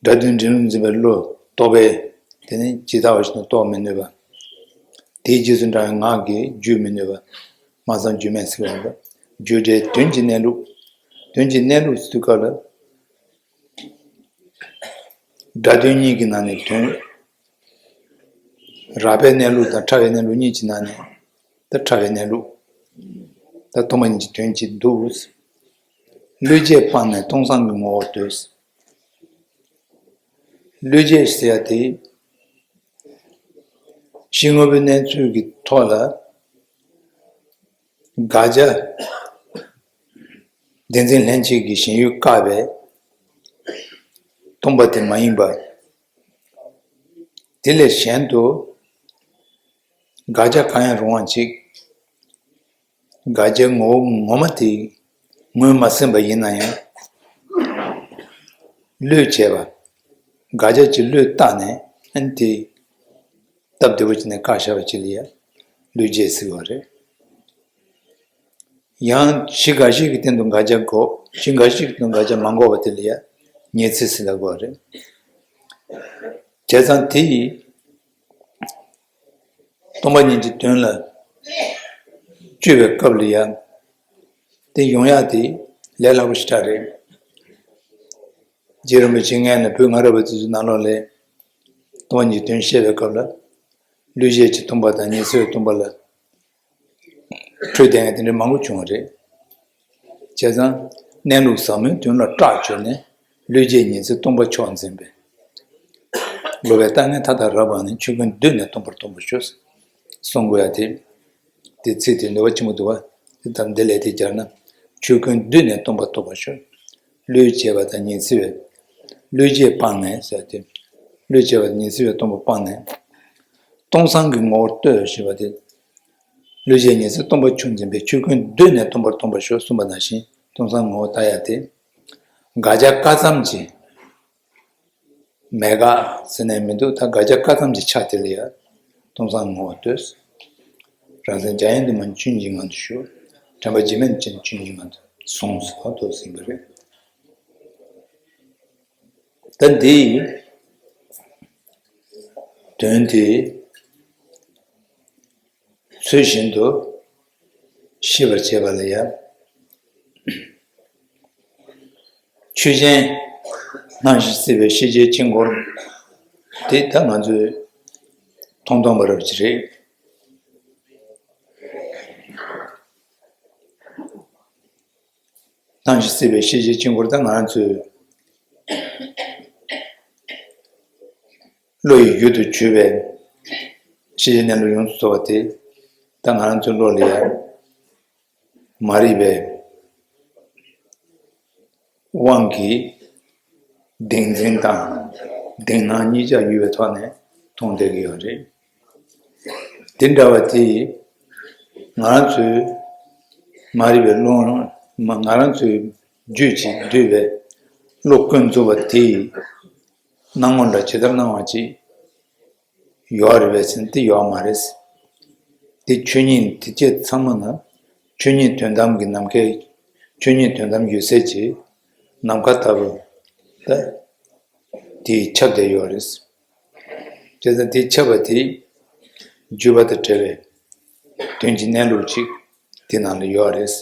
སྒྲ་དོན་འབྲིང་རུ་འཛིན་པའི་བློ་རྟོག་པས་དེ་ནི་ཇི་ལྟ་བ་བཞིན་དུ་རྟོགས་མི་ནུས་པ། དེའི་རྗེས་སུ་འབྲང་བའི་ངག་གིས་བརྗོད་མི་ནུས་པ། སྨྲ་བསམ་རྒྱུད་མེད་ཟེར་བ་ཡིན་པ། རྒྱུ་འབྲས་དོན་གྱི་གནས་ལུགས། དོན་གྱི་གནས་ལུགས་ཟེར་དུས་སྐབས་ལ། སྒྲ་དོན་གཉིས་ཀྱི་ནང་ནས་དོན། རགས་པའི་གནས་ལུགས་དང་ཕྲ་བའི་གནས་ལུགས་གཉིས་ཀྱི་ནང་ནས་ད་ཕྲ་བའི་གནས་ལུགས། ད་སྟོང་པ་ཉིད་ཀྱི་དོན་གྱི་འདུག་བློས་བྱས་སྤངས་ནས་སྟོང་སང་གི་ངོ་བོར་འདོད། བློས་བྱས་ཟེར་ཡ་དེ་ཕྱི་དངོས་པོའི་གནས་ཚུལ་གྱི་ཐོག་ལ། དགག་བྱ། བདེན་འཛིན་ལྷན་སྐྱེས་ཀྱི་ཞེན་ཡུལ་བཀག་པས་སྟོང་པ་དེ་མ་ཡིན་པ། དེ་ལས་གཞན་དུ་དགག་བྱ་གང་ཡང་རུང་བ་ཅིག་དགག་བྱའི་ངོ་བོ་ངོ་མ་དེ་ངོས་མ་ཟིན་པ་ཡིན་ན་ཡང་། བློས་བྱས་པ། དགག་བྱ་གྱི་བློས་བཏགས་ནས་ཨ་ནི་དེ་སྟབས་བདེ་པོ་བྱས་ནས་བཀག་བཞག་པ་ཅིག་ལ་ཡང་བློས་བྱས་ཟེར་བ་རེད། ཡང་གཞི་འགའ་ཞིག་གི་སྟེང་དུ་དགག་བྱ་འགོག་གཞི་འགའ་ཞིག་གི་སྟེང་དུ་དགག་བྱ་མ་འགོག་པ་དེ་ལ་ཡང་ ཉི་ཚེ་ཟེར་ལབ་དགོས་རེད། བྱས་ཙང་དེ་ཡིས་སྟོང་པ་ཉིད་ཀྱི་དོན་ལ་དཔྱོད་པའི་སྐབས་ལ་ཡང་དེ་ཡོང་ཡག་དེ་ལས་སླ་པོ་ཞེ་དྲག་རེད། རྗེ་རིན་པོ་ཆེ་སྔན་ལ་བོད་སྔ་རབས་པ་ཚོའི་ནང་ལོགས་ལ་སྟོང་པ་ཉིད་དོན་བཤད་པའི་སྐབས་ལ་ལུས་བྱད་ཀྱི་སྟོང་པ་དང་ཉི་ཚེ་བའི་སྟོང་པ་ལ་འཕྲོས་བསྡད་མཁན་དེ་འདྲ་མང་པོ་བྱུང་བ་རེད། བྱས་ཙང་གནས་ལུགས་ཟབ་མོའི་དོན་ལ་སྐྲག་བྱས་ནས་ལུས་བྱད་ཉི་ཚེ་སྟོང་པ་མཆོག་འཛིན་པས། སློབ་པའི་ལྟ་ངན་མཐའ་དག་རབ་སྤངས་ནས། ཆོས་ཀུན་བསྡུས་ནས་སྟོང་པར་རྟོགས་པར་ཤོག། གསུང་དགོས་ཡ་དེ། དེ་ཚིག་དེ་འདོད་པ་ཆེན་པོ་འདུག་བ། དེ་ལྟར་འདི་ལས་དེ་སྦྱར་ན། ཆོས་ཀུན་བསྡུས་ནས་སྟོང་པར་རྟོགས་པར་ཤོག། ལུས་བྱས་པ་དང་ཉི་ཚེ་བའི། ལུས་བྱས་སྤངས་ནས་ཟེར་ཏེ། ལུས་བྱས་པ་དང་ཉི་ཚེ་བའི་སྟོང་པ་སྤངས་ནས། སྟོང་སང་གི་ངོ་བོར་ལྟོས་ཞེས་པ་དེ། ལུས་བྱས་ཉི་ཚེ་སྟོང་པ་མཆོག་འཛིན་པས། ཆོས་ཀུན་བསྡུས་ནས་སྟོང་པར་རྟོགས་པར་ཤོག་གསུངས་པ་ནང་བཞིན་སྟོང་སང་ངོ་བོ་ལྟ་ཡ་དེ། དགག་བྱ་ཀ་ཙམ་གྱི་མེད་དགག་ཟེར་ནས་མི་འདུག་ད་དགག་བྱ་ཀ་ཙམ་གྱི་ཆ་དེ་ལ་ཡ་སྟོང་སང་ངོ་བོ་ལྟོས། རང་སེམས་འཇའ་ཡན་དུ་མ་ཆོས་ཉིད་ཀྱི་ངང་དུ་ཞུགས། དྲན་པ་བརྗེད་མེད་ཅན་ཆོས་ཉིད་ཀྱི་ངང་དུ་ཟུངས་སུ་ཐོབ་ཟིན་པ་རེད། ད་འདིའི་དོན་དེ་ཚུལ་བཞིན་དུ་ཤེས་པར་བྱེད་པ་ལ་ཡང་ཆོས་ཅན། སྣང་ཞིང་སྲིད་པའི་ཤེས་བྱའི་དཀྱིལ་འཁོར་དེ་ད་ང་ཚོས་མཐོང་སྟོང་པ་རབ་ཅིག་རེད། སྣང་ཞིང་སྲིད་པའི་ཤེས་བྱའི་དཀྱིལ་འཁོར་ད་ང་རང་ཚོའི་བློ་ཡི་རྒྱུད་དུ་གྱུར་པའི་ཤེས་བྱའི་གནས་ལུགས་ཡོངས་སུ་རྫོགས་པ་དེ་ད་ང་རང་ཚོའི་བློ་ལ་ཡང་མ་རིག་པའི་དབང་གིས་གདེང་འཛིན་དང་གདེང་སྣང་གཉིས་ཆར་ཡོད་པའི་ཐོག་ནས་མཐོང་བསྡད་ཀྱི་ཡོད་རེད། དེ་འདྲ་བ་དེ་ང་རང་ཚོའི་མ་རིག་པའི་བློ་ང་རང་ཚོའི་རྒྱུད་ཀྱིས་བསྡུས་པའི་བློ་ཀུན་རྫོབ་པ་དེ་ཡི་སྣང་ངོ་འདྲ་ཇི་ལྟར་སྣང་བ་ཅིག་ཡོད་རེད་པས་ཟེར་ན་དེ་ཡོད་མ་རེད། དེ་ཆོས་ཉིད་དེ་སྐད་ཚང་མ་ན་ཆོས་ཉིད་དོན་དམ་གྱི་ནམ་མཁའི་ཆོས་ཉིད་དོན་དམ་ཡོད་ཚད་ཀྱི་ནམ་མཁའ་ལྟ་བུ་ད་དེ་ཁྱབ་བསྡད་ཡོད་རེད། བྱས་ཙང་དེ་ཁྱབ་པ་དེ་བརྗོད་པ་དང་བྲལ་བའི་དོན་གྱི་གནས་ལུགས་ཅིག་དེ་ནང་ལ་ཡོད་རེད།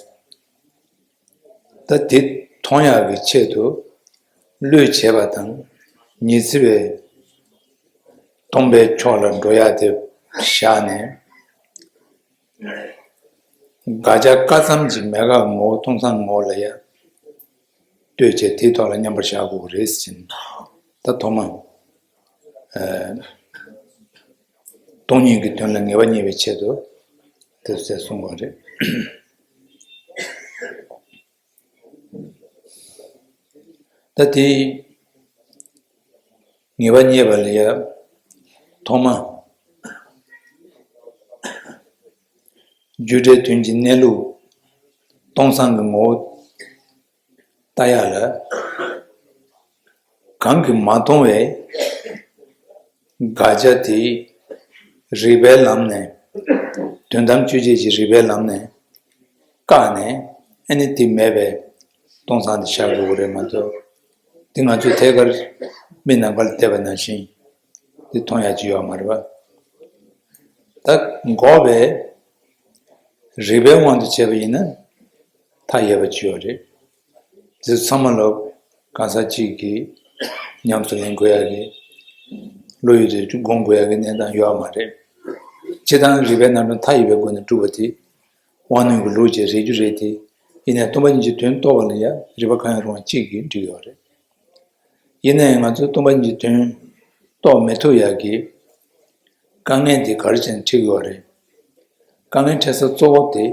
ད་དེ་མཐོང་ཡག་གི་ཆེད་དུ་བློས་བྱས་པ་དང་ཉི་ཚེ་བའི་སྟོང་པའི་ཕྱོགས་ལ་འགྲོ་ཡག་དེ་བཞག་ནས་དགག་བྱ་ཀ་ཙམ་གྱི་མེད་དགག་ངོ་བོ་སྟོང་སང་ངོ་བོ་ལ་ཡང་ལྟོས་བྱས་དེའི་ཐོག་ལ་མཉམ་པར་བཞག་དགོས་རེད་ཟེར་ད་ཐོག་མ་སྟོང་ཉིད་ཀྱི་དོན་ལ་ངེས་པ་རྙེད་པའི་ཆེད་དུ་དེ་ཚོ་གསུངས་པ་རེད། ད་དེ་ངེས་པ་རྙེད་པ་ལ་ཡང་ཐོག་མ་རྒྱུ་འབྲས་དོན་གྱི་གནས་ལུགས་སྟོང་སང་གི་ངོ་བོ་ལྟ་ཡག་ལ་གང་གིས་མ་མཐོང་བའི་དགག་བྱ་དེ་རིགས་པའི་ལམ་ནས་དོན་དམ་དཔྱོད་བྱེད་ཀྱི་རིགས་པའི་ལམ་ནས་བཀག་ནས་ཨ་ནི་དེ་མེད་པའི་སྟོང་སང་དེ་བཞག་དགོས་ཀྱི་རེད་མ་གཏོགས་དེ་ང་ཚོས་ཐད་ཀར་མི་ནམ་མཁའ་ལ་བལྟས་པ་ནང་བཞིན་དེ་མཐོང་ཡག་ཅིག་ཡོད་མ་རེད་པ། ད་འགོག་པའི་རིགས་པའི་དབང་དུ་བྱས་པ་ཡིན་ན་མཐའ་ཡས་པ་ཅིག་ཡོད་རེད། དེ་ཚང་མ་ལ་གང་ཟག་གཅིག་གིས་ཉམས་སུ་ལེན་དགོས་ཡག་གི་བློ་ཡུལ་དུ་སྒོམ་དགོས་ཡག་གི་གནས་སྟངས་ཡོད་མ་རེད། སྤྱིར་བཏང་རིགས་པའི་རྣམ་གྲངས་མཐའ་ཡས་པའི་སྒོ་ནས་སྒྲུབ་པ་དེ་དབང་རྣོན་གྱི་ལུགས་ཀྱི་རེ་རྒྱུ་རེད་དེ། ཡིན་ནའི་སྟོང་པ་ཉིད་ཀྱི་དོན་རྟོགས་པ་ལ་ཡང་རིགས་པ་གང་ཡང་རུང་བ་གཅིག་གིས་འགྲིག་ཡོད་རེད། ཡིན་ནའི་ང་ཚོས་སྟོང་པ་ཉིད་ཀྱི་དོན་རྟོགས་མི་ཐུབ་ཡག་གི་དཀའ་ངལ་དེ་ག་རེ་བྱས་ནས་འཕྲད་ཀྱི་ཡོད་རེད། དཀའ་ངལ་འཕྲད་ས་གཙོ་བོ་དེ་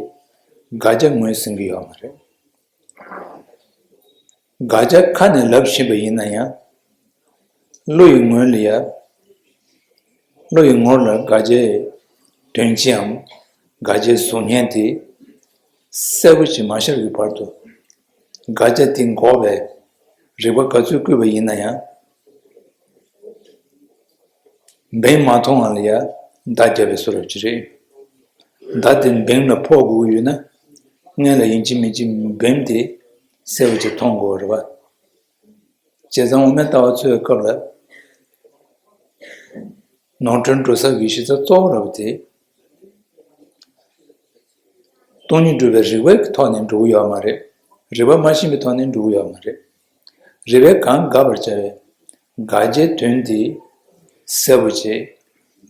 དགག་བྱ་ངོས་ཟིན་གྱི་ཡོད་མ་རེད། དགག་བྱ་ཁ་ནས་ལབ་བཞིན་པ་ཡིན་ན་ཡང་བློ་ཡི་ངོས་ལ་ཡ། བློ་ཡི་ངོར་ལ་དགག་བྱའི་དོན་སྤྱིའམ་དགག་བྱའི་གཟུགས་བརྙན་དེ་གསལ་པོ་ཞིག་མ་ཤར་བའི་བར་དུ་དགག་བྱ་དེ་འགོག་པའི་རིགས་པ་ག་ཚོད་བསྐུལ་བ་ཡིན་ན་ཡང་། འབེན་མ་ཐོང་བ་ལ་ཡ་མདའ་བརྒྱབ་པའི་བཟོ་འདྲ་ཅིག་རེད། མདའ་དེ་འབེན་ལ་ཕོག་དགོས་ཀྱི་ཡོད་ན་སྔོན་ལ་ཡིན་གཅིག་མིན་གཅིག་འབེན་དེ་གསལ་པོ་ཅིག་མཐོང་དགོས་པ་རེད་པ། བྱས་ཙང་དབུ་མའི་ལྟ་བ་འཚོལ་བའི་སྐབས་ལ། ནོར་འཁྲུལ་འགྲོ་ས་གི་གཞི་རྩ་གཙོ་བོ་ར་བ་དེ། སྟོང་ཉིད་སྒྲུབ་པའི་རིགས་པའི་ཐོག་ནས་འགྲོ་གི་ཡོད་མ་རེད། རིགས་པ་མ་ཤེས་པའི་ཐོག་ནས་འགྲོ་གི་ཡོད་མ་རེད། རིགས་པས་གང་དགག་པར་བྱ་བའི་དགག་བྱའི་དོན་དེ་གསལ་པོ་བྱས་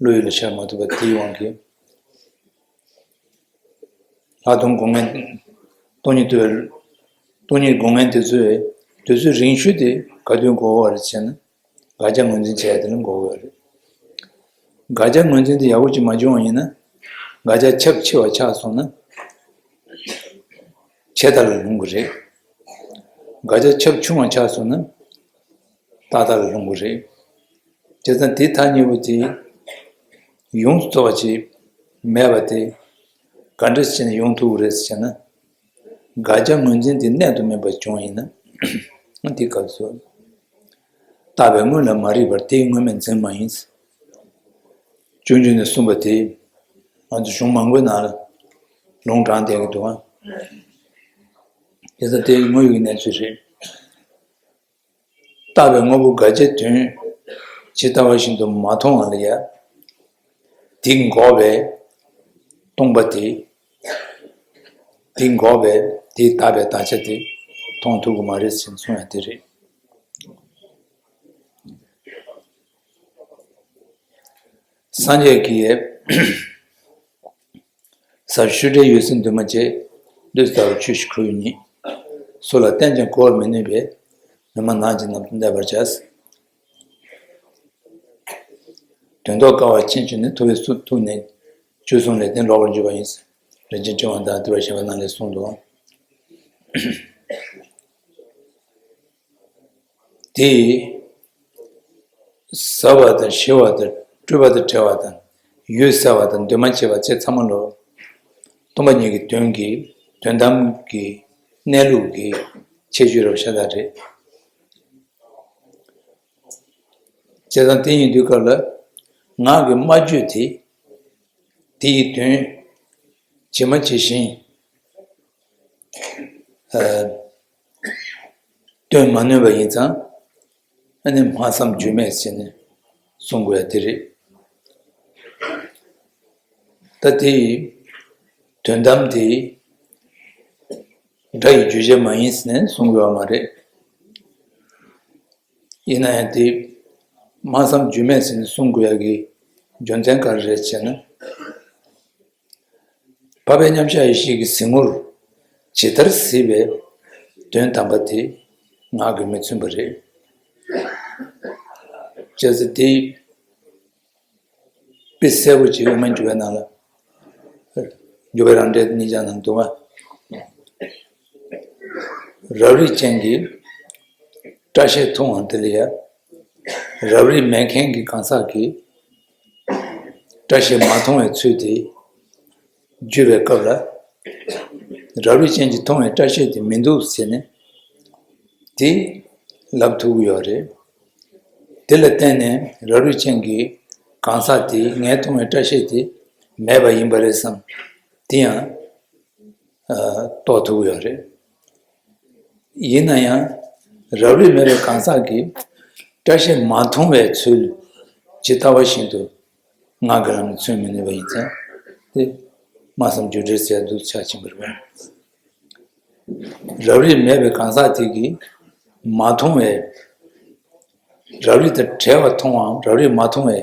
བློ་ཡུལ་ལ་འཆར་མ་ཐུབ་པ་དེའི་དབང་གིས། ལྷག་མཐོང་སྒོམ་ངན། སྟོང་ཉིད་ཐུབ་པའི། སྟོང་ཉིད་སྒོམ་ངན་དེ་ཚོས་དུས་ཚོད་རིང་ཤོས་དེ་ག་དུས་འགོར་བ་རེད་ཟེར་ན། དགག་བྱ་ངོས་འཛིན་བྱས་དེ་ལ་འགོར་བ་རེད། དགག་བྱ་ངོས་འཛིན་དེ་ཡག་པོ་ཅིག་མ་བྱུང་བ་ཡིན་ན། དགག་བྱ་ཁྱབ་ཆེ་བ་ཆགས་སོང་ན། ཆད་ལྟ་ལ་ལྷུང་གི་རེད། དགག་བྱ་ཁྱབ་ཆུང་བ་ཆགས་སོང་ན། ཏག་ཏག་ལ་ལྷུང་གི་རེད། བྱས་ཙང་དེ་མཐའ་གཉིས་པོ་དེ་ཡོངས་སུ་རྫོགས་པ་ཅིག་མེད་པ་དེ་ག་འདྲ་བྱས་ནས་ཡོང་ཐུབ་ཀྱི་རེད་ཟེར་ན། དགག་བྱ་ངོས་འཛིན་དེ་གནད་དུ་སྨིན་པ་བྱུང་བ་ཡིན་ན། དེ་སྐབས་སུ། བཏགས་པའི་དངོས་ལ་མ་རིག་པར་དེའི་དངོས་མེད་འཛིན་མ་ཡིན། སྤྱོད་འཇུག་ནས་གསུངས་པ་དེ། ང་ཚོ་གཞུང་མང་པོའི་ནང་ལ་ལུང་དྲངས་བསྡད་ཀྱི་འདུག་ཨང་། དེ་ཚོ་དེའི་དངོས་ཡོད་ཀྱི་གནས་ཚུལ་རེད། བཏགས་པའི་དངོས་པོ་དགག་བྱའི་དོན་ཇི་ལྟ་བ་བཞིན་དུ་མ་མཐོང་བ་ལ་ཡང་། དེ་འགོག་པའི་སྟོང་པ་དེ། དེ་འགོག་པའི་དེ་བཏགས་པའི་དགག་བྱ་དེ་མཐོང་ཐུབ་ཀྱི་མ་རེད་ཟེར་གསུང་ཡ་དེ་རེད། སངས་རྒྱས་ཀྱིས། ཟབ་ཆོས་འབྲེལ་ཡུལ་སེམས་འདུས་མ་བྱས། ལུས་ལྟ་བུ་ཆོས་ཤིག་ཁོ་བོས་ཉིད། སུ་ལ་བསྟན་ཀྱང་གོ་བར་མི་ནུས་པས། མི་སྨྲ་ནགས་ཀྱི་ནང་དུ་བསྡད་པར་བྱ། དོན་རྟོགས་དཀའ་བ་ཕྱིན་ཕྱིན་ནི་ཐུབ་པས་སུ་ཐུག་ནས་ཆོས་གསུངས་ལས་བརྟེན་ལོག་པར་འགྱུར་བ་ཡིན། རིན་ཆེན་བཅོམ་ལྡན་འདས་ལ་དེ་བར་བཤད་པ་ནང་ལས་གསུངས་འདུག་དེ། ཟབ་པ་དང་ཞི་བ་དང་སྤྲོས་པ་དང་བྲལ་བ་དང་ཡུལ་གསལ་བ་དང་འདུས་མ་བྱས་པ་བཅས་ཚང་མ་ལོ། སྟོང་པ་ཉིད་ཀྱི་དོན་གྱི་དོན་དམ་གྱི་གནས་ལུགས་ཀྱི་ཁྱད་ཆོས་རབ་ཤ་སྟག་རེད། བྱས་ཙང་དེ་ཡིན་དུས་སྐབས་ལ་ངག་གི་སྨྲ་བརྗོད་དེ། དེ་ཡི་དོན་ཇི་མ་ཇི་བཞིན། ཨ། སྟོན་མ་ནུས་པ་ཡིན་ཙང་། ཨ་ནི་སྨྲ་བསམ་བརྗོད་མེད་ཟེར་ནས་གསུང་དགོས་ཡ་དེ་རེད། ད་དེ་ཡི་དོན་དམ་དེ་སྒྲ་ཡི་བརྗོད་བྱ་མ་ཡིན་ཟེར་ནས་གསུང་དགོས་པ་མ་རེད། ཡིན་ན་ཡང་དེ་སྨྲ་བསམ་བརྗོད་མེད་ཟེར་ནས་གསུང་དགོས་ཡ་གི་རྒྱུ་མཚན་ག་རེ་རེད་ཟེར་ན། འཕགས་པའི་མཉམ་གཞག་ཡེ་ཤེས་ཀྱི་གཟིགས་ངོར་ཇི་ལྟར་གཟིགས་པའི་དོན་དམ་པ་དེ་ངག་གིས་མི་མཚོན་པ་རེད། བྱས་ཙང་དེ་དཔེ་གསལ་པོ་ཅིག་དབུ་མའི་འཇུག་པའི་ནང་ལ། འཇུག་པའི་རང་འགྲེལ་གཉིས་ཆ་ནང་འདུག་ག་རབ་རིབ་ཅན་གྱི་སྐྲ་ཤད་མཐོང་བ་དེ་ལ་ཡང་། རབ་རིབ་མེད་མཁན་གྱི་གང་ཟག་གིས་སྐྲ་ཤད་མ་མཐོང་བའི་ཚུལ་དེ་བརྗོད་པའི་སྐབས་ལ། རབ་རིབ་ཅན་གྱིས་མཐོང་བའི་སྐྲ་ཤད་དེ་མི་འདུག་ཟེར་ནས་དེ་ལབ་ཐུབ་ཀྱི་ཡོད་རེད། དེ་ལ་བརྟེན་ནས་རབ་རིབ་ཅན་གྱི་གང་ཟག་དེས་ངས་མཐོང་བའི་སྐྲ་ཤད་དེ་མེད་པ་ཡིན་པ་རེད་བསམ། དེ་ཡང་། ཨ། རྟོགས་ཐུབ་ཀྱི་ཡོད་རེད། ཡིན་ན་ཡང་། རབ་རིབ་མེད་པའི་གང་ཟག་གིས་སྐྲ་ཤད་མ་མཐོང་བའི་ཚུལ་ཇི་ལྟ་བ་བཞིན་དུ་ངག་གི་ལམ་ནས་མཚོན་མི་ནུས་པ་ཡིན་ཙང་། དེ་སྨྲ་བསམ་བརྗོད་འབྲེལ་ཟེར་དུ་ཆ་ཕྱིན་པ་རེད། རབ་རིབ་མེད་པའི་གང་ཟག་དེ་གིས་མ་མཐོང་བའི། རབ་རིབ་དང་བྲལ་བ་མཐོང་བའམ་རབ་རིབ་མ་མཐོང་བའི་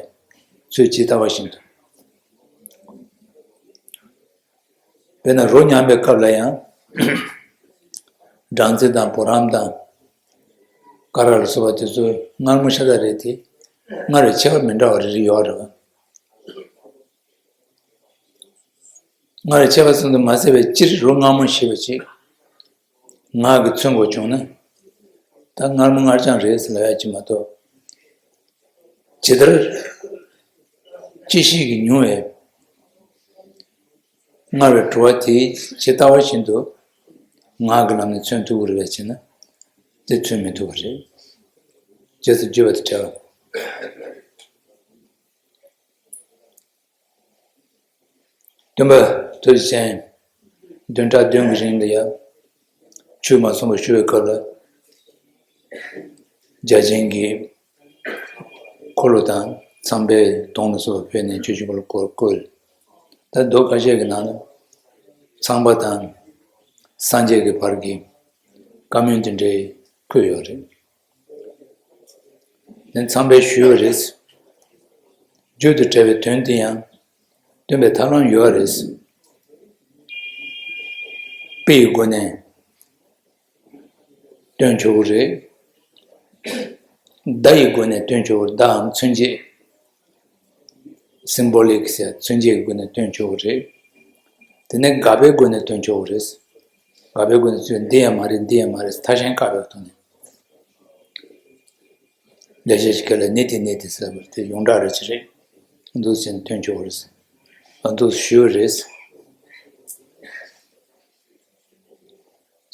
ཚུལ་ཇི་ལྟ་བ་བཞིན་དུ། དཔེར་ན་རོ་མཉམ་པའི་སྐབས་ལ་ཡང་། སྦྲང་རྩི་དང་བུ་རམ་དང་། ཀ་ར་ལ་སོགས་པ་དེ་ཚོ་མངར་མོ་ཤ་སྟག་རེད་དེ། སྔར་བས་ཁྱད་པར་མི་འདྲ་བ་རེ་རེ་ཡོད་རེད་བ། སྔར་བས་ཁྱད་པར་ཙམ་དུ་མ་ཟད་པའི་སྤྱིར་རོ་མངར་མོ་ཞེས་པ་ཅིག་ངག་གིས་མཚོན་དགོས་བྱུང་ན། ད་མངར་མོ་མངར་རྐྱང་རེད་ཟེར་ལབ་ཡ་ཅིག་མ་གཏོགས། ཇི་ལྟར་ལྕི་བཤད་ཀྱིས་མྱོང་བའི་མངར་བའི་བྲོ་བ་དེ་ཇི་ལྟ་བ་བཞིན་དུ་ངག་གི་ལམ་ནས་མཚོན་ཐུབ་ཀྱི་རེད་པས་ཟེར་ན། དེ་མཚོན་མི་ཐུབ་པ་རེད། རྗེས་སུ་བརྗོད་པ་དང་བྲལ་བ། སྟོན་པ་ཐུགས་རྗེ་ཅན། བདུན་ཕྲག་བདུན་གྱི་རིང་ལ་ཡང་ཆོས་མ་གསུངས་པར་བཞུགས་པའི་སྐབས་ལ། རྒྱ་ཆེན་གྱི་འཁོར་ལོ་དང་ཚངས་པའི་དོང་ལ་སོགས་པ་ཕུལ་ནས་ཆོས་ཞུ་བ་ལ་བཀོད་བཀོད། ད་མདོ་ཁ་ཤས་ཀྱི་ནང་ལ་ཚངས་པ་དང་སངས་རྒྱས་ཀྱི་བར་གྱི་བཀའ་མོལ་དེ་འདྲའི་བཀོད་ཡོད་རེད། ནས་ཚངས་པས་ཞུས་པ་རེད། རྒྱུད་དུ་འགྲེལ་བའི་དོན་དེ་ཡང་སྟོན་པའི་ཐབས་ལམ་ཡོད་རེད། དཔེ་ཡི་སྒོ་ནས་སྟོན་ཆོག་གི་རེད། བརྡ་ཡི་སྒོ་ནས་སྟོན་ཆོག་གི་རེད། བརྡའམ་མཚོན་བྱེད། སིམ་བྷོ་ལིག་ཟེར་མཚོན་བྱེད་ཀྱི་སྒོ་ནས་སྟོན་ཆོག་གི་རེད། དེ་ནས་དགག་པའི་སྒོ་ནས་སྟོན་ཆོག་གི་རེད། དགག་པའི་སྒོ་ནས་ཚུར་འདི་ཡང་མ་རེད། འདི་ཡང་མ་རེད། ཐ་ཤན་བཀག་པའི་ཐོག་ནས། ལེགས་བཤད་ཀྱི་སྐད་ལ་ནི་དེ་ནི་དེ་ཟེར་བ་དེ་ཡོངས་གྲགས་རེད་ཅི་རེད། འདུག་ཟེར་སྟོན་ཆོག་གི་རེད། འདུག་ཞུ་རེད། བྱས་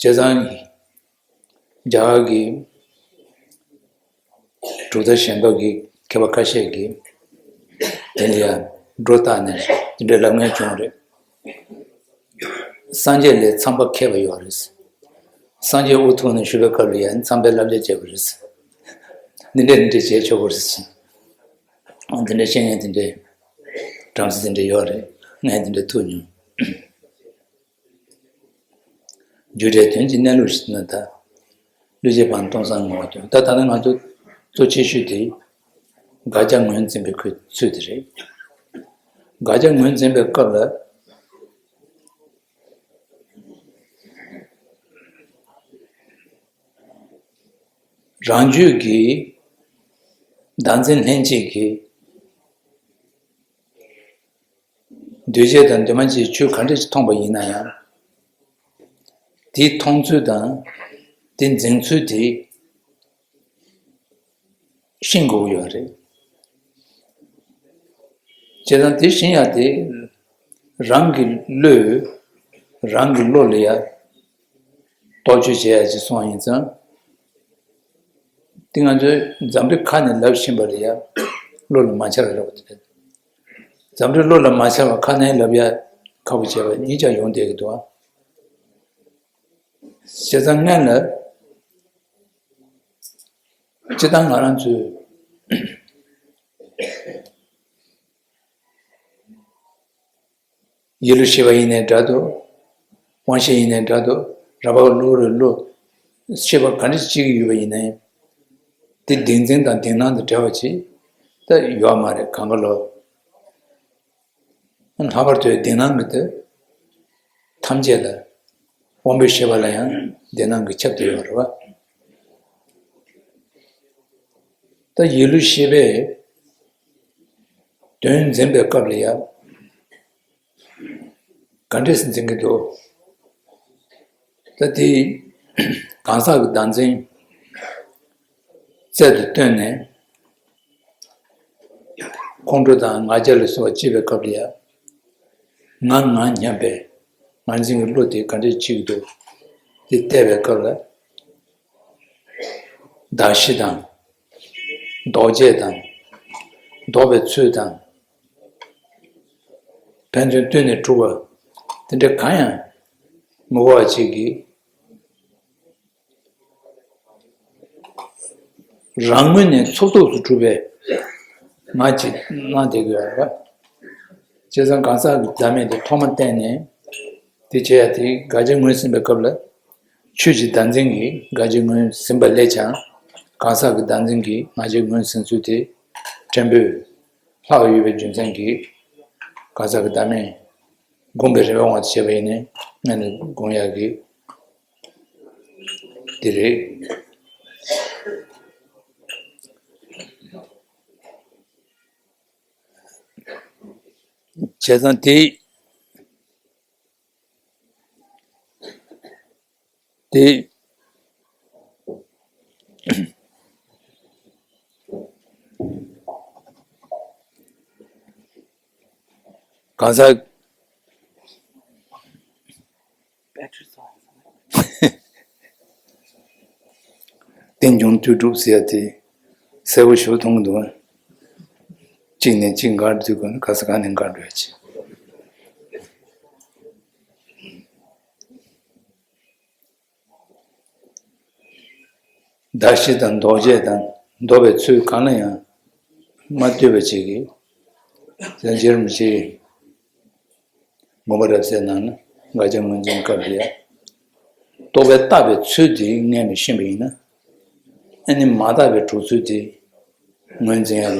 ཙང་རྒྱ་གར་གྱི་གྲུབ་མཐའ་གཞན་པ་གི་མཁས་པ་ཁ་ཤས་ཀྱིས་དེ་ལ་ཡང་སྒྲོ་བཏགས་ནས་དེ་འདྲའི་ལབ་མཁན་བྱུང་རེད། སངས་རྒྱས་ལས་ཚངས་པ་མཁས་པ་ཡོད་རེད། སངས་རྒྱས་དབུ་ཐུག་ནས་བཞུགས་པའི་སྐབས་ལ་ཡང་ཚངས་པའི་བསླབ་བྱ་བྱས་པ་རེད། འདི་འདྲས་འདི་འདྲས་བྱས་ཆོག་གི་རེད། འདི་འདྲས་བཤད་མཁན་དེ་འདྲས་བྲམ་ཟེ་དེ་འདྲས་ཡོད་རེད། ངས་དེ་འདྲས་ཐུག་མྱོང་། རྒྱུ་འབྲས་དོན་གྱི་གནས་ལུགས་ཤིག་ན་ད། བློ་སྐྱེད་པའམ་སྟོང་སང་ངོ་བོ་དོན། ད་ད་ལྟ་ང་ཚོ་གཙོ་ཆེ་ཤོས་དེ་དགག་བྱ་ངོས་འཛིན་པའི་ཁོའི་ཚུལ་དེ་རེད། དགག་བྱ་ངོས་འཛིན་པའི་སྐབས་ལ་རང་རྒྱུད་ཀྱི་བདག་འཛིན་ལྷན་སྐྱེས་ཀྱི་འདུས་བྱས་དང་འདུས་མ་བྱས་ཆོས་ག་འདྲ་ཞིག་མཐོང་པ་ཡིན་ན་ཡང་། དེའི་མཐོང་ཚུལ་དང་དེ་འཛིན་ཚུལ་དེ་ཤེས་དགོས་ཀྱི་ཡོད་རེད། བྱས་ཙང་དེ་ཤེས་ཡ་དེ་རང་གི་བློས་རང་གི་བློ་ལ་ཡ་རྟོག་དཔྱོད་བྱེད་ཡ་ཅིག་སོང་བ་ཡིན་ཙང་། དེ་ང་ཚོས་འཛམ་བུའི་ཁ་ནས་ལབ་བཞིན་པ་ལ་ཡ་བློ་ལ་མ་འཆར་བ་རེད་པ་དེ་རེད། འཛམ་བུའི་བློ་ལ་མ་འཆར་བ་ཁ་ནས་ལབ་ཡ་ཁག་པོ་བྱས་པ་གཉིས་ཀྱང་ཡོང་བསྡད་ཀྱི་འདུག་ཨ། བྱས་ཙང་སྔོན་ལ་སྤྱིར་བཏང་ང་རང་ཚོས་ཡིད་བློ་ཤེས་པ་ཡིན་ནའི་འདྲ་འདུག་དབང་ཤེས་ཡིན་ནའི་འདྲ་འདུག་རབ་བབ་བློ་རེད་བློ། ཤེས་པ་ག་འདྲ་ཅིག་ཡོད་པ་ཡིན་ནའི། དེ་བདེན་འཛིན་དང་བདེན་སྣང་དང་བྲལ་བ་ཅིག་ད་ཡོད་མ་རེད་གང་ག་ལོ། ལྷག་པར་དུ་བདེན་སྣང་གི་དེ་ཐམས་ཅད་ལ་དབང་པོའི་ཤེས་པ་ལ་ཡང་བདེན་སྣང་གི་ཁྱབ་བསྡད་ཡོད་རེད་བ། ད་ཡིད་བློ་ཤེས་པས་དོན་འཛིན་པའི་སྐབས་ལ་ཡང་ག་འདྲས་འཛིན་གྱི་འདུག་ད་དེ་གང་ཟག་གི་བདག་འཛིན་རྩལ་དུ་བཏོན་ནས། ཁོང་ཁྲོ་དང་ང་རྒྱལ་ལ་སོགས་པ་སྐྱེས་པའི་སྐབས་ལ་ཡང་། ང་ང་སྙམ་པའི་ངར་འཛིན་གྱི་བློ་དེ་ག་འདྲས་ཅིག་འདུག་དེ་བལྟས་པའི་སྐབས་ལ། གདགས་གཞི་དང་། ལྡོག་བྱེད་དང་། ལྡོག་པའི་ཚུལ་དང་། ཕན་ཚུན་བསྟུན་ནས་གྲུབ་པ། དེ་འདྲ་གང་ཡང་མི་གོ་བ་ཅིག་གིས། རང་ངོས་ནས་ཚོགས་ཐོག་ཏུ་གྲུབ་པའི་ང་ཅིག་སྣང་བསྡད་ཀྱི་ཡོད་རེད། བྱས་ཙང་གང་ཟག་གི་བདག་མེད་དེ་ཐོག་མ་བསྟན་ནས་དེ་བྱེད་ཡ་དེ་དགག་བྱ་ངོས་ཟིན་པའི་སྐབས་ལ་ཆོས་ཀྱི་བདག་འཛིན་གྱིས་དགག་བྱ་ངོས་ཟིན་པ་ལས་ཀྱང་གང་ཟག་གི་བདག་འཛིན་གྱིས་ང་རྒྱལ་ངོས་ཟིན་ཚུལ་དེ་ཕྲན་བུ་ལྷག་ཡོད་པའི་རྒྱུ་མཚན་གྱིས་གང་ཟག་གི་བདག་མེད་སྒོམ་པའི་རེ་བའི་དབང་དུ་བྱས་པ་ཡིན་ནའི་སྔོན་ནས་སྒོམ་ཡག་གི་དེ་རེད། བྱས་ཙང་དེ་དེ་གང་ཟག་རྟེན་འབྱུང་དུས་གྲུབ་ཟེར་ཡ་དེ་གསལ་པོ་ཞིག་མཐོང་གི་འདུག་གཅིག་ནས་གཅིག་འགར་འཛུལ་དགོས་ན་ག་ས་ག་ནས་འགར་འགྲོ་ཡ་ཆེ། གདགས་གཞི་དང་ལྡོག་བྱེད་དང་ལྡོག་པའི་ཚུལ་གང་ལ་ཡང་མ་ལྟོས་པ་ཅིག་གིས། རྗེ་རིན་པོ་ཆེའི་དགོངས་པ་རབ་གསལ་ནང་ན་དགག་བྱ་ངོས་འཛིན་སྐབས་ལ་ཡང་རྟོག་པས་བཏགས་པའི་ཚུལ་དེ་ངེས་ནས་ཤེས་པ་ཡིན་ན། ཨ་ནི་མ་བཏགས་པའི་གྲུབ་ཚུལ་དེ་ངོས་འཛིན་ཡ་ལ་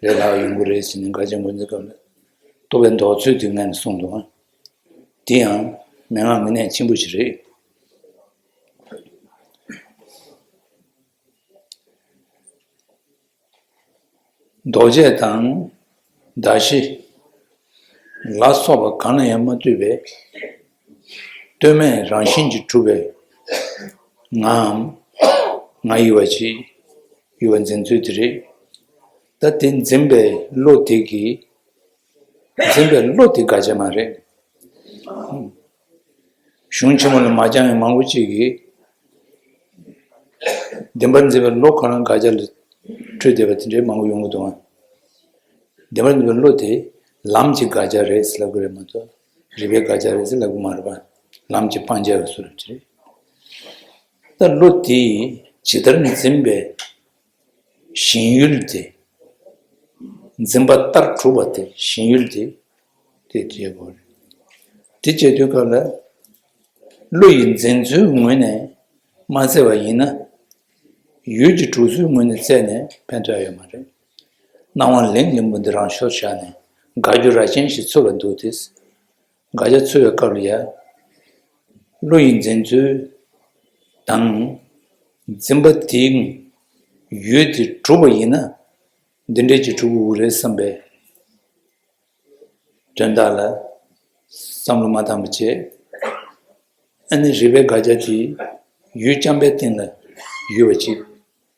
ལས་སླ་བ་ཡོང་གི་རེད་ཟེར་ནས་དགག་བྱ་ངོས་འཛིན་སྐབས་ལ་རྟོག་པའི་ལྡོག་ཚུལ་དེ་ངེས་ནས་གསུངས་འདུག། དེ་ཡང་མན་ངག་དངོས་གནས་ཆེན་པོ་ཞིག་རེད། ལྡོག་བྱེད་དང་གདགས་གཞི་ལ་སོགས་པ་གང་ལ་ཡང་མ་ལྟོས་པའི་ལྟོས་མེད་རང་བཞིན་གྱིས་གྲུབ་པའི་ངའམ་ང་ཡི་བ་ཅིག་ཡུལ་བ་འཛིན་ཚུལ་དེ་རེད། ད་དེ་འཛིན་པའི་བློ་དེ་གིས། འཛིན་པའི་བློ་དེ་དགག་བྱ་མ་རེད། གཞུང་ཆེན་མོ་ལ་མ་སྦྱངས་ཡང་མང་པོ་ཅིག་གིས་བདེན་པར་འཛིན་པའི་བློ་ཁོ་རང་དགག་བྱ་ལ་འཁྲུལ་བསྡད་པ་དེ་འདྲའི་མང་པོ་ཡོང་གི་འདུག་ཨང་། བདེན་པར་འཛིན་པའི་བློ་དེ་ལམ་གྱི་དགག་བྱ་རེད་ཟེར་ལབ་ཀྱི་རེད་མ་གཏོགས་རིགས་པའི་དགག་བྱ་རེད་ཟེར་ལབ་ཀྱི་མ་རེད་པ། ལམ་གྱི་སྤང་བྱ་བའི་བཟོ་འདྲ་ཅིག་རེད། ད་བློ་དེ་ཇི་ལྟར་འཛིན་པའི་ཞེན་ཡུལ་དེ། འཛིན་པ་ལྟར་གྲུབ་པ་དེ་ཞེན་ཡུལ་དེ། དེ་བྱེད་དགོས་རེད། དེ་བྱེད་དུས་སྐབས་ལ། བློ་ཡི་འཛིན་ཚུལ་ངོས་ནས་མ་བཙལ་བ་ཡིན་ན། ཡུལ་གྱི་གྲུབ་ཚུལ་ངོས་ནས་བཙལ་ནས་ཕན་ཐོགས་ཡོད་མ་རེད། སྣང་བ་ལིང་ལིང་པོ་འདི་རང་ཤོར་བཞག་ནས་དགག་རྒྱུ་ར་ཅན་ཞིག་འཚོལ་བར་འདུག་སྟེ། དགག་བྱ་འཚོལ་བའི་སྐབས་ལ་ཡ། བློ་ཡི་འཛིན་ཚུལ་དང་། འཛིན་པ་དེའི་ཡུལ་དེ་གྲུབ་པ་ཡིན་ན། འདི་འདྲའི་ཅིག་གྲུབ་དགོས་རེད་བསམ་པའི་དོན་དག་ལ་བསམ་བློ་མ་བཏང་བ་བྱས། ཨ་ནི་རིགས་པའི་དགག་བྱ་དེ་ཡུལ་རྐྱང་པའི་སྟེང་ལ་ཡོད་པ་ཅིག་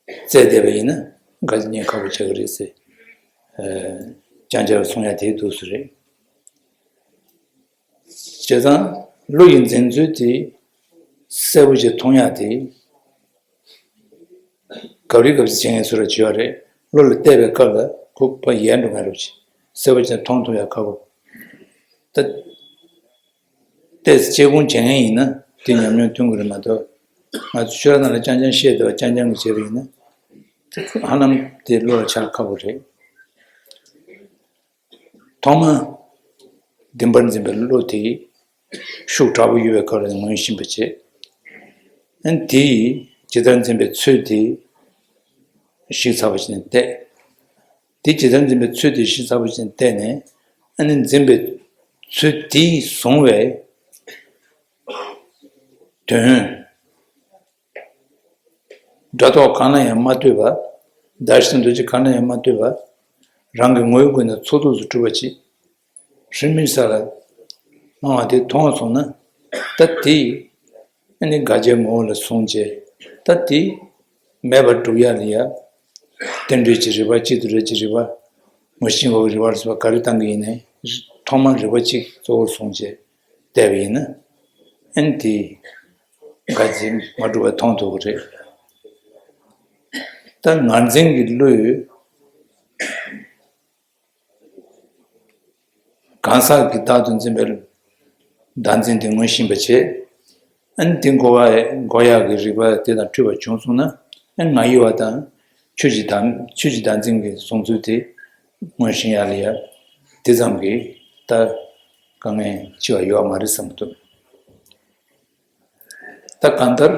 བཙལ་བསྡད་པ་ཡིན་ན་དགག་བྱ་རྙེད་ཁག་པོ་ཆགས་ཀྱི་རེད་ཟེར། ཨ། རྐྱང་རྐྱང་གསུང་ཡ་དེའི་དུས་སུ་རེད། བྱས་ཙང་བློ་ཡི་འཛིན་ཚུལ་དེ་གསལ་པོ་ཞིག་མཐོང་ཡག་དེ་གབ་རི་གབ་ཚིག་བྱེད་མཁན་ཚོ་ལ་བྱེད་ཡག་རེད། བློ་ལ་གཏད་པའི་སྐབས་ལ་ཁོ་ཕར་ཡལ་འགྲོ་མཁན་རེད་བྱས། གསལ་པོ་ཞིག་མཐོང་ཐུབ་ཡག་ཁག་པོ། ད་ཏོག་ཙམ་དཔྱད་སྒོམ་བྱེད་མཁན་ཡིན་ན་དེ་ཉམས་མྱོང་ཐོན་གི་རེད་མ་གཏོགས། ང་ཚོ་ཆོས་ར་ནང་ལ་རྐྱང་རྐྱང་བཤད་བསྡད་པ་རྐྱང་རྐྱང་གི་བྱས་པ་ཡིན་ན། ཧ་ལམ་དེ་བློ་ལ་འཆར་ཁག་པོ་རེད། ཐོག་མ་བདེན་པར་འཛིན་པའི་བློ་དེ་ཤུགས་དྲག་པོ་ཡོད་པའི་སྐབས་ལ་ངོས་ཤེས་པ་བྱེད། ཨ་ནི་དེ་ཇི་ལྟར་འཛིན་པའི་ཚུལ་དེ་གཞི་རྩ་བ་ཞིག་ནས་བལྟས། དེ་ཇི་ལྟར་འཛིན་པའི་ཚུལ་དེ་གཞི་རྩ་བ་ཞིག་ནས་བལྟས་ནས། ཨ་ནི་འཛིན་པའི་ཚུལ་དེས་བཟུང་བའི་དོན། སྒྲ་རྟོག་གང་ལ་ཡང་མ་ལྟོས་པ། གདགས་གཞི་དང་འདུ་བྱེད་གང་ལ་ཡང་མ་ལྟོས་པ། རང་གི་ངོ་བོའི་སྒོ་ནས་ཚོགས་རྫོགས་སུ་གྲུབ་པ་ཅིག་རིམ་གྱིས་ས་ལ་སྣང་བ་དེ་མཐོང་སོང་ན། ད་དེ་ཨ་ནི་དགག་བྱའི་ངོ་བོ་ལ་བཟུང་བྱས། ད་དེ་མེད་པར་སྒྲུབ་ཡག་ལ་ཡ། རྟེན་འབྲེལ་གྱི་རིགས་པ། གཅིག་ཏུ་རེག་གི་རིགས་པ། ངོ་ཤེས་འགོག་པའི་རིགས་པ་ལ་སོགས་པ་ག་རེ་བཏང་གི་ཡིན་ནའི། ཐོག་མར་རིགས་པ་གཅིག་གཙོ་བོར་བཟུང་བྱས་བལྟས་པ་ཡིན་ན། ཨ་ནི་དེ་དགག་བྱ་མ་གྲུབ་པ་མཐོང་ཐུབ་ཀྱི་རེད། ད་ངར་འཛིན་གྱི་བློས་གང་ཟག་གི་བདག་ཏུ་འཛིན་པའི་བདག་འཛིན་དེ་ངོས་ཤེས་པ་བྱེད། ཨ་ནི་དེ་འགོག་པ་འགོག་ཡག་གི་རིགས་པ་དེ་དང་འཁྲུལ་པ་བྱུང་སོང་ན། ཨ་ནི་ང་ཡི་བ་དང་ཆོས་ཀྱི་བདག་ཆོས་ཀྱི་བདག་འཛིན་གྱི་བཟུང་ཚུལ་དེ་ངོས་ཤེས་ཡག་ལ་ཡ། དེ་ཙམ་གྱིས་ད་དཀའ་ངལ་ཆེ་བ་ཡོད་མ་རེད་བསམ་གྱི་འདུག། ད་གང་ལྟར།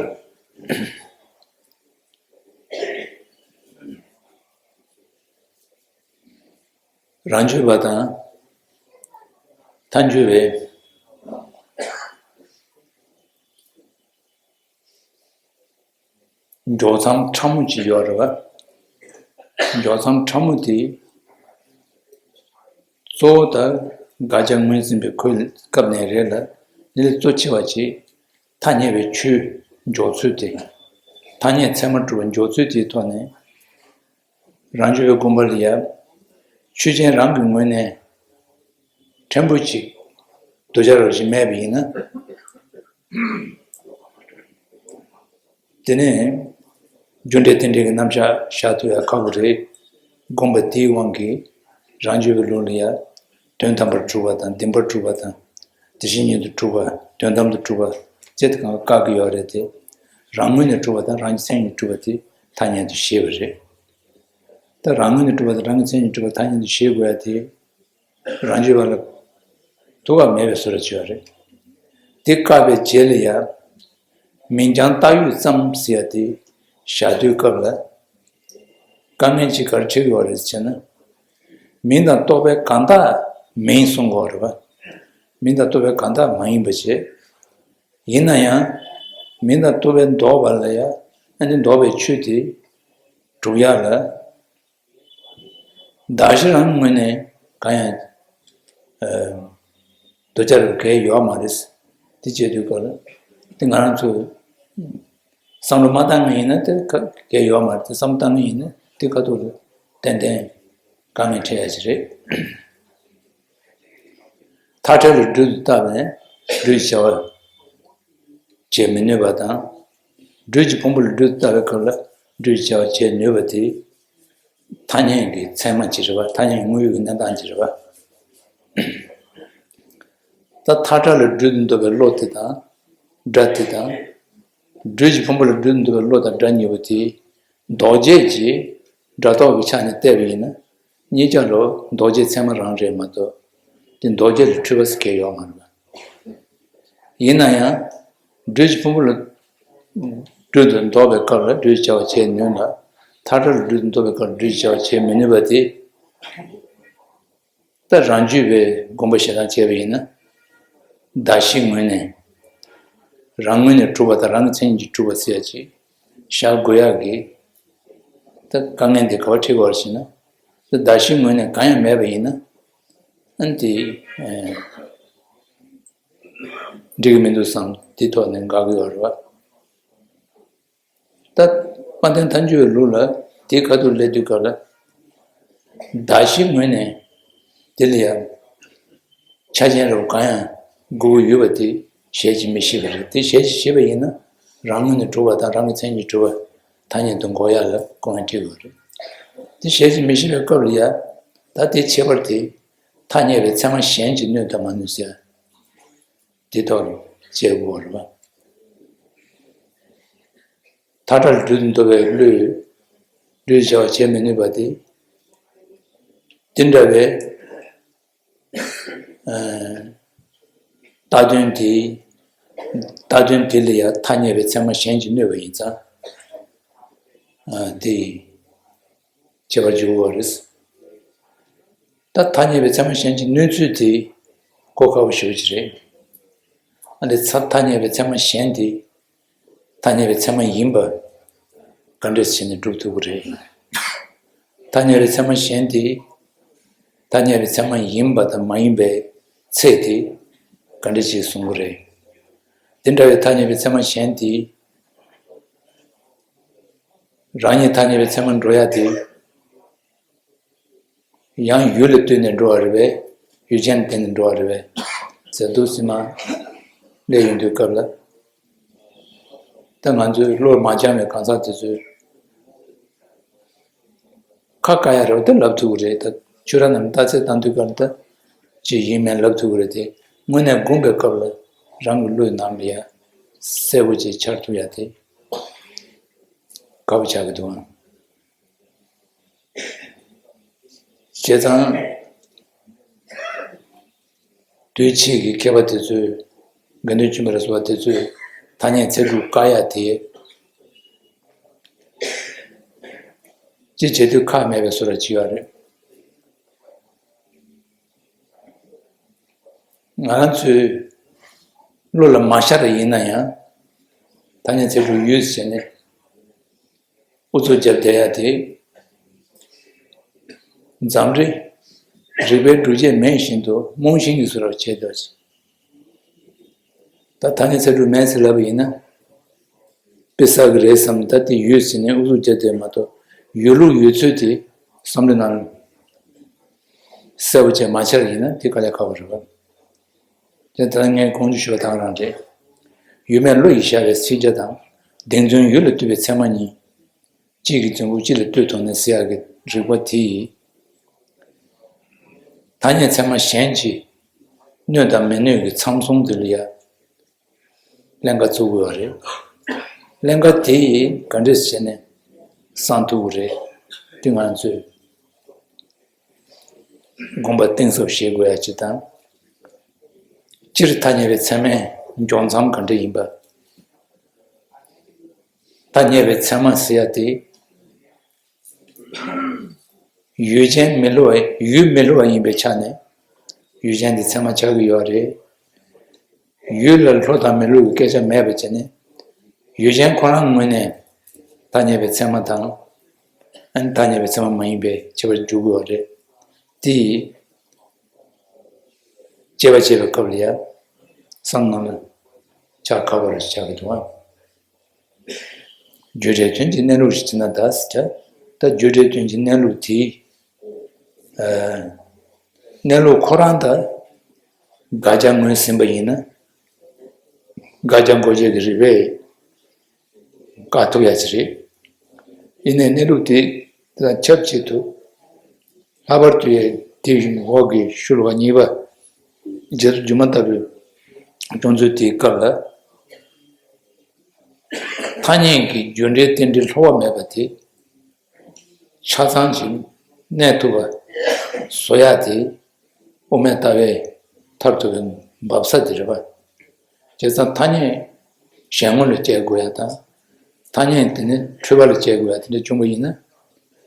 རང་རྒྱུད་པ་དང་། ཐལ་འགྱུར་བའི་འཇོག་མཚམས་ཕྲ་མོ་ཅིག་ཡོད་རེད་བ། འཇོག་མཚམས་ཕྲ་མོ་དེ་གཙོ་བོ་ད་དགག་བྱ་ངོས་འཛིན་པའི་ཁུལ་སྐབས་ནས་རེད་ལ། དེ་ལས་གཙོ་ཆེ་བ་ཅིག་ཐ་སྙད་པའི་ཆོས་འཇོག་ཚུལ་དེ། ཐ་སྙད་ཚད་མར་གྲུབ་པ་འཇོག་ཚུལ་དེའི་ཐོག་ནས། རང་རྒྱུད་པའི་དགོངས་པ་ལ་ཡ། ཆོས་ཅན་རང་གི་ངོས་ནས་ཕྲན་བུ་ཅིག་འདོད་ཆགས་རང་བཞིན་མེད་པ་ཡིན་ན། དེ་ནས་རྒྱུ་འབྲས་རྟེན་འབྲེལ་གྱི་རྣམ་གཞག་བཞག་ཐུབ་ཡ་ཁག་པོ་རེད། དགོངས་པ་དེའི་དབང་གིས་རང་རྒྱུད་པའི་བློ་ལ་ཡ། དོན་དམ་པར་གྲུབ་པ་དང་བདེན་པར་གྲུབ་པ་དང་། དེ་བཞིན་ཉིད་དུ་གྲུབ་པ། དོན་དམ་དུ་གྲུབ་པ་བཅས་དེ་གང་ག་བཀག་གི་ཡོད་རེད་དེ། རང་ངོས་ནས་གྲུབ་པ་དང་རང་གི་མཚན་ཉིད་གྲུབ་པ་དེ་ཐ་སྙད་དུ་བཞེད་པ་རེད། ད་རང་ངོས་ནས་གྲུབ་པ་དང་རང་གི་མཚན་ཉིད་གྲུབ་པ་ཐ་སྙད་དུ་བཞེད་དགོས་ཡ་དེ། རང་རྒྱུད་པ་ལ་ཐུག་པ་མེད་པའི་བཟོ་འདྲ་བྱེད་པ་རེད། དེ་བཀག་པའི་རྗེས་ལ་ཡང་མིང་རྐྱང་བཏགས་ཡོད་ཙམ་ཟེར་ཡ་དེ་བཞག་དུས་སྐབས་ལ་དཀའ་ངལ་ཅིག་ག་རེ་འཕྲད་ཀྱི་ཡོད་རེད་ཟེར་ན། མིང་དང་རྟོག་པའི་གང་དག་མིན་གསུང་གི་ཡོད་རེད་པ། མིང་དང་རྟོག་པའི་གང་དག་མ་ཡིན་པ་བྱས། ཡིན་ན་ཡང་མིང་དང་རྟོག་པས་འདོགས་པ་ལ་ཡང་ཨ་ནི་འདོགས་པའི་ཆོས་དེ་སྒྲུབ་ཡ་ལ། གདགས་གཞི་རང་ངོས་ནས་གང་ཡང་འདོད་ཆགས་རུ་གལ་ཡོད་མ་རེད། དེ་བྱེད་དུས་སྐབས་ལ་དེ་ང་རང་ཚོས་བསམ་བློ་མ་བཏང་ངེས་ཡིན་ན་དེ་གལ་ཡོད་མ་རེད། དེ་བསམ་བློ་བཏང་ངེས་ཡིན་ན་དེ་ཁ་ཐུག་ལ་ཏན་ཏན་དཀའ་ངལ་འཕྲད་ཡ་ཞིག་རེད། མཐའ་བྲལ་ལ་སྦྲུལ་དུ་བཏགས་ནས་སྦྲུལ་བྱ་བ་བྱེད་མི་ནུས་པ་དང་། སྦྲུལ་གྱི་ཕུང་པོ་ལ་སྦྲུལ་དུ་བཏགས་པའི་སྐབས་ལ་སྦྲུལ་བྱ་བ་བྱེད་ནུས་པ་དེ་ཐ་སྙད་ཀྱི་ཚད་མ་ཅིག་རེད་པ། ཐ་སྙད་ཀྱི་དངོས་ཡོད་ཀྱི་གནས་སྟངས་ཅིག་རེད་པ། ད་མཐའ་བྲལ་ལ་སྦྲུལ་དུ་འདོད་པའི་བློ་དེ་དང་སྒྲ་དེ་དང་། སྦྲུལ་གྱི་ཕུང་པོ་ལ་སྦྲུལ་དུ་འདོད་པའི་བློ་དང་སྒྲ་གཉིས་པོ་དེ་ལྡོག་བྱེད་ཀྱི་སྒྲ་རྟོག་གི་ཆ་ནས་བལྟས་པ་ཡིན་ན། གཉིས་ཀ་ལོ་ལྡོག་བྱེད་ཚད་མ་རང་རེད་མ་གཏོགས་དེ་ལྡོག་བྱེད་ལ་འཁྲུལ་པ་ཟེར་མཁན་ཡོད་མ་རེད། ཡིན་ན་ཡང་སྦྲུལ་གྱི་ཕུང་པོ་ལ་སྦྲུལ་དུ་འདོགས་པའི་སྐབས་ལ་སྦྲུལ་བྱ་བ་བྱེད་ནུས་ལ། མཐའ་བྲལ་སྦྲུལ་དུ་འདོགས་པའི་སྐབས་ལ་སྦྲུལ་བྱ་བ་བྱེད་མི་ནུས་པ་དེ། ད་རང་རྒྱུད་པའི་དགོངས་པ་བཞེས་སྟངས་བྱས་པ་ཡིན་ན། གདགས་གཞི་ངོས་ནས་རང་ངོས་ནས་གྲུབ་པ་དང་རང་གི་མཚན་ཉིད་ཀྱིས་གྲུབ་པ་ཟེར་ཡ་ཅིག་བཞག་དགོས་ཡག་གི་ད་དཀའ་ངལ་འདི་ག་པར་འཕྲད་ཀྱི་ཡོད་རེད་ཟེར་ན། ད་གདགས་གཞི་ངོས་ནས་གང་ཡང་མེད་པ་ཡིན་ན། ཨ་ནི་དེ་ཨེ་འགྲིག་གི་མི་འདུག་བསམ་དེ་ཐོག་ནས་དགག་གི་ཡོད་རེད་བ། ད་དཔལ་ལྡན་ཐལ་འགྱུར་བའི་ལུགས་ལ་དེའི་ཁ་ཐུག་སླེབས་དུས་སྐབས་ལ། གདགས་གཞི་ངོས་ནས་དེ་ལ་ཡང་ཆ་རྐྱེན་རབ་གང་ཡང་དགོས་ཀྱི་ཡོད་པ་དེ་ཞལ་གྱིས་མི་བཞེས་པ་རེད། དེ་ཞལ་གྱིས་བཞེས་པ་ཡིན་ན་རང་ངོས་ནས་གྲུབ་པ་དང་རང་གི་མཚན་ཉིད་གྲུབ་པ་ཐ་སྙད་དུ་འགོག་ཡ་ལ་དཀའ་ངལ་འཕྲད་ཀྱི་ཡོད་རེད། དེ་ཞལ་གྱིས་མི་བཞེས་པའི་སྐབས་ལ་ཡང་ད་དེའི་ཁྱད་པར་དེ་ཐ་སྙད་པའི་ཚད་མ་གཞན་གྱིས་གནོད་དང་མ་གནོད་ཟེར་ཡ། དེ་ཐོག་ལ་དཔྱད་དགོས་པ་རེད་པ། མཐའ་བྲལ་སྦྲུལ་དུ་འདོད་པའི་བློས་སྦྲུལ་བྱ་བ་བྱེད་མི་ནུས་པ་དེ། དེ་འདྲ་བའི་ཨ་ལྟ་དོན་དེ། ལྟ་དོན་དེ་ལ་ཡང་ཐ་སྙད་པའི་ཚད་མ་གཞན་གྱིས་གནོད་པ་ཡིན་ཙང་། ཨ་དེ་ཁྱད་པར་འཇུག་དགོས་པ་རེད། ད་ཐ་སྙད་པའི་ཚད་མ་གཞན་གྱིས་གནོད་ཚུལ་དེ་གོ་ཁག་པོ་ཞེ་པོ་ཅིག་རེད། ཨ་ནི་ཚ་ཐ་སྙད་པའི་ཚད་མ་གཞན་དེ་ཐ་སྙད་པའི་ཚད་མ་ཡིན་པ་ག་འདྲས་བྱས་ནས་སྒྲུབ་ཐུབ་ཀྱི་རེད། ཐ་སྙད་པའི་ཚད་མ་གཞན་དེ་ཐ་སྙད་པའི་ཚད་མ་ཡིན་པ་དང་མ་ཡིན་པའི་ཚད་དེ་ག་འདྲས་ཅིག་གསུང་གི་རེད། དེ་འདྲ་བའི་ཐ་སྙད་པའི་ཚད་མ་གཞན་དེ་རང་ཉིད་ཐ་སྙད་པའི་ཚད་མར་འགྲོ་ཡ་དེ། ཡང་ཡུལ་ལ་ལྟོས་ནས་འགྲོ་བ་རེད་པས། ཡུལ་ཅན་ལ་བརྟེན་ནས་འགྲོ་བ་རེད་པས། ཟེར་འདུག་སེ་མར་སླེབས་ཡོང་དུས་སྐབས་ལ། ད་ང་ཚོའི་བློར་མ་འཆང་བའི་གང་ཟག་དེ་ཚོས་ཁ་བཀག་ཡ་རེད་པ་དེ་ལབ་ཐུབ་ཀྱི་རེད། ད་ཁྱོད་རང་རྣམས་རྟགས་གསལ་བཏང་དུས་སྐབས་ལ་ད་ཅི་ཡིན་མིན་ལབ་ཐུབ་ཀྱི་རེད་དེ། དངོས་གནས་སྒོམ་པའི་སྐབས་ལ་རང་གི་བློའི་ནང་ལ་ཡ་གསལ་པོ་ཅིག་འཆར་ཐུབ་ཡ་དེ་དཀའ་པོ་ཆགས་ཀྱི་འདུག་ཨང་། བྱས་ཙང་། དུས་ཕྱིས་ཀྱི་མཁས་པ་དེ་ཚོས། དགེ་འདུན་ཆོས་འཕེལ་ལ་སོགས་པ་དེ་ཚོས་ཐ་སྙད་ཚིག་གྲུབ་བཀག་ཡ་དེ། ཅི་བྱེད་དུས་ཁག་མེད་པའི་བཟོ་འདྲ་ཅིག་ཡོད་རེད། ང་རང་ཚོའི་བློ་ལ་མ་ཤར་བ་ཡིན་ན་ཡང་། ཐ་སྙད་ཚིག་གྲུབ་ཡོད་ཟེར་ནས་ཨུ་ཚུགས་རྒྱབ་བསྡད་ཡ་དེ། འཛམ་རིག་རིག་པའི་སྒྲུབ་བྱེད་མེད་བཞིན་དུ་རྨོངས་ཤིང་གི་བཟོ་འདྲ་བྱས་འདུག་ཅིང་། ད་ཐ་སྙད་ཚིག་གྲུབ་མེད་ཟེར་ལབ་པ་ཡིན་ན། དཔེ་བསགས་ཀྱི་རེད་བསམ། ད་དེ་ཡོད་ཟེར་ནས་ཨུ་ཚུགས་རྒྱབ་བསྡད་མ་གཏོགས་ཡོད་ལུགས་ཡོད་ཚུལ་དེ་བསམ་བློའི་ནང་གསལ་པོ་བྱས་མ་འཆར་ཡིན་ན་དེ་དཀའ་ལས་ཁག་པོ་རེད་པ། དེ་ད་ངས་གོང་དུ་ཞུས་པ་དང་རང་རེད། ཡུལ་མེད་བློ་ཡིས་བཞག་པའི་ཚིག་བརྒྱ་དང་། བདེན་རྫུན་ཡུལ་ལ་ལྟོས་པའི་ཚད་མ་གཉིས། གཅིག་གིས་རྫུན་པོ་གཅིག་ལ་ལྟོས་དོན་ནི་ཟེར་ཡག་གི་རིགས་པ་དེ་ཡིས། ཐ་སྙད་ཚད་མ་གཞན་གྱིས་གནོད་དང་མི་གནོད་ཀྱི་མཚམས་ཟུང་དེ་ལ་ཡ་ཀླན་ཀ་བཙུགས་དགོས་པ་རེད། ཀླན་ཀ་དེ་ག་འདྲས་བྱས་ནས་སངས་ཐུབ་ཀྱི་རེད། དེ་ང་ཚོས་དགོངས་པ་གཏིང་ཟབ་བཞེས་དགོས་ཡ་ཅིག་དང་། སྤྱིར་ཐ་སྙད་པའི་ཚད་མའི་འཇོག་མཚམས་ག་འདྲ་ཡིན་པ། ཐ་སྙད་པའི་ཚད་མ་ཟེར་ཡ་དེ། ཡུལ་ཅན་མི་སླུ་བ། ཡུལ་མི་སླུ་བ་ཡིན་པའི་ཆ་ནས་ཡུལ་ཅན་དེ་ཚད་མ་ཆགས་ཀྱི་ཡོད་རེད། ཡུལ་ལ་སླུ་དང་མི་སླུ་གི་སྐད་ཆ་མེད་པ་བྱས་ནས། ཡུལ་ཅན་ཁོ་རང་ངོས་ནས་ཐ་སྙད་པའི་ཚད་མ་དང་། ཨ་ནི་ཐ་སྙད་པའི་ཚད་མ་མ་ཡིན་པའི་ཁྱད་པར་འཇོག་གི་ཡོད་རེད། དེ་ཡིས་དཔྱད་པ་བྱེད་པའི་སྐབས་ལ་ཡ་བསམ་ནང་ལ་འཆར་ཁག་པོ་རེ་ཆགས་ཀྱི་འདུག་ཨ། རྒྱུ་འབྲས་དོན་གྱི་གནས་ལུགས་ཤིག་བྱས་ན་ད་ཟེར་བྱ། ད་རྒྱུ་འབྲས་དོན་གྱི་གནས་ལུགས་དེ། ཨ། གནས་ལུགས་ཁོ་རང་ད་དགག་བྱ་ངོས་ཟིན་པ་ཡིན་ན། དགག་བྱ་འགོག་བྱེད་ཀྱི་རིགས་པས་བཀག་ཐུབ་ཡ་ཅིག་རེད། ཡིན་ནའི་གནས་ལུགས་དེ་དང་ཁྱབ་བྱེད་དུ། ལྷག་པར་དུ་ཡ་དེ་བཞིན་འོག་གི་ཤུ་ལ་བ་གཉིས་པ། རྗེ་བཙུན་སྒྱུ་མ་ལྟ་བུའི་སྐྱོང་ཚུལ་དེའི་སྐབས་ལ། ཐ་སྙད་ཀྱི་རྒྱུ་འབྲས་རྟེན་འབྲེལ་སླུ་བ་མེད་པ་དེ། ཆ་ཚང་ཞིག་གནས་ཐུབ་པ་བཟོ་ཡག་དེ་དབུ་མའི་ལྟ་བའི་མཐར་ཐུག་པའི་འབབ་ས་དེ་རེད་པ། བྱས་ཙང་ཐ་སྙད་གཞན་ངོ་ལ་བཅད་དགོས་ཡག་དང་། ཐ་སྙད་དེ་ནི་འཁྲུལ་པ་ལ་བཅད་དགོས་ཡག་དེ་འདྲ་བྱུང་བ་ཡིན་ན།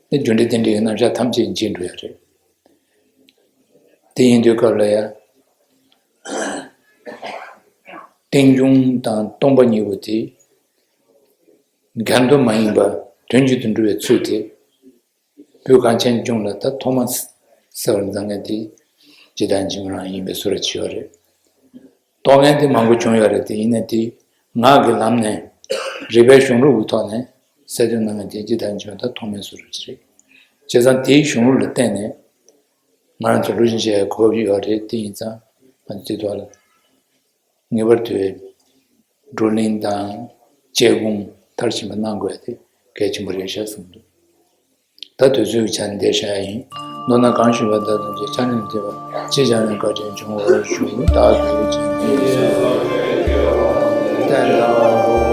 ནི་རྒྱུ་འབྲས་རྟེན་འབྲེལ་གྱི་རྣམ་གཞག་ཐམས་ཅད་འཇིག་འགྲོ་ཡག་རེད། དེ་ཡིན་དུས་སྐབས་ལ་ཡང་། རྟེན་འབྱུང་དང་སྟོང་པ་གཉིས་པོ་དེ་འགལ་འདུ་མ་ཡིན་པ་དོན་གཅིག་ཏུ་འགྲོ་བའི་ཚུལ་དེ། བོད་གངས་ཅན་ལྗོངས་ལ་ད་ཐོག་མ་གསལ་བར་མཛད་མཁན་དེ་རྗེ་བདག་ཆེན་པོ་རང་ཡིན་པའི་བཟོ་འདྲ་ཅིག་ཡོད་རེད། རྟོགས་མཁན་དེ་མང་པོ་བྱུང་ཡོད་རེད་དེ། ཡིན་ནའི་དེ་ངག་གི་ལམ་ནས་རིགས་པའི་གཞུང་ལུགས་ཀྱི་ཐོག་ནས་གསལ་སྟོན་གནང་མཁན་དེ་རྗེ་བདག་ཆེན་པོ་ད་ཐོག་མའི་བཟོ་འདྲ་ཅིག་རེད། བྱས་ཙང་དེའི་གཞུང་ལུགས་ལ་བརྟེན་ནས་ང་རང་ཚོ་སློབ་སྦྱོང་བྱེད་ཡའི་གོ་སྐབས་ཡོད་རེད། དེ་ཡིན་ཙང་ང་ཚོ་དེ་ཐོག་ལ་ངེས་པར་དུ་བགྲོ་གླེང་དང་དཔྱད་སྒོམ་མཐར་ཕྱིན་པ་གནང་དགོས་ཡ་དེ་གལ་ཆེན་པོ་རེད་ཤག་བསམ་འདུག་ད་དུས་ཚོད་ཀྱི་ཆ་ནས་འདིར་བཞག་ཡ་ཡིན། མདོར་ན་གང་ཞུས་པ་དག་ཐམས་ཅད་ཆ་ནས་མི་འཐད་པ། ཅི་བྱས་ནས་བཀའ་དྲིན་ཆེན་པོར་ཞུ། བདག་གིས་བྱིན་གྱིས་བརླབ་ཏུ།